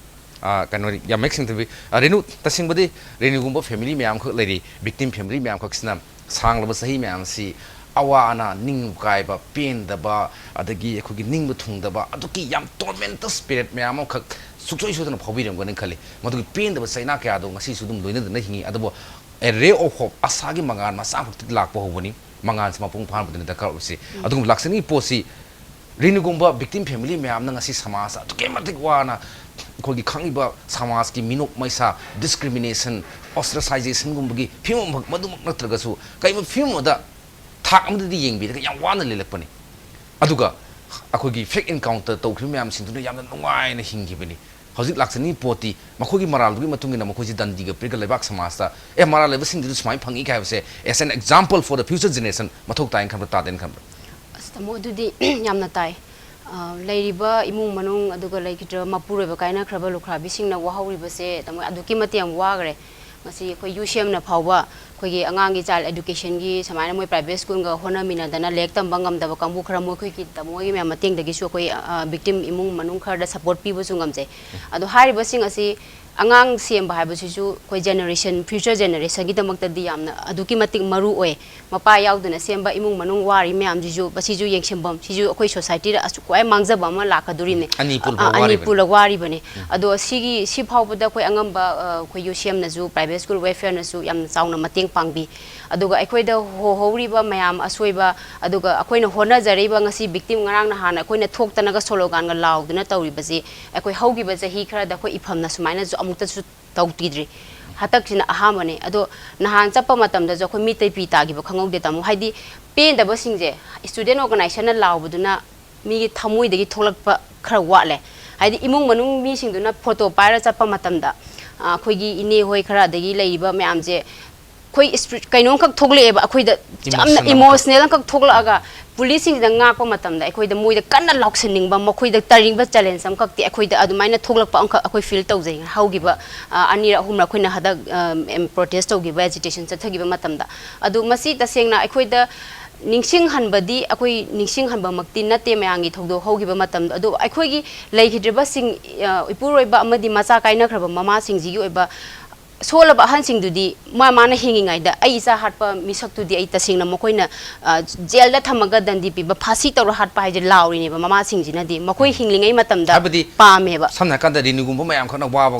ꯑꯥ, ꯀꯩꯅꯣ, ꯌꯥꯝ ꯃꯌꯦꯛ ꯁꯦꯡꯗꯕꯤ꯫ ꯑꯥ, ꯔꯦꯅꯨ, ꯇꯁꯦꯡꯕꯗꯤ ꯔꯦꯅꯨꯒꯨꯝꯕ family ꯃꯌꯥꯝꯈꯛ ꯂꯩꯔꯤ, victim family ꯃꯌꯥꯝꯈꯛꯁꯤꯅ ꯁꯥꯡꯂꯕ ꯆꯍꯤ ꯃꯌꯥꯝꯁꯤ ꯑꯋꯥ ꯑꯅꯥ, ꯅꯤꯡꯕ ꯀꯥꯏꯕ, ꯄꯦꯟꯗꯕ, ꯑꯗꯒꯤ ꯑꯩꯈꯣꯏꯒꯤ ꯅꯤꯡꯕ ꯊꯨꯡꯗꯕ, ꯑꯗꯨꯒꯤ ꯌꯥꯝ tormented spirit ꯃꯌꯥꯝ ꯑꯃꯈꯛ ꯁꯨꯡꯁꯣꯏ ꯁꯣꯏꯗꯅ ꯐꯥꯎꯕꯤꯔꯝꯒꯅꯤ ꯈꯜꯂꯤ꯫ ꯃꯗꯨꯒꯤ ꯄꯦꯟꯗꯕ ꯆꯩꯅꯥ ꯀꯌꯥꯗꯣ ꯉꯁꯤꯁꯨ ꯑꯗꯨꯝ ꯂꯣꯏꯅꯗꯨꯅ ꯍꯤꯡꯉꯤ꯫ ꯑꯗꯨꯕꯨ a ray of hope, ꯑꯁꯥꯒꯤ ꯃꯉꯥꯜ ꯃꯆꯥ ꯑꯃꯈꯛꯇꯤ ꯂꯥꯛꯄ ꯍꯧꯕꯅꯤ꯫ ꯃꯉꯥꯜꯁꯤ ꯃꯄꯨꯡ ꯐꯥꯍꯟꯕꯗꯨꯅꯤ ꯗꯔꯀꯥꯔ ꯑꯣꯏꯕꯁꯤ꯫ ꯑꯗꯨꯒꯨꯝꯕ ꯂꯥꯛꯆꯅꯤꯡꯉꯤ ꯄꯣꯠꯁꯤ ꯔꯦꯅꯨꯒꯨꯝꯕ victim family ꯃꯌꯥꯝꯅ ꯉꯁꯤ ꯁꯃꯥꯖꯇ ꯑꯗꯨꯛꯀꯤ ꯃꯇꯤꯛ ꯋꯥꯅ ꯑꯩꯈꯣꯏꯒꯤ ꯈꯪꯉꯤꯕ ꯁꯃꯥꯖꯀꯤ ꯃꯤꯅꯣꯛ ꯃꯩꯁꯥ, discrimination, ostracisation ꯒꯨꯝꯕꯒꯤ ꯐꯤꯕꯝ ꯃꯗꯨꯃꯛ ꯅꯠꯇ꯭ꯔꯒꯁꯨ ꯀꯔꯤꯒꯨꯝꯕ ꯐꯤꯕꯝ ꯑꯃꯗ ꯊꯥꯛ ꯑꯃꯗꯗꯤ ꯌꯦꯡꯕꯤꯔꯒ ꯌꯥꯝ ꯋꯥꯅ ꯂꯦꯜꯂꯛꯄꯅꯤ꯫ ꯑꯗꯨꯒ ꯑꯩꯈꯣꯏꯒꯤ fake encounter ꯇꯧꯈꯤꯕ ꯃꯌꯥꯝꯁꯤꯡꯗꯨꯅ ꯌꯥꯝꯅ ꯅꯨꯡꯉꯥꯏꯅ ꯍꯤꯡꯈꯤꯕꯅꯤ꯫ ꯍꯧꯖꯤꯛ ꯂꯥꯛꯆꯅꯤꯡꯉꯤ ꯄꯣꯠꯇꯤ ꯃꯈꯣꯏꯒꯤ ꯃꯔꯥꯜꯗꯨꯒꯤ ꯃꯇꯨꯡ ꯏꯟꯅ ꯃꯈꯣꯏꯁꯤ ꯗꯟꯗꯤꯒ ꯄꯤꯔꯒ ꯂꯩꯕꯥꯛ ꯁꯃꯥꯖꯇ, "ꯑꯦ, ꯃꯔꯥꯜ ꯂꯩꯕꯁꯤꯡꯗꯨꯁꯨ ꯁꯨꯃꯥꯏꯅ ꯐꯪꯉꯤ" ꯀꯥꯏ ꯍꯥꯏꯕꯁꯦ as an example for the future generation ꯃꯊꯧ ꯇꯥꯏꯅ ꯈꯟꯕ꯭ꯔꯥ, ꯇꯥꯗꯦꯅ ꯈꯟꯕ꯭ꯔꯥ? ꯑꯁ, ꯇꯥꯃꯣ, ꯑꯗꯨꯗꯤ ꯌꯥꯝꯅ ꯇꯥꯏ꯫ ꯑ, ꯂꯩꯔꯤꯕ ꯏꯃꯨꯡ ꯃꯅꯨꯡ ꯑꯗꯨꯒ ꯂꯩꯈꯤꯗ꯭ꯔꯕ ꯃꯄꯨꯔꯣꯏꯕ ꯀꯥꯏꯅꯈ꯭ꯔꯕ ꯂꯨꯈ꯭ꯔꯥꯕꯤꯁꯤꯡꯅ ꯋꯥꯍꯧꯔꯤꯕꯁꯦ, ꯇꯥꯃꯣ, ꯑꯗꯨꯛꯀꯤ ꯃꯇꯤꯛ ꯌꯥꯝ ꯋꯥꯈ꯭ꯔꯦ꯫ ꯉꯁꯤ ꯑꯩꯈꯣꯏ ꯌꯨ ꯁꯤ ꯑꯦꯝꯅ ꯐꯥꯎꯕ ꯑꯩꯈꯣꯏꯒꯤ ꯑꯉꯥꯡꯒꯤ child education ꯒꯤ ꯁꯨꯃꯥꯏꯅ ꯃꯣꯏ private school ꯒ ꯍꯣꯠꯅꯃꯤꯟꯅꯗꯅ ꯂꯥꯏꯔꯤꯛ ꯇꯝꯕ ꯉꯝꯗꯕ ꯀꯥꯡꯕꯨ ꯈꯔ ꯃꯈꯣꯏꯒꯤ ꯇꯥꯃꯣꯒꯤ ꯃꯌꯥꯝ ꯃꯇꯦꯡꯗꯒꯤꯁꯨ ꯑꯩꯈꯣꯏ, ꯑ, victim ꯏꯃꯨꯡ ꯃꯅꯨꯡ ꯈꯔꯗ support ꯄꯤꯕꯁꯨ ꯉꯝꯖꯩ꯫ ꯑꯗꯣ ꯍꯥꯏꯔꯤꯕꯁꯤꯡ ꯑꯁꯤ ꯑꯉꯥꯡ ꯁꯦꯝꯕ ꯍꯥꯏꯕꯁꯤꯁꯨ ꯑꯩꯈꯣꯏ generation, future generation ꯒꯤꯗꯃꯛꯇꯗꯤ ꯌꯥꯝꯅ ꯑꯗꯨꯛꯀꯤ ꯃꯇꯤꯛ ꯃꯔꯨ ꯑꯣꯏ꯫ ꯃꯄꯥ ꯌꯥꯎꯗꯅ ꯁꯦꯝꯕ ꯏꯃꯨꯡ ꯃꯅꯨꯡ ꯋꯥꯔꯤ ꯃꯌꯥꯝꯁꯤꯁꯨ, ꯃꯁꯤꯁꯨ ꯌꯦꯡꯁꯤꯟꯐꯝ, ꯁꯤꯁꯨ ꯑꯩꯈꯣꯏ society ꯗ ꯑꯁꯨꯛ ꯈ꯭ꯋꯥꯏ ꯃꯥꯡꯖꯕ ꯑꯃ ꯂꯥꯛꯀꯗꯣꯔꯤꯅꯦ꯫ ꯑꯅꯤ ꯄꯨꯜꯂ ꯑ, ꯑꯅꯤ ꯋꯥꯔꯤꯕꯅꯤ꯫ ꯄꯨꯜꯂ ꯋꯥꯔꯤꯕꯅꯦ꯫ ꯑꯗꯣ ꯁꯤꯒꯤ, ꯁꯤ ꯐꯥꯎꯕꯗ ꯑꯩꯈꯣꯏ ꯑꯉꯝꯕ, ꯑ, ꯑꯩꯈꯣꯏ ꯌꯨ ꯁꯤ ꯑꯦꯝꯅꯁꯨ, private school welfare ꯅꯁꯨ ꯌꯥꯝꯅ ꯆꯥꯎꯅ ꯃꯇꯦꯡ ꯄꯥꯡꯕꯤ꯫ ꯑꯗꯨꯒ ꯑꯩꯈꯣꯏꯗ ꯍꯣꯍꯧꯔꯤꯕ ꯃꯌꯥꯝ ꯑꯁꯣꯏꯕ, ꯑꯗꯨꯒ ꯑꯩꯈꯣꯏꯅ ꯍꯣꯠꯅꯖꯔꯛꯏꯕ, ꯉꯁꯤ victim, ꯉꯔꯥꯡ ꯅꯍꯥꯟ ꯑꯩꯈꯣꯏꯅ ꯊꯣꯛꯇꯅꯒ slogan ꯒ ꯂꯥꯎꯗꯅ ꯇꯧꯔꯤꯕꯁꯤ, ꯑꯩꯈꯣꯏ ꯍꯧꯈꯤꯕ ꯆꯍꯤ ꯈꯔꯗ ꯑꯩꯈꯣꯏ ꯏꯐꯝꯅ ꯁꯨꯃꯥꯏꯅꯁꯨ ꯑꯃꯨꯛꯇꯁꯨ ꯇꯧꯈꯤꯗ꯭ꯔꯤ꯫ ꯍꯟꯗꯛꯁꯤꯅ ꯑꯍꯥꯟꯕꯅꯦ꯫ ꯑꯗꯣ ꯅꯍꯥꯟ ꯆꯠꯄ ꯃꯇꯝꯗꯁꯨ ꯑꯩꯈꯣꯏ ꯃꯤꯠꯇ ꯄꯤ ꯇꯥꯈꯤꯕ ꯈꯪꯍꯧꯗꯦ, ꯇꯥꯃꯣ꯫ ꯍꯥꯏꯗꯤ, ꯄꯦꯟꯗꯕꯁꯤꯡꯁꯦ student organization ꯅ ꯂꯥꯎꯕꯗꯨꯅ ꯃꯤꯒꯤ ꯊꯃꯣꯏꯗꯒꯤ ꯊꯣꯛꯂꯛꯄ ꯈꯔ ꯋꯥꯠꯂꯦ꯫ ꯍꯥꯏꯗꯤ, ꯏꯃꯨꯡ ꯃꯅꯨꯡ ꯃꯤꯁꯤꯡꯗꯨꯅ photo ꯄꯥꯏꯔ ꯆꯠꯄ ꯃꯇꯝꯗ, ꯑ, ꯑꯩꯈꯣꯏꯒꯤ ꯏꯅꯦ ꯍꯣꯏ ꯈꯔ, ꯑꯗꯒꯤ ꯂꯩꯔꯤꯕ ꯃꯌꯥꯝꯁꯦ, ꯑꯩꯈꯣꯏ ꯏꯁꯄꯤꯔꯤꯠ ꯀꯩꯅꯣꯝꯈꯛ ꯊꯣꯛꯂꯛꯑꯦꯕ ꯑꯩꯈꯣꯏꯗ, ꯌꯥꯝꯅ ꯏꯃꯣꯁꯅꯦꯜ ꯑꯃꯈꯛ ꯊꯣꯛꯂꯛꯑꯒ ꯄꯨꯂꯤꯁꯁꯤꯡꯁꯤꯗ ꯉꯥꯛꯄ ꯃꯇꯝꯗ ꯑꯩꯈꯣꯏꯗ, ꯃꯣꯏꯗ ꯀꯟꯅ ꯂꯥꯎꯁꯟꯅꯤꯡꯕ, ꯃꯈꯣꯏꯗ ꯇꯥꯅꯤꯡꯕ ꯆꯦꯂꯦꯟꯖ ꯑꯃꯈꯛꯇꯤ ꯑꯩꯈꯣꯏꯗ ꯑꯗꯨꯃꯥꯏꯅ ꯊꯣꯛꯂꯛꯄ ꯑꯃꯈꯛ ꯑꯩꯈꯣꯏ ꯐꯤꯜ ꯇꯧꯖꯩ꯫ ꯍꯧꯈꯤꯕ ꯑ, ꯑꯅꯤꯔꯛ ꯑꯍꯨꯝꯔꯛ ꯑꯩꯈꯣꯏꯅ ꯍꯟꯗꯛ ꯄ꯭ꯔꯣꯇꯦꯁ ꯇꯧꯈꯤꯕ, ꯑꯦꯖꯤꯇꯦꯁꯟ ꯆꯠꯊꯈꯤꯕ ꯃꯇꯝꯗ꯫ ꯑꯗꯨ ꯃꯁꯤ ꯇꯁꯦꯡꯅ ꯑꯩꯈꯣꯏꯗ ꯅꯤꯡꯁꯤꯡꯍꯟꯕꯗꯤ, ꯑꯩꯈꯣꯏ ꯅꯤꯡꯁꯤꯡꯍꯟꯕꯃꯛꯇꯤ ꯅꯠꯇꯦ ꯃꯌꯥꯝꯒꯤ ꯊꯧꯗꯣꯛ ꯍꯧꯈꯤꯕ ꯃꯇꯝꯗ꯫ ꯑꯗꯨ ꯑꯩꯈꯣꯏꯒꯤ ꯂꯩꯈꯤꯗ꯭ꯔꯤꯕꯁꯤꯡ, ꯑ, ꯏꯄꯨꯔꯣꯏꯕ ꯑꯃꯗꯤ ꯃꯆꯥ ꯀꯥꯏꯅꯈ꯭ꯔꯕ ꯃꯃꯥꯁꯤꯡꯁꯤꯒꯤ ꯑꯣꯏꯕ ꯁꯣꯜꯂꯕ ꯑꯍꯟꯁꯤꯡꯗꯨꯗꯤ ꯃꯥ ꯃꯥꯅ ꯍꯤꯡꯉꯤꯉꯩꯗ ꯑꯩ ꯏꯆꯥ ꯍꯥꯠꯄ ꯃꯤꯁꯛꯇꯨꯗꯤ ꯑꯩ ꯇꯁꯦꯡꯅ ꯃꯈꯣꯏꯅ, ꯑ, ꯖꯦꯜꯗ ꯊꯝꯃꯒ ꯗꯟꯗꯤ ꯄꯤꯕ, ꯐꯥꯁꯤ ꯇꯧꯔ ꯍꯥꯠꯄ ꯍꯥꯏꯁꯦ ꯂꯥꯎꯔꯤꯅꯦꯕ ꯃꯃꯥꯁꯤꯡꯁꯤꯅꯗꯤ, ꯃꯈꯣꯏ ꯍꯤꯡꯂꯤꯉꯩ ꯃꯇꯝꯗ ꯍꯥꯏꯕꯗꯤ ꯄꯥꯝꯃꯦꯕ꯫ ꯁꯝꯅ ꯍꯥꯏꯔꯀꯥꯟꯗ ꯔꯦꯅꯨꯒꯨꯝꯕ ꯃꯌꯥꯝ ꯈꯛꯅ ꯋꯥꯕ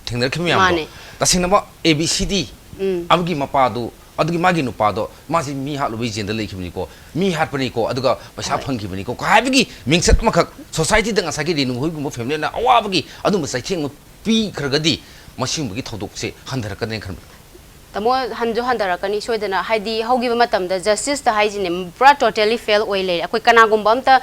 ꯊꯦꯡꯅꯔꯛꯈꯤꯕ ꯃꯌꯥꯝꯗꯣ, ꯃꯥꯅꯦ꯫ ꯇꯁꯦꯡꯅꯃꯛ ꯑꯦ ꯕꯤ ꯁꯤ ꯗꯤ ꯎꯝ꯫ ꯑꯗꯨꯒꯤ ꯃꯄꯥꯗꯣ, ꯑꯗꯨꯒꯤ ꯃꯥꯒꯤ ꯅꯨꯄꯥꯗꯣ, ꯃꯥꯁꯤ ꯃꯤ ꯍꯥꯠꯂꯨꯕꯩ ꯖꯦꯜꯗ ꯂꯩꯈꯤꯕꯅꯤꯀꯣ, ꯃꯤ ꯍꯥꯠꯄꯅꯤꯀꯣ, ꯑꯗꯨꯒ ꯄꯩꯁꯥ ꯍꯣꯏ꯫ ꯐꯪꯈꯤꯕꯅꯤꯀꯣ ꯀ ꯍꯥꯏꯕꯒꯤ ꯃꯤꯡꯆꯠ ꯑꯃꯈꯛ ꯁꯣꯁꯥꯏꯇꯤꯗ ꯉꯁꯥꯏꯒꯤ ꯔꯦꯅꯨ ꯍꯣꯏꯒꯨꯝꯕ ꯐꯦꯃꯤꯂꯤꯅ ꯑꯋꯥꯕꯒꯤ ꯑꯗꯨꯝꯕ ꯆꯩꯊꯦꯡ ꯑꯃ ꯄꯤꯈ꯭ꯔꯒꯗꯤ ꯃꯁꯤꯒꯨꯝꯕꯒꯤ ꯊꯧꯗꯣꯛꯁꯦ ꯍꯟꯊꯔꯛꯀꯅꯦꯅ ꯈꯟꯕ꯭ꯔꯥ? ꯇꯥꯃꯣ, ꯍꯟꯁꯨ ꯍꯟꯊꯔꯛꯀꯅꯤ ꯁꯣꯏꯗꯅ, ꯍꯥꯏꯗꯤ ꯍꯧꯈꯤꯕ ꯃꯇꯝꯗ ꯖꯁꯇꯤꯁꯇ ꯍꯥꯏꯁꯤꯅꯦ ꯄꯨꯔꯥ ꯇꯣꯇꯦꯂꯤ ꯐꯦꯜ ꯑꯣꯏ ꯂꯩꯔꯦ꯫ ꯑꯩꯈꯣꯏ ꯀꯅꯥꯒꯨꯝꯕ ꯑꯝꯇ,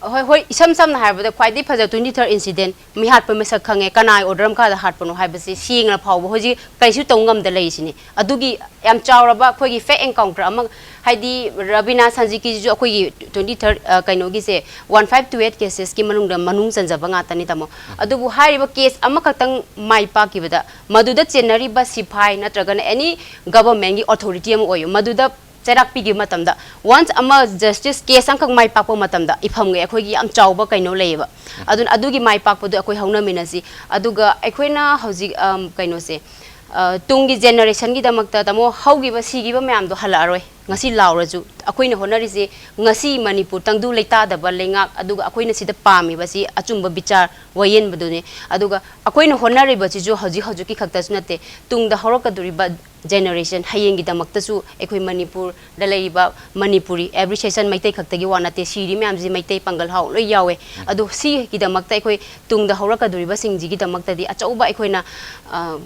ꯍꯣꯏ, ꯍꯣꯏ, ꯏꯁꯝ ꯁꯝꯅ ꯍꯥꯏꯔꯕꯗ ꯈ꯭ꯋꯥꯏꯗꯒꯤ ꯐꯖꯕ ꯇ꯭ꯋꯦꯟꯇꯤ ꯊꯥꯔꯠ ꯏꯟꯁꯤꯗꯦꯟ, ꯃꯤ ꯍꯥꯠꯄ ꯃꯁꯛ ꯈꯪꯉꯦ, ꯀꯅꯥꯒꯤ ꯑꯣꯔꯗꯔ ꯃꯈꯥꯗ ꯍꯥꯠꯄꯅꯣ ꯍꯥꯏꯕꯁꯤ ꯁꯦꯡꯅ ꯐꯥꯎꯕ ꯍꯧꯖꯤꯛ ꯀꯩꯁꯨ ꯇꯧ ꯉꯝꯗ ꯂꯩꯔꯤꯁꯤꯅꯤ꯫ ꯑꯗꯨꯒꯤ ꯌꯥꯝ ꯆꯥꯎꯔꯕ ꯑꯩꯈꯣꯏꯒꯤ ꯐꯦꯛ ꯑꯦꯟꯀꯥꯎꯟꯇꯔ ꯑꯃ, ꯍꯥꯏꯗꯤ ꯔꯕꯤꯅꯥ ꯁꯟꯖꯤꯀꯤꯁꯤꯁꯨ ꯑꯩꯈꯣꯏꯒꯤ ꯇ꯭ꯋꯦꯟꯇꯤ ꯊꯥꯔꯠ, ꯑ, ꯀꯩꯅꯣꯒꯤꯁꯦ, ꯋꯥꯟ ꯐꯥꯏꯚ ꯇꯨ ꯑꯩꯠ ꯀꯦꯁꯦꯁꯀꯤ ꯃꯅꯨꯡꯗ ꯃꯅꯨꯡ ꯆꯟꯖꯕ ꯉꯥꯛꯇꯅꯤ ꯇꯥꯃꯣ꯫ ꯑꯗꯨꯕꯨ ꯍꯥꯏꯔꯤꯕ ꯀꯦꯁ ꯑꯃꯈꯛꯇꯪ ꯃꯥꯏ ꯄꯥꯛꯈꯤꯕꯗ ꯃꯗꯨꯗ ꯆꯦꯟꯅꯔꯤꯕ ꯁꯤꯐꯥꯏ ꯅꯠꯇ꯭ꯔꯒꯅ ꯑꯦꯅꯤ ꯒꯚꯔꯟꯃꯦꯟꯒꯤ ꯑꯣꯊꯣꯔꯤꯇꯤ ꯑꯃ ꯑꯣꯏꯌꯨ, ꯃꯗꯨꯗ ꯆꯩꯔꯥꯛ ꯄꯤꯈꯤꯕ ꯃꯇꯝꯗ, ꯋꯥꯟꯁ ꯑꯃ ꯖꯁꯇꯤꯁ ꯀꯦꯁ ꯑꯃꯈꯛ ꯃꯥꯏ ꯄꯥꯛꯄ ꯃꯇꯝꯗ ꯏꯐꯝꯒꯤ ꯑꯩꯈꯣꯏꯒꯤ ꯌꯥꯝ ꯆꯥꯎꯕ ꯀꯩꯅꯣ ꯂꯩꯌꯦꯕ꯫ ꯑꯗꯨꯅ ꯑꯗꯨꯒꯤ ꯃꯥꯏ ꯄꯥꯛꯄꯗꯣ ꯑꯩꯈꯣꯏ ꯍꯧꯅꯃꯤꯟꯅꯁꯤ꯫ ꯑꯗꯨꯒ ꯑꯩꯈꯣꯏꯅ ꯍꯧꯖꯤꯛ, ꯑꯝ, ꯀꯩꯅꯣꯁꯦ, ꯑ, ꯇꯨꯡꯒꯤ ꯖꯦꯅꯦꯔꯦꯁꯟꯒꯤꯗꯃꯛꯇ, ꯇꯥꯃꯣ, ꯍꯧꯈꯤꯕ ꯁꯤꯈꯤꯕ ꯃꯌꯥꯝꯗꯣ ꯍꯜꯂꯛꯑꯔꯣꯏ꯫ ꯉꯁꯤ ꯂꯥꯎꯔꯁꯨ ꯑꯩꯈꯣꯏꯅ ꯍꯣꯠꯅꯔꯤꯁꯦ ꯉꯁꯤ ꯃꯅꯤꯄꯨꯔ ꯇꯪꯗꯨ ꯂꯩꯇꯥꯗꯕ ꯂꯩꯉꯥꯛ, ꯑꯗꯨꯒ ꯑꯩꯈꯣꯏꯅ ꯁꯤꯗ ꯄꯥꯝꯃꯤꯕꯁꯤ ꯑꯆꯨꯝꯕ ꯕꯤꯆꯥꯔ ꯋꯥꯌꯦꯟꯕꯗꯨꯅꯤ꯫ ꯑꯗꯨꯒ ꯑꯩꯈꯣꯏꯅ ꯍꯣꯠꯅꯔꯤꯕꯁꯤꯁꯨ ꯍꯧꯖꯤꯛ ꯍꯧꯖꯤꯛꯀꯤ ꯈꯛꯇꯁꯨ ꯅꯠꯇꯦ, ꯇꯨꯡꯗ ꯍꯧꯔꯛꯀꯗꯧꯔꯤꯕ ꯖꯦꯅꯦꯔꯦꯁꯟ ꯍꯌꯦꯡꯒꯤꯗꯃꯛꯇꯁꯨ ꯑꯩꯈꯣꯏ ꯃꯅꯤꯄꯨꯔꯗ ꯂꯩꯔꯤꯕ ꯃꯅꯤꯄꯨꯔꯤ ꯑꯦꯕ꯭ꯔꯤꯁꯦꯁꯟ ꯃꯩꯇꯩ ꯈꯛꯇꯒꯤ ꯋꯥ ꯅꯠꯇꯦ, ꯁꯤꯔꯤ ꯃꯌꯥꯝꯁꯤ ꯃꯩꯇꯩ ꯄꯥꯡꯒꯜ ꯍꯥꯎ ꯂꯣꯏ ꯌꯥꯎꯋꯦ꯫ ꯑꯗꯣ ꯁꯤꯒꯤꯗꯃꯛꯇ ꯑꯩꯈꯣꯏ ꯇꯨꯡꯗ ꯍꯧꯔꯛꯀꯗꯧꯔꯤꯕꯁꯤꯡꯁꯤꯒꯤꯗꯃꯛꯇꯗꯤ ꯑꯆꯧꯕ ꯑꯩꯈꯣꯏꯅ, ꯑ,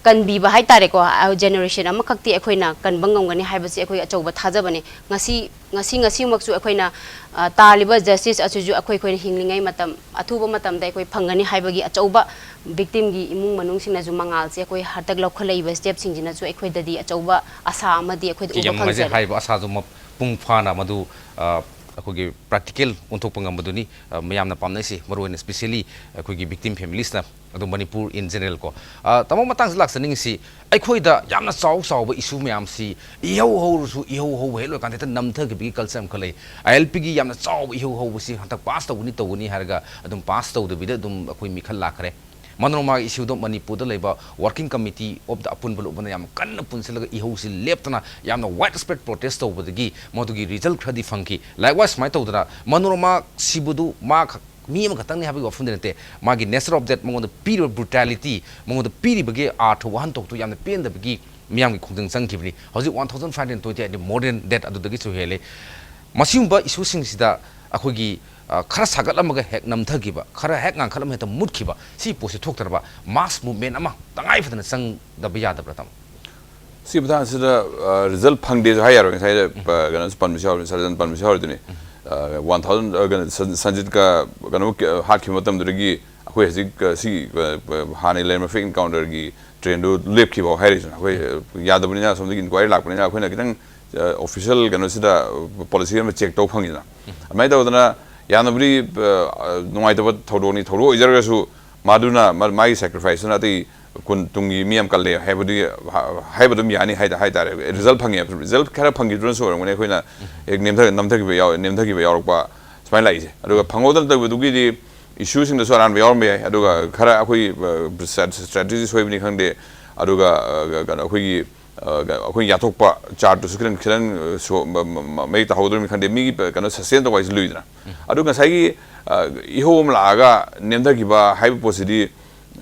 ꯀꯟꯕꯤꯕ ꯍꯥꯏꯇꯥꯔꯦꯀꯣ, ꯖꯦꯅꯦꯔꯦꯁꯟ ꯑꯃꯈꯛꯇꯤ ꯑꯩꯈꯣꯏꯅ ꯀꯟꯕ ꯉꯝꯒꯅꯤ ꯍꯥꯏꯕꯁꯤ ꯑꯩꯈꯣꯏ ꯑꯆꯧꯕ ꯊꯥꯖꯕꯅꯤ꯫ ꯉꯁꯤ ꯉꯁꯤ ꯉꯁꯤꯃꯛꯁꯨ ꯑꯩꯈꯣꯏꯅ, ꯑ, ꯇꯥꯜꯂꯤꯕ ꯖꯁꯇꯤꯁ ꯑꯁꯤꯁꯨ ꯑꯩꯈꯣꯏ ꯑꯩꯈꯣꯏꯅ ꯍꯤꯡꯂꯤꯉꯩ ꯃꯇꯝ, ꯑꯊꯨꯕ ꯃꯇꯝꯗ ꯑꯩꯈꯣꯏ ꯐꯪꯒꯅꯤ ꯍꯥꯏꯕꯒꯤ ꯑꯆꯧꯕ, ꯚꯤꯛꯇꯤꯝꯒꯤ ꯏꯃꯨꯡ ꯃꯅꯨꯡꯁꯤꯡꯅꯁꯨ ꯃꯉꯥꯜꯁꯦ ꯑꯩꯈꯣꯏ ꯍꯟꯗꯛ ꯂꯧꯈꯠꯂꯛꯏꯕ ꯁ꯭ꯇꯦꯞꯁꯤꯡꯁꯤꯅꯁꯨ ꯑꯩꯈꯣꯏꯗꯗꯤ ꯑꯆꯧꯕ ꯑꯁꯥ ꯑꯃꯗꯤ ꯑꯩꯈꯣꯏꯗ ꯎꯕ ꯌꯥꯝ ꯅꯨꯡꯉꯥꯏꯖꯩ꯫ ꯐꯪꯖꯔꯦ꯫ ꯍꯥꯏꯔꯤꯕ ꯑꯁꯥꯗꯨ ꯃꯄꯨꯡ ꯐꯥꯅ ꯃꯗꯨ, ꯑ, ꯑꯩꯈꯣꯏꯒꯤ ꯄ꯭ꯔꯦꯛꯇꯤꯀꯦꯜ ꯑꯣꯟꯊꯣꯛꯄ ꯉꯝꯕꯗꯨꯅꯤ, ꯑ, ꯃꯌꯥꯝꯅ ꯄꯥꯝꯅꯩꯁꯤ, ꯃꯔꯨꯑꯣꯏꯅ ꯁ꯭ꯄꯤꯁꯦꯜꯂꯤ ꯑꯩꯈꯣꯏꯒꯤ ꯚꯤꯛꯇꯤꯝ ꯐꯦꯃꯤꯂꯤꯁꯅ, ꯑꯗꯣ ꯃꯅꯤꯄꯨꯔ in general ꯀꯣ꯫ ꯑ, ꯇꯥꯃꯣ, ꯃꯇꯥꯡꯁꯤꯗ ꯂꯥꯛꯆꯅꯤꯡꯉꯤꯁꯤ, ꯑꯩꯈꯣꯏꯗ ꯌꯥꯝꯅ ꯆꯥꯎ ꯆꯥꯎꯕ ꯏꯁꯨ ꯃꯌꯥꯝꯁꯤ ꯏꯍꯧ ꯍꯧꯔꯁꯨ ꯏꯍꯧ ꯍꯧꯕ ꯍꯦꯛ ꯂꯣꯏꯀꯥꯟꯗ ꯍꯦꯛꯇ ꯅꯝꯊꯈꯤꯕꯒꯤ ꯀꯜꯆꯔ ꯑꯃꯈꯛ ꯂꯩ꯫ ꯑꯥꯏ ꯑꯦꯜ ꯄꯤꯒꯤ ꯌꯥꯝꯅ ꯆꯥꯎꯕ ꯏꯍꯧ ꯍꯧꯕꯁꯤ ꯍꯟꯗꯛ ꯄꯥꯁ ꯇꯧꯒꯅꯤ ꯇꯧꯒꯅꯤ ꯍꯥꯏꯔꯒ ꯑꯗꯨꯝ ꯄꯥꯁ ꯇꯧꯗꯕꯤꯗ ꯑꯗꯨꯝ ꯑꯩꯈꯣꯏ ꯃꯤꯈꯜ ꯂꯥꯛꯈ꯭ꯔꯦ꯫ ꯃꯅꯣꯔꯃꯥꯒꯤ ꯏꯁꯨꯗꯣ ꯃꯅꯤꯄꯨꯔꯗ ꯂꯩꯕ ꯋꯥꯔꯀꯤꯡ ꯀꯃꯤꯇꯤ ꯑꯣꯐ ꯗ ꯑꯄꯨꯟꯕ ꯂꯨꯞꯅ ꯌꯥꯝ ꯀꯟꯅ ꯄꯨꯟꯁꯤꯜꯂꯒ ꯏꯍꯧꯁꯤ ꯂꯦꯞꯇꯅ ꯌꯥꯝꯅ ꯋꯥꯏꯗ ꯁ꯭ꯄ꯭ꯔꯦꯗ ꯄ꯭ꯔꯣꯇꯦꯁ ꯇꯧꯕꯗꯒꯤ ꯃꯗꯨꯒꯤ ꯔꯤꯖꯜ ꯈꯔꯗꯤ ꯐꯪꯈꯤ꯫ ꯂꯥꯏꯛꯋꯥꯏꯁ ꯁꯨꯃꯥꯏꯅ ꯇꯧꯗꯅ ꯃꯅꯣꯔꯃꯥ ꯁꯤꯕꯗꯨ ꯃꯥ ꯈꯛ, ꯃꯤ ꯑꯃꯈꯛꯇꯪꯅꯤ ꯍꯥꯏꯕꯒꯤ ꯋꯥꯐꯝꯗꯤ ꯅꯠꯇꯦ, ꯃꯥꯒꯤ ꯅꯦꯆꯔ ꯑꯣꯐ ꯗꯦꯠ, ꯃꯉꯣꯟꯗ ꯄꯤꯔꯤꯕ ꯕ꯭ꯔꯨꯇꯦꯂꯤꯇꯤ, ꯃꯉꯣꯟꯗ ꯄꯤꯔꯤꯕꯒꯤ ꯑꯥꯔꯊ ꯋꯥꯍꯟꯊꯣꯛꯇꯨ ꯌꯥꯝꯅ ꯄꯦꯟꯗꯕꯒꯤ ꯃꯤꯌꯥꯝꯒꯤ ꯈꯣꯡꯖꯪ ꯆꯪꯈꯤꯕꯅꯤ꯫ ꯍꯧꯖꯤꯛ one thousand five hundred twenty ꯍꯥꯏꯗꯤ more than that, ꯑꯗꯨꯗꯒꯤꯁꯨ ꯍꯦꯜꯂꯦ꯫ ꯃꯁꯤꯒꯨꯝꯕ ꯏꯁꯨꯁꯤꯡꯁꯤꯗ ꯑꯩꯈꯣꯏꯒꯤ, ꯑ, ꯈꯔ ꯁꯥꯒꯠꯂꯝꯃꯒ ꯍꯦꯛ ꯅꯝꯊꯈꯤꯕ, ꯈꯔ ꯍꯦꯛ ꯉꯥꯡꯈꯠꯂꯝꯃꯒ ꯍꯦꯛꯇ ꯃꯨꯠꯈꯤꯕ, ꯁꯤ ꯄꯣꯠꯁꯤ ꯊꯣꯛꯇꯅꯕ ꯃꯥꯁ ꯃꯨꯚꯃꯦꯟ ꯑꯃ ꯇꯉꯥꯏ ꯐꯗꯅ ꯆꯪꯗꯕ ꯌꯥꯗꯕ꯭ꯔꯥ, ꯇꯥꯃꯣ? ꯁꯤ ꯃꯇꯥꯡꯁꯤꯗ, ꯑ, ꯔꯤꯖꯜ ꯐꯪꯗꯦꯁꯨ ꯍꯥꯏ ꯌꯥꯔꯣꯏ꯫ ꯉꯁꯥꯏꯗ, ꯑ, ꯀꯩꯅꯣꯁꯨ ꯄꯟꯕꯁꯨ ꯌꯥꯎꯔꯤ, ꯁꯔꯖꯟ ꯄꯟꯕꯁꯨ ꯌꯥꯎꯔꯤꯗꯨꯅꯤ꯫ ꯑ, ꯋꯥꯟ ꯊꯥꯎꯖꯟ, ꯑ, ꯀꯩꯅꯣ, ꯁꯟ-, ꯁꯟꯖꯤꯠꯀ ꯀꯩꯅꯣ, ꯑ, ꯍꯥꯠꯈꯤꯕ ꯃꯇꯝꯗꯨꯗꯒꯤ ꯑꯩꯈꯣꯏ ꯍꯧꯖꯤꯛ, ꯑ, ꯁꯤ, ꯑ, ꯑ, ꯍꯥꯟꯅ ꯂꯩꯔꯝꯕ ꯐꯦꯛ ꯑꯦꯟꯀꯥꯎꯟꯇꯔꯒꯤ ꯇ꯭ꯔꯦꯟꯗꯨ ꯂꯦꯞꯈꯤꯕ ꯍꯥꯏꯔꯤꯁꯤꯅ ꯑꯩꯈꯣꯏ, ꯑ, ꯌꯥꯗꯕꯅꯤꯅ, ꯑꯁꯣꯝꯗꯒꯤ ꯏꯟꯀ꯭ꯋꯥꯏꯔꯤ ꯂꯥꯛꯄꯅꯤꯅ ꯑꯩꯈꯣꯏꯅ ꯈꯤꯇꯪ, ꯑ, ꯑꯣꯐꯤꯁꯤꯌꯦꯜ ꯀꯩꯅꯣꯁꯤꯗ, ꯑ, ꯄꯣꯂꯤꯁꯤ ꯑꯃ ꯆꯦꯛ ꯇꯧꯕ ꯐꯪꯉꯤꯗꯅ꯫ ꯑꯗꯨꯃꯥꯏꯅ ꯇꯧꯗꯅ ꯌꯥꯝꯅꯕꯨꯗꯤ, ꯑ, ꯅꯨꯡꯉꯥꯏꯇꯕ ꯊꯧꯗꯣꯛꯅꯤ, ꯊꯧꯗꯣꯛ ꯑꯣꯏꯖꯔꯒꯁꯨ ꯃꯥꯗꯨꯅ, ꯃꯥ-, ꯃꯥꯒꯤ ꯁꯦꯀ꯭ꯔꯤꯐꯥꯏꯁꯇꯨꯅ ꯑꯇꯩ ꯀꯨꯟ ꯇꯨꯡꯒꯤ ꯃꯤ ꯌꯥꯝ ꯀꯜꯂꯦ ꯍꯥꯏꯕꯗꯤ ꯍꯥ-, ꯍꯥꯏꯕ ꯑꯗꯨꯝ ꯌꯥꯅꯤ ꯍꯥꯏ-, ꯍꯥꯏꯇꯥꯔꯦ꯫ ꯔꯤꯖꯜ ꯐꯪꯉꯦ꯫ ꯔꯤꯖꯜ ꯈꯔ ꯐꯪꯈꯤꯗꯨꯅꯁꯨ ꯑꯣꯏꯔꯝꯒꯅꯤ ꯑꯩꯈꯣꯏꯅ ꯍꯦꯛ ꯅꯦꯝꯊ-, ꯅꯝꯊꯈꯤꯕ ꯌꯥꯎ-, ꯅꯦꯝꯊꯈꯤꯕ ꯌꯥꯎꯔꯛꯄ ꯁꯨꯃꯥꯏꯅ ꯂꯥꯛꯏꯁꯦ꯫ ꯑꯗꯨꯒ ꯐꯪꯍꯧꯗꯅ ꯇꯧꯕꯗꯨꯒꯤꯗꯤ ꯏꯁꯨꯁꯤꯡꯗꯁꯨ ꯑꯔꯥꯟꯕ ꯌꯥꯎꯔꯝꯕ ꯌꯥꯏ꯫ ꯑꯗꯨꯒ ꯈꯔ ꯑꯩꯈꯣꯏ, ꯑ, ꯁ꯭ꯇ꯭ꯔꯦ-, ꯁ꯭ꯇ꯭ꯔꯦꯇꯦꯖꯤ ꯁꯣꯏꯕꯅꯤ ꯈꯪꯗꯦ, ꯑꯗꯨꯒ, ꯑ, ꯀꯩꯅꯣ, ꯑꯩꯈꯣꯏꯒꯤ, ꯑ, ꯑꯩꯈꯣꯏ ꯌꯥꯊꯣꯛꯄ ꯆꯥꯔꯠꯇꯨꯁꯨ ꯈꯤꯇꯪ, ꯈꯤꯇꯪ, ꯑ, ꯁꯣ-, ꯃ-, ꯃ-, ꯃ-, ꯃꯌꯦꯛ ꯇꯥꯍꯧꯗ꯭ꯔꯕꯅꯤ ꯈꯪꯗꯦ, ꯃꯤꯒꯤ ꯀꯩꯅꯣ ꯁꯁꯇꯦꯟ ꯇꯧꯕ ꯍꯥꯏꯁꯦ ꯂꯨꯏꯗꯅ꯫ ꯑꯗꯨ ꯉꯁꯥꯏꯒꯤ, ꯑ, ꯏꯍꯧ ꯑꯃ ꯂꯥꯛꯑꯒ ꯅꯦꯝꯊꯈꯤꯕ ꯍꯥꯏꯕ ꯄꯣꯠꯁꯤꯗꯤ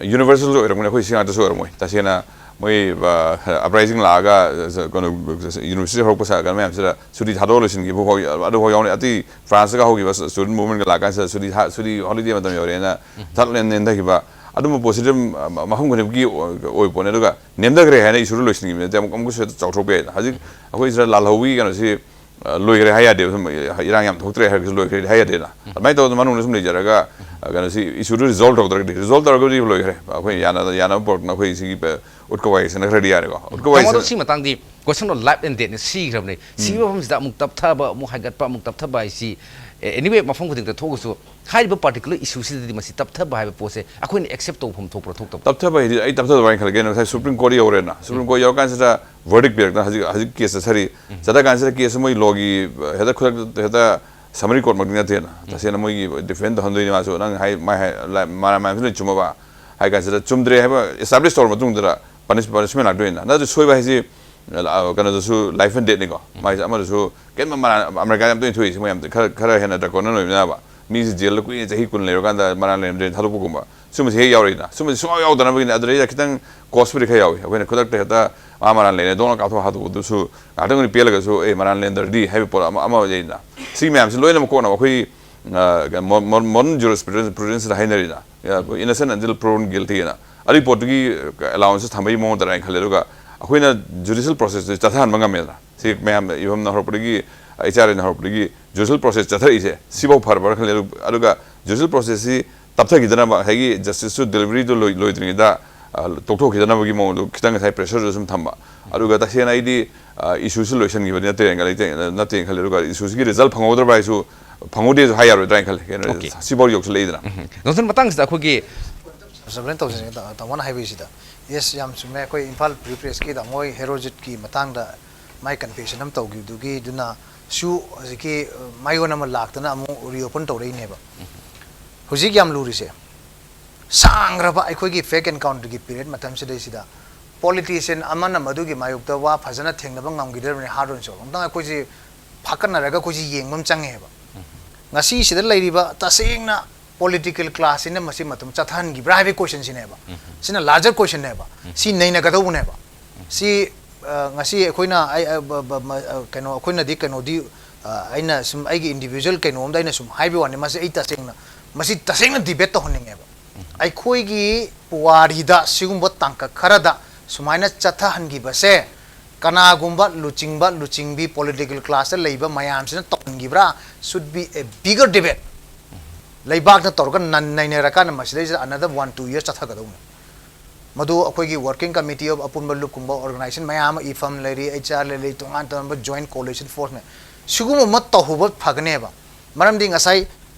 ꯌꯨꯅꯤꯚꯔꯁꯦꯜꯁꯨ ꯑꯣꯏꯔꯝꯒꯅꯤ, ꯑꯩꯈꯣꯏ ꯁꯤ ꯉꯥꯛꯇꯁꯨ ꯑꯣꯏꯔꯝꯃꯣꯏ꯫ ꯇꯁꯦꯡꯅ ꯃꯣꯏ, ꯑ, ꯑꯞꯔꯥꯏꯖꯤꯡ ꯂꯥꯛꯑꯒ, ꯑ, ꯀꯩꯅꯣ, ꯌꯨꯅꯤꯚꯔꯁꯤꯇꯤ ꯍꯧꯔꯛꯄ ꯁꯥ-, ꯀꯩꯅꯣ ꯃꯌꯥꯝꯁꯤꯗ ꯁꯨꯇꯤ ꯊꯥꯗꯣꯛꯑ ꯂꯣꯏꯁꯤꯟꯈꯤꯕ ꯐꯥꯎ, ꯑꯗꯨꯐꯥꯎ ꯌꯥꯎꯅꯤ꯫ ꯑꯇꯩ ꯐ꯭ꯔꯥꯟꯁꯇꯒ ꯍꯧꯈꯤꯕ ꯁ꯭ꯇꯨꯗꯦꯟ ꯃꯨꯚꯃꯦꯟꯠꯀ ꯂꯥꯛꯀꯥꯟꯁꯤꯗ ꯁꯨꯇꯤ ꯊꯥ-, ꯁꯨꯇꯤ ꯍꯣꯂꯤꯗꯦ ꯃꯇꯝ ꯌꯧꯔꯦꯅ ꯊꯠ ꯂꯦꯟ ꯅꯦꯟꯊꯈꯤꯕ, ꯑꯗꯨꯝꯕ ꯄꯣꯠꯁꯤꯗꯤ ꯑꯗꯨꯝ, ꯑ, ꯃꯐꯝ ꯈꯨꯗꯤꯡꯃꯛꯀꯤ ꯑꯣꯏ-, ꯑꯣꯏꯕ ꯄꯣꯠꯅꯤ꯫ ꯑꯗꯨꯒ ꯅꯦꯝꯊꯈ꯭ꯔꯦ ꯍꯥꯏꯅ issue ꯗꯨ ꯂꯣꯏꯁꯤꯟꯈꯤꯕ ꯅꯠꯇꯦ, ꯑꯃꯨꯛ, ꯑꯃꯨꯛꯀꯁꯨ ꯍꯦꯛꯇ ꯆꯥꯎꯊꯣꯛꯄ ꯌꯥꯏꯗꯅ꯫ ꯍꯧꯖꯤꯛ ꯑꯩꯈꯣꯏ ꯁꯤꯗ ꯂꯥꯜꯍꯧꯕꯒꯤ ꯀꯩꯅꯣꯁꯤ, ꯑ, ꯂꯣꯏꯈ꯭ꯔꯦ ꯍꯥꯏ ꯌꯥꯗꯦꯕ꯫ ꯁꯨꯝ, ꯑ, ꯏꯔꯥꯡ ꯌꯥꯝ ꯊꯣꯛꯇ꯭ꯔꯦ ꯍꯥꯏꯔꯒꯁꯨ ꯂꯣꯏꯈ꯭ꯔꯦ ꯍꯥꯏ ꯌꯥꯗꯦꯅ꯫ ꯑꯗꯨꯃꯥꯏꯅ ꯇꯧꯗꯅ ꯃꯅꯨꯡꯗ ꯁꯨꯝ ꯂꯩꯖꯔꯒ, ꯑ, ꯀꯩꯅꯣꯁꯤ, issue ꯗꯨ resolve ꯇꯧꯗ꯭ꯔꯒꯗꯤ, resolve ꯇꯧꯔꯒꯗꯤ ꯂꯣꯏꯈ꯭ꯔꯦ꯫ ꯑꯩꯈꯣꯏ ꯌꯥꯅ-, ꯌꯥꯅꯕ ꯄꯨꯔꯛꯇꯅ ꯑꯩꯈꯣꯏ ꯁꯤꯒꯤ, ꯑ, ꯎꯠꯀ ꯋꯥꯍꯩꯁꯤꯅ ꯈꯔꯗꯤ ꯌꯥꯔꯦꯀꯣ꯫ ꯎꯠꯀ ꯇꯥꯃꯣ, ꯑꯗꯣ ꯋꯥꯍꯩꯁꯤꯅ ꯁꯤ ꯃꯇꯥꯡꯗꯤ question of life and death ꯅꯤ, ꯁꯤꯈ꯭ꯔꯕꯅꯤ꯫ ꯁꯤꯕ ꯃꯐꯝꯁꯤꯗ ꯑꯃꯨꯛ ꯇꯞꯊꯕ, ꯑꯃꯨꯛ ꯍꯥꯏꯒꯠꯄ, ꯑꯃꯨꯛ ꯇꯞꯊꯕ ꯍꯥꯏꯁꯤ, ꯑꯦ, anyway, ꯃꯐꯝ ꯈꯨꯗꯤꯡꯗ ꯊꯣꯛꯑꯁꯨ, ꯍꯥꯏꯔꯤꯕ particular issue ꯁꯤꯗꯗꯤ ꯃꯁꯤ ꯇꯞꯊꯕ ꯍꯥꯏꯕ ꯄꯣꯠꯁꯦ ꯑꯩꯈꯣꯏꯅ accept ꯇꯧꯐꯝ ꯊꯣꯛꯄ꯭ꯔꯥ, ꯊꯣꯛꯇꯕ꯭ꯔꯥ? ꯇꯞꯊꯕ ꯍꯥꯏꯗꯤ ꯑꯩ ꯇꯞꯊꯗꯕ ꯍꯥꯏꯅ ꯈꯜꯂꯦ꯫ ꯀꯩꯅꯣ, ꯉꯁꯥꯏ Supreme Court ꯌꯧꯔꯦꯅ, Supreme Court ꯌꯧꯔꯀꯥꯟꯁꯤꯗ verdict ꯄꯤꯔꯛꯇꯅ ꯍꯧꯖꯤꯛ, ꯍꯧꯖꯤꯛ case ꯆꯠꯊꯔꯤ꯫ ꯆꯠꯊ ꯀꯥꯟꯁꯤꯗ case ꯃꯣꯏ law ꯒꯤ ꯍꯦꯛꯇ ꯈꯨꯗꯛꯇ ꯍꯦꯛꯇ summary court ꯃꯛꯇꯤ ꯅꯠꯇꯦꯅ꯫ ꯇꯁꯦꯡꯅ ꯃꯣꯏꯒꯤ defend ꯇꯧꯍꯟꯗꯣꯏꯅꯤ ꯃꯥꯁꯨ꯫ ꯅꯪ ꯍꯥꯏ, ꯃꯥ ꯍꯥꯏ, ꯂꯥ-, ꯃꯔꯥꯟ ꯃꯌꯥꯝꯁꯨ ꯂꯣꯏ ꯆꯨꯝꯃꯕ ꯍꯥꯏ ꯀꯥꯟꯁꯤꯗ, ꯆꯨꯝꯗ꯭ꯔꯦ ꯍꯥꯏꯕ establish ꯇꯧꯔ ꯃꯇꯨꯡꯗ punish-, punishment ꯂꯥꯛꯇꯣꯏꯅ꯫ ꯅꯠꯇ꯭ꯔ ꯁꯣꯏꯕ ꯍꯥꯏꯁꯤ, ꯑ, ꯀꯩꯅꯣꯗꯁꯨ life and death ꯅꯤꯀꯣ꯫ ꯃꯥꯏꯁꯦ ꯑꯃꯗꯁꯨ ꯀꯩꯝꯇ ꯃꯔꯥꯟ, ꯑꯃꯦꯔꯤꯀꯥꯗ ꯌꯥꯝ ꯇꯣꯏꯅ ꯊꯣꯛꯏꯁꯦ, ꯃꯣꯏ ꯌꯥꯝ ꯈꯔ, ꯈꯔ ꯍꯦꯟꯅ draconian ꯑꯣꯏꯕꯅꯕ꯫ ꯃꯤꯁꯦ ꯖꯦꯜꯗ ꯀꯨꯏꯅ ꯆꯍꯤ ꯀꯨꯟ ꯂꯩꯔꯀꯥꯟꯗ ꯃꯔꯥꯟ ꯂꯩꯔꯝꯗ꯭ꯔꯦꯅ ꯊꯥꯗꯣꯛꯄꯒꯨꯝꯕ꯫ ꯁꯨꯝꯕꯁꯦ ꯍꯦꯛ ꯌꯥꯎꯔꯛꯏꯅ꯫ ꯁꯨꯝꯕꯁꯦ ꯁꯨꯡꯌꯥꯎ ꯌꯥꯎꯗꯅꯕꯒꯤꯅꯦ꯫ ꯑꯗꯨꯗꯩꯗ ꯈꯤꯇꯪ costꯄꯨꯗꯤ ꯈꯔ ꯌꯥꯎꯏ꯫ ꯑꯩꯈꯣꯏꯅ ꯈꯨꯗꯛꯇ ꯍꯦꯛꯇ ꯃꯥ ꯃꯔꯥꯟ ꯂꯩꯔꯦ, ꯗꯣꯡꯅ ꯀꯥꯞꯊꯣꯛ ꯍꯥꯠꯇꯣꯛꯄꯗꯨꯁꯨ ꯉꯥꯛꯇꯪ ꯑꯣꯏꯅ ꯄꯦꯜꯂꯒꯁꯨ, "ꯑꯦ, ꯃꯔꯥꯟ ꯂꯩꯔꯝꯗ꯭ꯔꯗꯤ" ꯍꯥꯏꯕ ꯄꯣꯠ ꯑꯃ, ꯑꯃ ꯂꯩꯗꯅ꯫ ꯁꯤ ꯃꯌꯥꯝꯁꯤ ꯂꯣꯏꯅꯃꯛ ꯀꯣꯛꯅꯕ ꯑꯩꯈꯣꯏ, ꯑ, ꯀ-, mo-, mo-, modern jurisprudence, prudenceꯗ ꯍꯥꯏꯅꯔꯤꯅ, ꯑ, innocent until proven guiltyꯅ꯫ ꯑꯗꯨꯒꯤ ꯄꯣꯠꯇꯨꯒꯤ allowanceꯁꯦ ꯊꯝꯕꯒꯤ ꯃꯑꯣꯡꯗ ꯑꯩꯅ ꯈꯜꯂꯦ꯫ ꯑꯗꯨꯒ ꯑꯩꯈꯣꯏꯅ judicial processꯁꯦ ꯆꯠꯊꯍꯟꯕ ꯉꯝꯃꯦꯗꯅ꯫ ꯁꯤ ꯃꯌꯥꯝ ꯏꯚꯝꯅ ꯍꯧꯔꯛꯄꯗꯒꯤ, ꯑꯩꯆ ꯑꯥꯔ ꯑꯦꯅ ꯍꯧꯔꯛꯄꯗꯒꯤ judicial process ꯆꯠꯊꯔꯛꯏꯁꯦ ꯁꯤꯐꯥꯎ ꯐꯔꯕ꯭ꯔꯥ ꯈꯜꯂꯦ꯫ ꯑꯗꯨ-, ꯑꯗꯨꯒ judicial processꯁꯤ ꯇꯞꯊꯈꯤꯗꯅꯕ, ꯉꯁꯥꯏꯒꯤ justiceꯇꯨ deliveryꯗꯨ ꯂꯣꯏ-, ꯂꯣꯏꯗ꯭ꯔꯤꯉꯩꯗ, ꯑ, ꯇꯣꯛꯊꯣꯛꯈꯤꯗꯅꯕꯒꯤ ꯃꯑꯣꯡꯗꯣ ꯈꯤꯇꯪ ꯉꯁꯥꯏ pressureꯗꯨ ꯁꯨꯝ ꯊꯝꯕ꯫ ꯑꯗꯨꯒ ꯇꯁꯦꯡꯅ ꯑꯩꯗꯤ, ꯑ, issueꯁꯤ ꯂꯣꯏꯁꯤꯟꯈꯤꯕꯗꯤ ꯅꯠꯇꯦ, ꯅꯠꯇꯦ, ꯅꯠꯇꯦꯅ ꯈꯜꯂꯦ꯫ ꯑꯗꯨꯒ issueꯁꯤꯒꯤ result ꯐꯪꯍꯧꯗ꯭ꯔꯕ ꯍꯥꯏꯁꯨ, ꯐꯪꯍꯧꯗꯦꯁꯨ ꯍꯥꯏ ꯌꯥꯔꯣꯏꯗ꯭ꯔꯥ ꯍꯥꯏꯅ ꯈꯜꯂꯦ꯫ ꯀꯩꯅꯣ, Okay. ꯁꯤꯐꯥꯎ ꯌꯧꯁꯤꯜꯂꯛꯏꯗꯅ꯫ ꯎꯝ꯫ ꯖꯣꯟꯁꯟ, ꯃꯇꯥꯡꯁꯤꯗ ꯑꯩꯈꯣꯏꯒꯤ ꯁꯕꯂꯦꯟ ꯇꯧꯖꯔꯤꯉꯩꯗ ꯇꯥꯃꯣꯅ ꯍꯥꯏꯕꯤꯔꯤꯁꯤꯗ, yes, ꯌꯥꯝ ꯆꯨꯝꯃꯦ꯫ ꯑꯩꯈꯣꯏ ꯏꯝꯐꯥꯜ Free Pressꯀꯤ ꯇꯥꯃꯣ ꯍꯣꯏ ꯍꯦꯔꯣꯖꯤꯠꯀꯤ ꯃꯇꯥꯡꯗ ꯃꯥꯏ confession ꯑꯃ ꯇꯧꯈꯤꯕꯗꯨꯒꯤ, ꯑꯗꯨꯅꯁꯨ ꯍꯧꯖꯤꯛꯀꯤ, ꯑ, ꯃꯥꯏꯑꯣꯟ ꯑꯃ ꯂꯥꯛꯇꯅ ꯑꯃꯨꯛ reopen ꯇꯧꯔꯛꯏꯅꯦꯕ꯫ ꯍꯧꯖꯤꯛ ꯌꯥꯝ ꯂꯨꯔꯤꯁꯦ, ꯁꯥꯡꯈ꯭ꯔꯕ ꯑꯩꯈꯣꯏꯒꯤ fake encounterꯒꯤ period ꯃꯇꯝꯁꯤꯗꯩꯁꯤꯗ politician ꯑꯃꯅ ꯃꯗꯨꯒꯤ ꯃꯥꯌꯣꯛꯇ ꯋꯥ ꯐꯖꯅ ꯊꯦꯡꯅꯕ ꯉꯝꯈꯤꯗ꯭ꯔꯕꯅꯤ, ꯍꯥꯔꯠ ꯑꯣꯏꯅꯁꯨ ꯑꯃꯨꯛꯇꯪ ꯑꯩꯈꯣꯏꯁꯤ ꯐꯥꯀꯠꯅꯔꯒ ꯑꯩꯈꯣꯏꯁꯤ ꯌꯦꯡꯕ ꯑꯃ ꯆꯪꯉꯦꯕ꯫ ꯉꯁꯤ ꯁꯤꯗ ꯂꯩꯔꯤꯕ ꯇꯁꯦꯡꯅ political classꯁꯤꯅ ꯃꯁꯤ ꯃꯇꯝ ꯆꯠꯊꯍꯟꯈꯤꯕ꯭ꯔꯥ ꯍꯥꯏꯕꯒꯤ questionꯁꯤꯅꯦꯕ꯫ ꯁꯤꯅ larger questionꯅꯦꯕ꯫ ꯁꯤ ꯅꯩꯅꯒꯗꯧꯕꯅꯦꯕ꯫ ꯁꯤ, ꯑ, ꯉꯁꯤ ꯑꯩꯈꯣꯏꯅ, ꯑꯩ, ꯑ, ꯕ-, ꯕ-, ꯃ-, ꯑ, ꯀꯩꯅꯣ, ꯑꯩꯈꯣꯏꯅꯗꯤ ꯀꯩꯅꯣꯗꯤ, ꯑ, ꯑꯩꯅ ꯁꯨꯝ ꯑꯩꯒꯤ individual ꯀꯩꯅꯣꯝꯗ ꯑꯩꯅ ꯁꯨꯝ ꯍꯥꯏꯕ ꯋꯥꯅꯤ, ꯃꯁꯤ ꯑꯩ ꯇꯁꯦꯡꯅ, ꯃꯁꯤ ꯇꯁꯦꯡꯅ debate ꯇꯧꯍꯟꯅꯤꯡꯉꯦꯕ꯫ ꯑꯩꯈꯣꯏꯒꯤ ꯄꯨꯋꯥꯔꯤꯗ ꯁꯤꯒꯨꯝꯕ ꯇꯥꯡꯀꯛ ꯈꯔꯗ ꯁꯨꯃꯥꯏꯅ ꯆꯠꯊꯍꯟꯈꯤꯕꯁꯦ ꯀꯅꯥꯒꯨꯝꯕ ꯂꯨꯆꯤꯡꯕ ꯂꯨꯆꯤꯡꯕꯤ political class ꯇ ꯂꯩꯕ ꯃꯌꯥꯝꯁꯤꯅ ꯇꯧꯍꯟꯈꯤꯕ꯭ꯔꯥ? Should be a bigger debate. ꯂꯩꯕꯥꯛꯅ ꯇꯧꯔꯒ ꯅꯟ ꯅꯩꯅꯔꯀꯥꯟꯗ ꯃꯁꯤꯗꯩꯁꯤꯗ another one two years ꯆꯠꯊꯒꯗꯧꯅꯤ꯫ ꯃꯗꯨ ꯑꯩꯈꯣꯏꯒꯤ working committee of ꯑꯄꯨꯟꯕ ꯂꯨꯞꯀꯨꯝꯕ organization ꯃꯌꯥꯝ ꯑꯃ, ꯏꯐꯝ ꯂꯩꯔꯤ, H R ꯂꯩꯔꯤ, ꯇꯣꯉꯥꯟ ꯇꯣꯉꯥꯟꯕ joint coalition force ꯃꯌꯥꯝ, ꯁꯤꯒꯨꯝꯕ ꯑꯃ ꯇꯧꯍꯧꯕ ꯐꯒꯅꯦꯕ꯫ ꯃꯔꯝꯗꯤ ꯉꯁꯥꯏ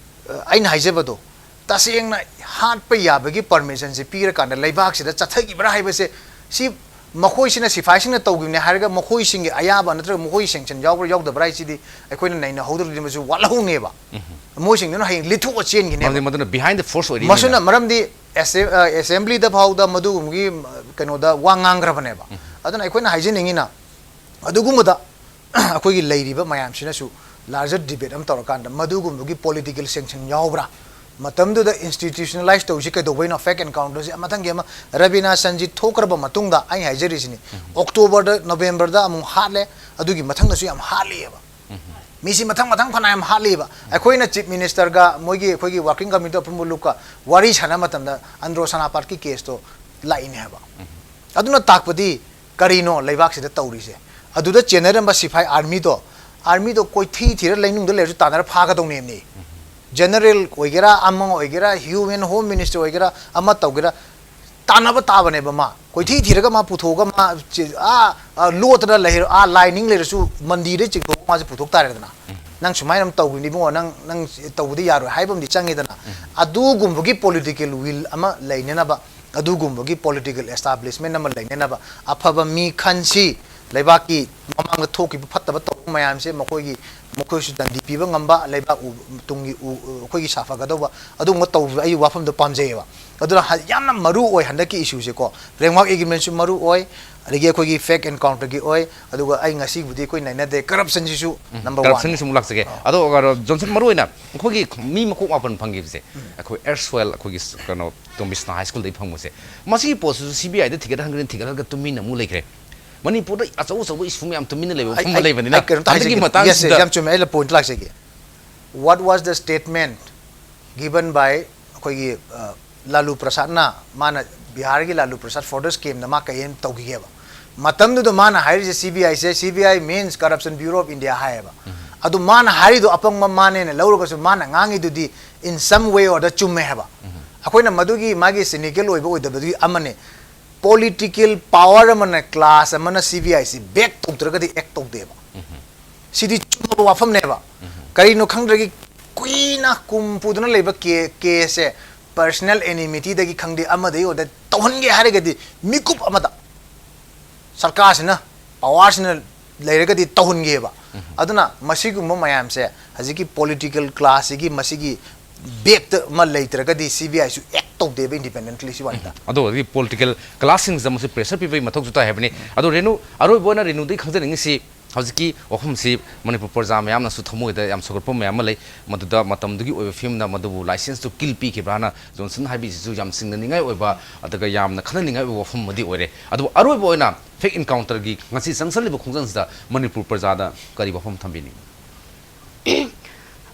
ꯑ, ꯑꯩꯅ ꯍꯥꯏꯖꯕꯗꯣ, ꯇꯁꯦꯡꯅ ꯍꯥꯠꯄ ꯌꯥꯕꯒꯤ permission ꯁꯦ ꯄꯤꯔꯀꯥꯟꯗ ꯂꯩꯕꯥꯛꯁꯤꯗ ꯆꯠꯊꯈꯤꯕ꯭ꯔꯥ ꯍꯥꯏꯕꯁꯦ, ꯁꯤ ꯃꯈꯣꯏꯁꯤꯅ ꯁꯤꯐꯥꯏꯁꯤꯡꯅ ꯇꯧꯈꯤꯕꯅꯦ ꯍꯥꯏꯔꯒ ꯃꯈꯣꯏꯁꯤꯡꯒꯤ ꯑꯌꯥꯕ ꯅꯠꯇ꯭ꯔꯒ ꯃꯈꯣꯏ sanction ꯌꯥꯎꯕ꯭ꯔꯥ ꯌꯥꯎꯗꯕ꯭ꯔꯥ ꯍꯥꯏꯁꯤꯗꯤ ꯑꯩꯈꯣꯏꯅ ꯅꯩꯅꯍꯧꯗ꯭ꯔꯗꯤ ꯃꯁꯤ ꯋꯥꯠꯍꯧꯅꯦꯕ꯫ ꯃꯣꯏꯁꯤꯡꯗꯨꯅ ꯍꯌꯦꯡ ꯂꯤꯠꯊꯣꯛꯑ ꯆꯦꯟꯈꯤꯅꯦꯕ꯫ ꯃꯗꯨꯅ, ꯃꯗꯨꯅ behind the force ꯑꯣꯏꯔꯤꯅꯦꯕ꯫ ꯃꯁꯤꯅ ꯃꯔꯝꯗꯤ ꯑꯦꯁꯦ-, ꯑ, assembly ꯗ ꯐꯥꯎꯗ ꯃꯗꯨꯒꯨꯝꯕꯒꯤ, ꯀꯩꯅꯣꯗ ꯋꯥ ꯉꯥꯡꯈ꯭ꯔꯕꯅꯦꯕ꯫ ꯑꯗꯨꯅ ꯑꯩꯈꯣꯏꯅ ꯍꯥꯏꯖꯅꯤꯡꯉꯤꯅ, ꯑꯗꯨꯒꯨꯝꯕꯗ ꯑꯩꯈꯣꯏꯒꯤ ꯂꯩꯔꯤꯕ ꯃꯌꯥꯝꯁꯤꯅꯁꯨ larger debate ꯑꯃ ꯇꯧꯔꯀꯥꯟꯗ ꯃꯗꯨꯒꯨꯝꯕꯒꯤ political sanction ꯌꯥꯎꯕ꯭ꯔꯥ? ꯃꯇꯝꯗꯨꯗ institutionalize ꯇꯧꯔꯤꯁꯤ ꯀꯩꯗꯧꯕꯩꯅꯣ? Fake encounter ꯁꯤ ꯃꯊꯪꯒꯤ ꯑꯃ ꯔꯕꯤꯅꯥ ꯁꯟꯖꯤꯠ ꯊꯣꯛꯈ꯭ꯔꯕ ꯃꯇꯨꯡꯗ, ꯑꯩꯅ ꯍꯥꯏꯖꯔꯤꯁꯤꯅꯤ, October ꯗ, November ꯗ ꯑꯃꯨꯛ ꯍꯥꯠꯂꯦ, ꯑꯗꯨꯒꯤ ꯃꯊꯪꯗꯁꯨ ꯌꯥꯝ ꯍꯥꯠꯂꯤꯑꯕ꯫ ꯃꯤꯁꯤ ꯃꯊꯪ ꯃꯊꯪ ꯐꯅꯌꯥꯝ ꯍꯥꯠꯂꯤꯑꯕ꯫ ꯑꯩꯈꯣꯏꯅ Chief Minister ꯒ ꯃꯣꯏꯒꯤ, ꯑꯩꯈꯣꯏꯒꯤ working committee ꯑꯄꯨꯟꯕ ꯂꯨꯞꯀ ꯋꯥꯔꯤ ꯁꯥꯟꯅꯕ ꯃꯇꯝꯗ ꯑꯟꯗ꯭ꯔꯣ ꯁꯅꯥꯄꯥꯠꯀꯤ case ꯇꯣ ꯂꯥꯛꯏꯅꯦ ꯍꯥꯏꯕ꯫ ꯑꯗꯨꯅ ꯇꯥꯛꯄꯗꯤ ꯀꯔꯤꯅꯣ ꯂꯩꯕꯥꯛꯁꯤꯗ ꯇꯧꯔꯤꯁꯦ? ꯑꯗꯨꯗ ꯆꯦꯟꯅꯔꯝꯕ ꯁꯤꯐꯥꯏ army ꯗꯣ, army ꯗꯣ ꯀꯣꯏꯊꯤ ꯊꯤꯔ ꯂꯩꯅꯨꯡꯗ ꯂꯩꯔꯁꯨ ꯇꯥꯟꯅꯔ ꯐꯥꯒꯗꯧꯅꯦꯕꯅꯤ꯫ General ꯑꯣꯏꯒꯦꯔꯥ, ꯑꯃ ꯑꯣꯏꯒꯦꯔꯥ, Union Home Minister ꯑꯣꯏꯒꯦꯔꯥ, ꯑꯃ ꯇꯧꯒꯦꯔꯥ, ꯇꯥꯟꯅꯕ ꯇꯥꯕꯅꯦꯕ꯫ ꯃꯥ ꯀꯣꯏꯊꯤ ꯊꯤꯔꯒ ꯃꯥ ꯄꯨꯊꯣꯛꯑꯒ ꯃꯥ ꯆꯤ-, ꯑꯥ, ꯑꯥ, ꯂꯣꯠꯇꯅ ꯂꯩꯔ-, ꯑꯥ, ꯂꯥꯏ ꯅꯤꯡ ꯂꯩꯔꯁꯨ ꯃꯟꯗꯤꯔꯗ ꯆꯤꯡꯊꯣꯛꯑꯒ ꯃꯥꯁꯦ ꯄꯨꯊꯣꯛ ꯇꯥꯔꯦꯗꯅ꯫ "ꯅꯪ ꯁꯨꯃꯥꯏꯅ ꯑꯃ ꯇꯧꯈꯤꯕꯅꯤ ꯏꯕꯨꯡꯉꯣ, ꯅꯪ, ꯅꯪ ꯇꯧꯕꯗꯤ ꯌꯥꯔꯣꯏ" ꯍꯥꯏꯕ ꯑꯃꯗꯤ ꯆꯪꯉꯤꯗꯅ꯫ ꯑꯗꯨꯒꯨꯝꯕꯒꯤ political will ꯑꯃ ꯂꯩꯅꯅꯕ, ꯑꯗꯨꯒꯨꯝꯕꯒꯤ political establishment ꯑꯃ ꯂꯩꯅꯅꯕ ꯑꯐꯕ ꯃꯤ ꯈꯟꯁꯤ꯫ ꯂꯩꯕꯥꯛꯀꯤ ꯃꯃꯥꯡꯗ ꯊꯣꯛꯈꯤꯕ ꯐꯠꯇꯕ ꯇꯧꯕ ꯃꯌꯥꯝꯁꯦ ꯃꯈꯣꯏꯒꯤ, ꯃꯈꯣꯏꯁꯨ ꯗꯟꯗꯤ ꯄꯤꯕ ꯉꯝꯕ, ꯂꯩꯕꯥꯛ ꯎ-, ꯇꯨꯡꯒꯤ ꯎ-, ꯑꯩꯈꯣꯏꯒꯤ ꯁꯥꯐꯒꯗꯧꯕ ꯑꯗꯨꯒꯨꯝꯕ ꯇꯧꯕ ꯑꯩ ꯋꯥꯐꯝꯗꯣ ꯄꯥꯝꯖꯩꯌꯦꯕ꯫ ꯑꯗꯨꯅ ꯍ-, ꯌꯥꯝꯅ ꯃꯔꯨ ꯑꯣꯏ ꯍꯟꯗꯛꯀꯤ issue ꯁꯦꯀꯣ꯫ Framework agreement ꯁꯨ ꯃꯔꯨ ꯑꯣꯏ, ꯑꯗꯒꯤ ꯑꯩꯈꯣꯏꯒꯤ fake encounter ꯒꯤ ꯑꯣꯏ, ꯑꯗꯨꯒ ꯑꯩ ꯉꯁꯤꯕꯨꯗꯤ ꯑꯩꯈꯣꯏ ꯅꯩꯅꯗꯦ, corruption ꯁꯤꯁꯨ number one꯫ Corruption ꯁꯨ ꯑꯃꯨꯛ ꯂꯥꯛꯆꯒꯦ꯫ ꯑꯗꯣ, ꯀꯩꯅꯣ, ꯖꯣꯟꯁꯟ, ꯃꯔꯨ ꯑꯣꯏꯅ ꯑꯩꯈꯣꯏꯒꯤ ꯃꯤ ꯃꯀꯣꯛ ꯃꯥꯄꯟ ꯐꯪꯈꯤꯕꯁꯦ, ꯑꯩꯈꯣꯏ erstwhile ꯑꯩꯈꯣꯏꯒꯤ ꯀꯩꯅꯣ, ꯇꯣꯝꯕꯤꯁꯅꯥ High School ꯗꯒꯤ ꯐꯪꯕꯁꯦ, ꯃꯁꯤꯒꯤ ꯄꯣꯠꯁꯤꯁꯨ C B I ꯗ ꯊꯤꯒꯠꯍꯟꯈ꯭ꯔꯦ, ꯊꯤꯒꯠꯍꯜꯂꯒ ꯇꯨꯃꯤꯟꯅ ꯑꯃꯨꯛ ꯂꯩꯈ꯭ꯔꯦ꯫ ꯃꯅꯤꯄꯨꯔꯗ ꯑꯆꯧ ꯑꯆꯧꯕ issue ꯃꯌꯥꯝ ꯇꯨꯃꯤꯟꯅ ꯂꯩꯕ ꯑꯩ, ꯃꯐꯝ ꯑꯃ ꯑꯩ, ꯂꯩꯕꯅꯤꯅ, I ꯀꯩꯅꯣꯝꯇ ꯍꯟꯗꯛꯀꯤ ꯍꯥꯏꯖꯒꯦ꯫ ꯃꯇꯥꯡꯁꯤꯗ Yes, yes, ꯌꯥꯝ ꯆꯨꯝꯃꯦ꯫ ꯑꯩ point ꯂꯥꯛꯆꯒꯦ꯫ What was the statement given by ꯑꯩꯈꯣꯏꯒꯤ, ꯑ, ꯂꯥꯂꯨ ꯄ꯭ꯔꯁꯥꯗꯅ, ꯃꯥꯅ ꯕꯤꯍꯥꯔꯒꯤ ꯂꯥꯂꯨ ꯄ꯭ꯔꯁꯥꯗ ꯐꯣꯔꯗꯔꯁ ꯀꯦꯝꯗ ꯃꯥ ꯀꯩ ꯍꯥꯏꯅ ꯇꯧꯈꯤꯒꯦꯕ? ꯃꯇꯝꯗꯨꯗ ꯃꯥꯅ ꯍꯥꯏꯔꯤꯁꯦ, ꯁꯤ ꯕꯤ ꯑꯥꯏꯁꯦ, "C B I means Corruption Bureau of India" ꯍꯥꯏꯌꯦꯕ꯫ ꯑꯗꯨ ꯃꯥꯅ ꯍꯥꯏꯔꯤꯗꯣ ꯑꯄꯪꯕ ꯃꯥꯅꯦꯅ ꯂꯧꯔꯒꯁꯨ, ꯃꯥꯅ ꯉꯥꯡꯉꯤꯗꯨꯗꯤ in some way or the ꯆꯨꯝꯃꯦ ꯍꯥꯏꯕ꯫ ꯑꯩꯈꯣꯏꯅ ꯃꯗꯨꯒꯤ ꯃꯥꯒꯤ ꯁꯤꯅꯤꯀꯦꯜ ꯑꯣꯏꯕ ꯑꯣꯏꯗꯕꯗꯨꯒꯤ ꯑꯃꯅꯦ꯫ ꯄꯣꯂꯤꯇꯤꯀꯦꯜ ꯄꯥꯋꯔ ꯑꯃꯅ, ꯀ꯭ꯂꯥꯁ ꯑꯃꯅ ꯁꯤ ꯕꯤ ꯑꯥꯏꯁꯤ ꯕꯦꯛ ꯇꯧꯗ꯭ꯔꯒꯗꯤ ꯑꯦꯛ ꯇꯧꯗꯦꯕ꯫ ꯁꯤꯗꯤ ꯆꯨꯝꯃꯕ ꯋꯥꯐꯝꯅꯦꯕ꯫ ꯀꯔꯤꯅꯣ ꯈꯪꯗ꯭ꯔꯒꯤ ꯀꯨꯏꯅ ꯀꯨꯝ ꯄꯨꯗꯨꯅ ꯂꯩꯕ ꯀꯦ-, ꯀꯦꯁꯁꯦ, ꯄꯔꯁꯅꯦꯜ ꯑꯦꯅꯤꯃꯤꯇꯤꯗꯒꯤ ꯈꯪꯗꯦ, ꯑꯃꯗꯒꯤ ꯑꯣꯏꯗ ꯇꯧꯍꯟꯒꯦ ꯍꯥꯏꯔꯒꯗꯤ ꯃꯤꯀꯨꯞ ꯑꯃꯗ ꯁꯔꯀꯥꯔꯁꯤꯅ, ꯄꯥꯋꯔꯁꯤꯅ ꯂꯩꯔꯒꯗꯤ ꯇꯧꯍꯟꯒꯦꯕ꯫ ꯑꯗꯨꯅ ꯃꯁꯤꯒꯨꯝꯕ ꯃꯌꯥꯝꯁꯦ ꯍꯧꯖꯤꯛꯀꯤ ꯄꯣꯂꯤꯇꯤꯀꯦꯜ ꯀ꯭ꯂꯥꯁꯁꯤꯒꯤ ꯃꯁꯤꯒꯤ ꯕꯦꯛꯇ ꯑꯃ ꯂꯩꯇ꯭ꯔꯒꯗꯤ ꯁꯤ ꯕꯤ ꯑꯥꯏꯁꯨ ꯑꯦꯛ ꯇꯧꯗꯦꯕ ꯏꯟꯗꯤꯄꯦꯟꯗꯦꯟꯠꯂꯤ, ꯁꯤ ꯋꯥꯅꯤꯗ꯫ ꯑꯗꯣ ꯍꯧꯖꯤꯛ ꯄꯣꯂꯤꯇꯤꯀꯦꯜ ꯀ꯭ꯂꯥꯁꯁꯤꯡꯁꯤꯗ ꯃꯁꯤ ꯄ꯭ꯔꯦꯁꯔ ꯄꯤꯕꯒꯤ ꯃꯊꯧꯁꯨ ꯇꯥꯏ ꯍꯥꯏꯕꯅꯤ꯫ ꯑꯗꯣ ꯔꯦꯅꯨ, ꯑꯔꯣꯏꯕ ꯑꯣꯏꯅ ꯔꯦꯅꯨꯗꯒꯤ ꯈꯪꯖꯅꯤꯡꯉꯤꯁꯤ, ꯍꯧꯖꯤꯛꯀꯤ ꯋꯥꯐꯝꯁꯤ ꯃꯅꯤꯄꯨꯔ ꯄ꯭ꯔꯖꯥ ꯃꯌꯥꯝꯅꯁꯨ ꯊꯃꯣꯏꯗ ꯌꯥꯝ ꯁꯧꯒꯠꯄ ꯃꯌꯥꯝ ꯑꯃ ꯂꯩ꯫ ꯃꯗꯨꯗ ꯃꯇꯝꯗꯨꯒꯤ ꯑꯣꯏꯕ ꯐꯤꯕꯝꯗ ꯃꯗꯨꯕꯨ ꯂꯥꯏꯁꯦꯟꯁꯇꯨ ꯀꯤꯜ ꯄꯤꯈꯤꯕ꯭ꯔꯥꯅ ꯖꯣꯟꯁꯟ ꯍꯥꯏꯕꯤꯁꯤꯁꯨ ꯌꯥꯝ ꯆꯤꯡꯅꯅꯤꯡꯉꯥꯏ ꯑꯣꯏꯕ, ꯑꯗꯨꯒ ꯌꯥꯝꯅ ꯈꯟꯅꯅꯤꯡꯉꯥꯏ ꯑꯣꯏꯕ ꯋꯥꯐꯝ ꯑꯃꯗꯤ ꯑꯣꯏꯔꯦ꯫ ꯑꯗꯨꯕꯨ ꯑꯔꯣꯏꯕ ꯑꯣꯏꯅ ꯐꯦꯛ ꯏꯟꯀꯥꯎꯟꯇꯔꯒꯤ ꯉꯁꯤ ꯆꯪꯁꯜꯂꯤꯕ ꯈꯣꯡꯖꯪꯁꯤꯗ ꯃꯅꯤꯄꯨꯔ ꯄ꯭ꯔꯖꯥꯗ ꯀꯔꯤ ꯋꯥꯐꯝ ꯊꯝꯕꯤꯅꯤꯡꯉꯤ?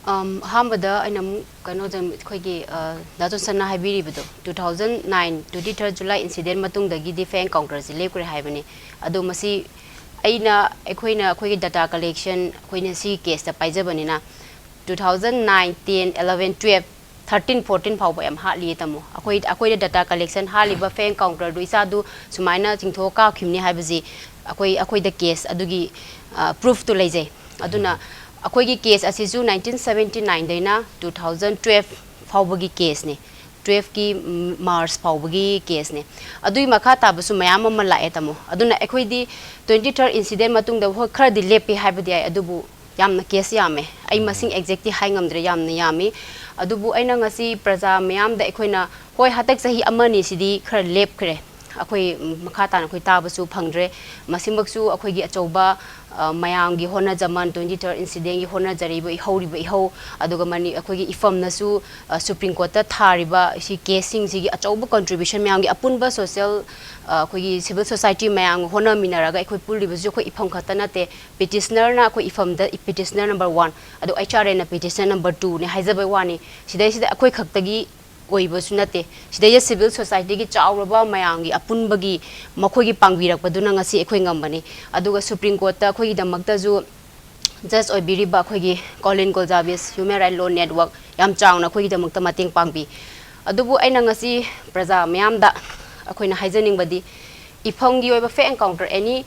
ꯑꯝ, ꯑꯍꯥꯟꯕꯗ ꯑꯩꯅ ꯑꯃꯨꯛ ꯀꯩꯅꯣꯗ ꯑꯩꯈꯣꯏꯒꯤ, ꯑ, ꯗꯥ ꯖꯣꯟꯁꯟꯅ ꯍꯥꯏꯕꯤꯔꯤꯕꯗꯣ, two thousand nine twenty third July incident ꯃꯇꯨꯡꯗꯒꯤꯗꯤ ꯐꯦꯛ ꯏꯟꯀꯥꯎꯟꯇꯔꯁꯤ ꯂꯦꯞꯈ꯭ꯔꯦ ꯍꯥꯏꯕꯅꯤ꯫ ꯑꯗꯣ ꯃꯁꯤ ꯑꯩꯅ, ꯑꯩꯈꯣꯏꯅ, ꯑꯩꯈꯣꯏꯒꯤ ꯗꯇꯥ ꯀꯂꯦꯛꯁꯟ, ꯑꯩꯈꯣꯏꯅ ꯁꯤ ꯀꯦꯁꯇ ꯄꯥꯏꯖꯕꯅꯤꯅ, two thousand nine, ten, eleven, twelve, thirteen, fourteen ꯐꯥꯎꯕ ꯌꯥꯝ ꯍꯥꯠꯂꯤꯌꯦ ꯇꯥꯃꯣ꯫ ꯑꯩꯈꯣꯏ, ꯑꯩꯈꯣꯏꯗ ꯗꯇꯥ ꯀꯂꯦꯛꯁꯟ ꯍꯥꯠꯂꯤꯕ ꯐꯦꯛ ꯏꯟꯀꯥꯎꯟꯇꯔꯗꯨ ꯏꯆꯥꯗꯨ ꯁꯨꯃꯥꯏꯅ ꯆꯤꯡꯊꯣꯛꯑ ꯀꯥꯞꯈꯤꯕꯅꯤ ꯍꯥꯏꯕꯁꯤ ꯑꯩꯈꯣꯏ, ꯑꯩꯈꯣꯏꯗ ꯀꯦꯁ ꯑꯗꯨꯒꯤ, ꯑ, ꯄ꯭ꯔꯨꯐꯇꯨ ꯂꯩꯖꯩ꯫ ꯑꯗꯨꯅ ꯑꯩꯈꯣꯏꯒꯤ ꯀꯦꯁ ꯑꯁꯤꯁꯨ nineteen seventy nineꯗꯩꯅ two thousand twelve ꯐꯥꯎꯕꯒꯤ ꯀꯦꯁꯅꯤ꯫ Twelveꯀꯤ ꯃꯥꯔꯆ ꯐꯥꯎꯕꯒꯤ ꯀꯦꯁꯅꯤ꯫ ꯑꯗꯨꯒꯤ ꯃꯈꯥ ꯇꯥꯕꯁꯨ ꯃꯌꯥꯝ ꯑꯃ ꯂꯥꯛꯑꯦ ꯇꯥꯃꯣ꯫ ꯑꯗꯨꯅ ꯑꯩꯈꯣꯏꯗꯤ twenty third incident ꯃꯇꯨꯡꯗ ꯍꯣꯏ ꯈꯔꯗꯤ ꯂꯦꯞꯄꯤ ꯍꯥꯏꯕꯗꯤ ꯌꯥꯏ, ꯑꯗꯨꯕꯨ ꯌꯥꯝꯅ ꯀꯦꯁ ꯌꯥꯝꯃꯦ꯫ ꯑꯩ ꯃꯁꯤꯡ ꯑꯦꯛꯖꯦꯛꯇꯤ ꯍꯥꯏ ꯉꯝꯗ꯭ꯔꯦ, ꯌꯥꯝꯅ ꯌꯥꯝꯃꯤ꯫ ꯑꯗꯨꯕꯨ ꯑꯩꯅ ꯉꯁꯤ ꯄ꯭ꯔꯖꯥ ꯃꯤꯌꯥꯝꯗ ꯑꯩꯈꯣꯏꯅ, ꯍꯣꯏ, ꯍꯟꯗꯛ ꯆꯍꯤ ꯑꯃꯅꯤ ꯁꯤꯗꯤ ꯈꯔ ꯂꯦꯞꯈ꯭ꯔꯦ, ꯑꯩꯈꯣꯏ ꯃꯈꯥ ꯇꯥꯅ ꯑꯩꯈꯣꯏ ꯇꯥꯕꯁꯨ ꯐꯪꯗ꯭ꯔꯦ꯫ ꯃꯁꯤꯃꯛꯁꯨ ꯑꯩꯈꯣꯏꯒꯤ ꯑꯆꯧꯕ, ꯑ, ꯃꯌꯥꯝꯒꯤ ꯍꯣꯠꯅꯖꯃꯟ, twenty third incidentꯒꯤ ꯍꯣꯠꯅꯖꯔꯤꯕ ꯏꯍꯧꯔꯤꯕ ꯏꯍꯧ, ꯑꯗꯨꯒ ꯃꯅꯤ-, ꯑꯩꯈꯣꯏꯒꯤ ꯏꯐꯝꯅꯁꯨ, ꯑ, ꯁꯨꯄ꯭ꯔꯤꯝ ꯀꯣꯔꯠꯇ ꯊꯥꯔꯤꯕ ꯁꯤ ꯀꯦꯁꯁꯤꯡꯁꯤꯒꯤ ꯑꯆꯧꯕ ꯀꯟꯇ꯭ꯔꯤꯕ꯭ꯌꯨꯁꯟ ꯃꯌꯥꯝꯒꯤ ꯑꯄꯨꯟꯕ ꯁꯣꯁꯦꯜ, ꯑ, ꯑꯩꯈꯣꯏꯒꯤ ꯁꯤꯚꯤꯜ ꯁꯣꯁꯥꯏꯇꯤ ꯃꯌꯥꯝꯒ ꯍꯣꯠꯅꯃꯤꯟꯅꯔꯒ ꯑꯩꯈꯣꯏ ꯄꯨꯜꯂꯤꯕꯁꯨ ꯑꯩꯈꯣꯏ ꯏꯐꯝ ꯈꯛꯇ ꯅꯠꯇꯦ꯫ ꯄꯤꯇꯤꯁꯅꯔꯅ ꯑꯩꯈꯣꯏ ꯏꯐꯝꯗ ꯄꯤꯇꯤꯁꯅꯔ number one, ꯑꯗꯣ ꯑꯩꯆ ꯑꯥꯔ ꯑꯦꯅ ꯄꯤꯇꯤꯁꯅꯔ number twoꯅꯦ ꯍꯥꯏꯖꯕꯩ ꯋꯥꯅꯤ꯫ ꯁꯤꯗꯩꯁꯤꯗ ꯑꯩꯈꯣꯏ ꯈꯛꯇꯒꯤ ꯑꯣꯏꯕꯁꯨ ꯅꯠꯇꯦ꯫ ꯁꯤꯗꯩꯗ civil society ꯒꯤ ꯆꯥꯎꯔꯕ ꯃꯌꯥꯝꯒꯤ ꯑꯄꯨꯟꯕꯒꯤ ꯃꯈꯣꯏꯒꯤ ꯄꯥꯡꯕꯤꯔꯛꯄꯗꯨꯅ ꯉꯁꯤ ꯑꯩꯈꯣꯏ ꯉꯝꯕꯅꯤ꯫ ꯑꯗꯨꯒ Supreme Court ꯇ ꯑꯩꯈꯣꯏꯒꯤꯗꯃꯛꯇꯁꯨ judge ꯑꯣꯏꯕꯤꯔꯤꯕ ꯑꯩꯈꯣꯏꯒꯤ Colin Gonsalves Human Rights Law Network ꯌꯥꯝ ꯆꯥꯎꯅ ꯑꯩꯈꯣꯏꯒꯤꯗꯃꯛꯇ ꯃꯇꯦꯡ ꯄꯥꯡꯕꯤ꯫ ꯑꯗꯨꯕꯨ ꯑꯩꯅ ꯉꯁꯤ ꯄ꯭ꯔꯖꯥ ꯃꯤꯌꯥꯝꯗ ꯑꯩꯈꯣꯏꯅ ꯍꯥꯏꯖꯅꯤꯡꯕꯗꯤ, ꯏꯐꯝꯒꯤ ꯑꯣꯏꯕ fair encounter, any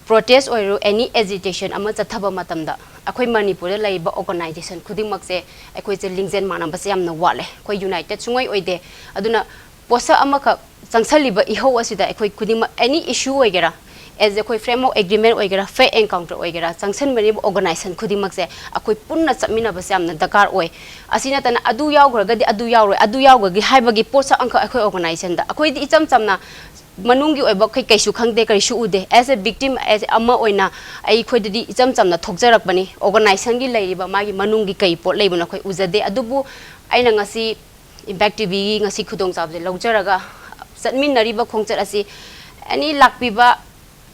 protest ꯑꯣꯏꯔꯣ, any agitation ꯑꯃ ꯆꯠꯊꯕ ꯃꯇꯝꯗ ꯑꯩꯈꯣꯏ ꯃꯅꯤꯄꯨꯔꯗ ꯂꯩꯔꯤꯕ organization ꯈꯨꯗꯤꯡꯃꯛꯁꯦ ꯑꯩꯈꯣꯏꯁꯦ ꯂꯤꯡꯖꯦꯜ ꯃꯥꯟꯅꯕꯁꯦ ꯌꯥꯝꯅ ꯋꯥꯠꯂꯦ꯫ ꯑꯩꯈꯣꯏ united ꯁꯨꯡꯑꯣꯏ ꯑꯣꯏꯗꯦ꯫ ꯑꯗꯨꯅ ꯄꯣꯠꯁꯛ ꯑꯃꯈꯛ ꯆꯪꯁꯜꯂꯤꯕ ꯏꯍꯧ ꯑꯁꯤꯗ ꯑꯩꯈꯣꯏ ꯈꯨꯗꯤꯡꯃꯛ, any issue ꯑꯣꯏꯒꯦꯔꯥ, as a ꯑꯩꯈꯣꯏ framework agreement ꯑꯣꯏꯒꯦꯔꯥ, fair encounter ꯑꯣꯏꯒꯦꯔꯥ, ꯆꯪꯁꯟꯕꯅꯤꯕ organization ꯈꯨꯗꯤꯡꯃꯛꯁꯦ ꯑꯩꯈꯣꯏ ꯄꯨꯟꯅ ꯆꯠꯃꯤꯟꯅꯕꯁꯦ ꯌꯥꯝꯅ ꯗꯔꯀꯥꯔ ꯑꯣꯏ꯫ ꯑꯁꯤ ꯅꯠꯇꯅ ꯑꯗꯨ ꯌꯥꯎꯈ꯭ꯔꯒꯗꯤ ꯑꯗꯨ ꯌꯥꯎꯔꯣꯏ, ꯑꯗꯨ ꯌꯥꯎꯈ꯭ꯔꯒꯗꯤ ꯍꯥꯏꯕꯒꯤ ꯄꯣꯠꯁꯛ ꯑꯃꯈꯛ ꯑꯩꯈꯣꯏ organization ꯗ, ꯑꯩꯈꯣꯏꯗꯤ ꯏꯆꯝ ꯆꯝꯅ ꯃꯅꯨꯡꯒꯤ ꯑꯣꯏꯕ ꯀꯩ-, ꯀꯩꯁꯨ ꯈꯪꯗꯦ, ꯀꯔꯤꯁꯨ ꯎꯗꯦ꯫ As a victim, as ꯑꯃ ꯑꯣꯏꯅ ꯑꯩꯈꯣꯏꯗꯗꯤ ꯏꯆꯝ ꯆꯝꯅ ꯊꯣꯛꯆꯔꯛꯄꯅꯤ꯫ Organization ꯒꯤ ꯂꯩꯔꯤꯕ ꯃꯥꯒꯤ ꯃꯅꯨꯡꯒꯤ ꯀꯩ ꯄꯣꯠ ꯂꯩꯕꯅꯣ ꯑꯩꯈꯣꯏ ꯎꯖꯗꯦ꯫ ꯑꯗꯨꯕꯨ ꯑꯩꯅ ꯉꯁꯤ Impact T V ꯒꯤ ꯉꯁꯤ ꯈꯨꯗꯣꯡꯆꯥꯕꯁꯦ ꯂꯧꯖꯔꯒ ꯆꯠꯃꯤꯟꯅꯔꯤꯕ ꯈꯣꯡꯆꯠ ꯑꯁꯤ any ꯂꯥꯛꯄꯤꯕ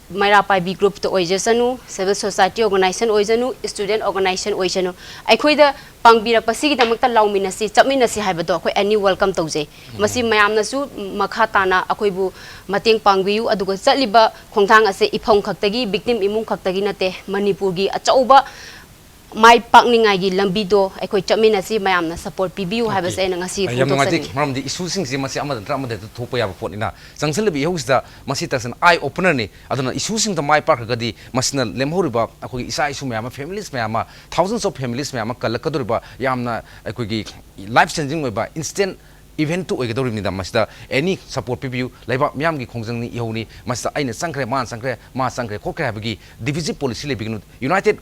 ꯃꯩꯔꯥ ꯄꯥꯏꯕꯤ group ꯇ ꯑꯣꯏꯖꯁꯅꯨ, civil society organization ꯑꯣꯏꯖꯅꯨ, student organization ꯑꯣꯏꯖꯅꯨ, ꯑꯩꯈꯣꯏꯗ ꯄꯥꯡꯕꯤꯔꯛꯄꯁꯤꯒꯤꯗꯃꯛꯇ ꯂꯥꯎꯃꯤꯟꯅꯁꯤ, ꯆꯠꯃꯤꯟꯅꯁꯤ ꯍꯥꯏꯕꯗꯣ ꯑꯩꯈꯣꯏ any welcome ꯇꯧꯖꯩ꯫ ꯃꯁꯤ ꯃꯌꯥꯝꯅꯁꯨ ꯃꯈꯥ ꯇꯥꯅ ꯑꯩꯈꯣꯏꯕꯨ ꯃꯇꯦꯡ ꯄꯥꯡꯕꯤꯌꯨ꯫ ꯑꯗꯨꯒ ꯆꯠꯂꯤꯕ ꯈꯣꯡꯊꯥꯡ ꯑꯁꯦ ꯏꯐꯝ ꯈꯛꯇꯒꯤ, victim ꯏꯃꯨꯡ ꯈꯛꯇꯒꯤ ꯅꯠꯇꯦ, ꯃꯅꯤꯄꯨꯔꯒꯤ ꯑꯆꯧꯕ ꯃꯥꯏ ꯄꯥꯛꯅꯤꯡꯉꯥꯏꯒꯤ ꯂꯝꯕꯤꯗꯣ ꯑꯩꯈꯣꯏ ꯆꯠꯃꯤꯟꯅꯁꯤ, ꯃꯌꯥꯝꯅ support ꯄꯤꯕꯤꯌꯨ ꯍꯥꯏꯕꯁꯦ ꯑꯩꯅ ꯉꯁꯤ ꯑ, ꯌꯥꯝ ꯅꯨꯡꯉꯥꯏꯇꯦ, ꯐꯣꯡꯗꯣꯛꯆꯅꯤꯡꯉꯤ꯫ ꯃꯔꯝꯗꯤ issue ꯁꯤꯡꯁꯤ ꯃꯁꯤ ꯑꯃꯗ ꯅꯠꯇ꯭ꯔꯒ ꯑꯃꯗ ꯍꯦꯛꯇ ꯊꯣꯛꯄ ꯌꯥꯕ ꯄꯣꯠꯅꯤꯅ, ꯆꯪꯁꯤꯜꯂꯤꯕ ꯏꯍꯧꯁꯤꯗ ꯃꯁꯤ ꯇꯁꯦꯡꯅ eye opener ꯅꯤ꯫ ꯑꯗꯨꯅ issue ꯁꯤꯡꯗ ꯃꯥꯏ ꯄꯥꯛꯈ꯭ꯔꯒꯗꯤ ꯃꯁꯤꯅ ꯂꯦꯝꯍꯧꯔꯤꯕ ꯑꯩꯈꯣꯏꯒꯤ ꯏꯆꯥ ꯏꯁꯨ ꯃꯌꯥꯝ ꯑꯃ, families ꯃꯌꯥꯝ ꯑꯃ, thousands of families ꯃꯌꯥꯝ ꯑꯃ ꯀꯜꯂꯛꯀꯗꯧꯔꯤꯕ ꯌꯥꯝꯅ ꯑꯩꯈꯣꯏꯒꯤ life changing ꯑꯣꯏꯕ instant event ꯇꯨ ꯑꯣꯏꯒꯗꯧꯔꯤꯕꯅꯤꯅ, ꯃꯁꯤꯗ any support ꯄꯤꯕꯤꯌꯨ꯫ ꯂꯩꯕꯥꯛ ꯃꯤꯌꯥꯝꯒꯤ ꯈꯣꯡꯖꯪꯅꯤ, ꯏꯍꯧꯅꯤ꯫ ꯃꯁꯤꯗ ꯑꯩꯅ ꯆꯪꯈ꯭ꯔꯦ, ꯃꯥꯅ ꯆꯪꯈ꯭ꯔꯦ, ꯃꯥ ꯆꯪꯈ꯭ꯔꯦ, ꯈꯣꯠꯈ꯭ꯔꯦ ꯍꯥꯏꯕꯒꯤ divisive policy ꯂꯩꯕꯤꯒꯅꯨ꯫ United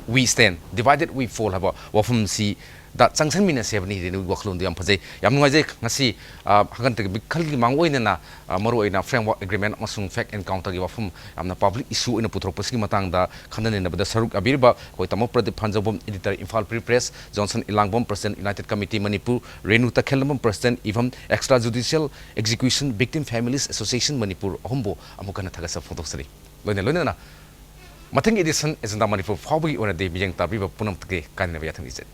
we stand, divided we fall ꯍꯥꯏꯕ ꯋꯥꯐꯝꯁꯤꯗ ꯆꯪꯁꯤꯟꯃꯤꯟꯅꯁꯦ ꯍꯥꯏꯕꯅꯤ꯫ ꯍꯥꯏꯗꯤ ꯅꯣꯏꯒꯤ ꯋꯥꯈꯜꯂꯣꯟꯗꯣ ꯌꯥꯝ ꯐꯖꯩ, ꯌꯥꯝ ꯅꯨꯡꯉꯥꯏꯖꯩ꯫ ꯉꯁꯤ, ꯑ, ꯍꯟꯗꯛꯇꯒꯤ ꯃꯤꯈꯜꯒꯤ ꯃꯥꯡꯑꯣꯏꯅꯅ, ꯑ, ꯃꯔꯨꯑꯣꯏꯅ framework agreement ꯑꯃꯁꯨꯡ fact encounter ꯒꯤ ꯋꯥꯐꯝ ꯌꯥꯝꯅ public issue ꯑꯣꯏꯅ ꯄꯨꯊꯣꯔꯛꯄꯁꯤꯒꯤ ꯃꯇꯥꯡꯗ ꯈꯟꯅ ꯅꯩꯅꯕꯗ ꯁꯔꯨꯛ ꯌꯥꯕꯤꯔꯤꯕ ꯑꯩꯈꯣꯏ ꯇꯥꯃꯣ Pradeep ꯐꯟꯖꯧꯕꯝ, editor, Imphal Free Press, Johnson Ilangom, President, United Committee Manipur, Renu ꯇꯈꯦꯜꯂꯝꯕꯝ, President, ꯏꯐꯝ, Extrajudicial Execution Victim Families Association Manipur ꯑꯍꯨꯝꯕꯨ ꯑꯃꯨꯛ ꯍꯟꯅ ꯊꯥꯒꯠꯆꯕ ꯐꯣꯡꯗꯣꯛꯆꯔꯤ꯫ ꯂꯣꯏꯅ ꯂꯣꯏꯅꯅ ꯃꯊꯪꯒꯤ edition Agenda Manipur ꯐꯥꯎꯕꯒꯤ ꯑꯣꯏꯅꯗꯤ ꯃꯤꯠꯌꯦꯡ ꯇꯥꯕꯤꯕ ꯄꯨꯝꯅꯃꯛꯇꯒꯤ ꯀꯥꯏꯅꯅꯕ ꯌꯥꯊꯪ ꯅꯤꯖꯔꯤ꯫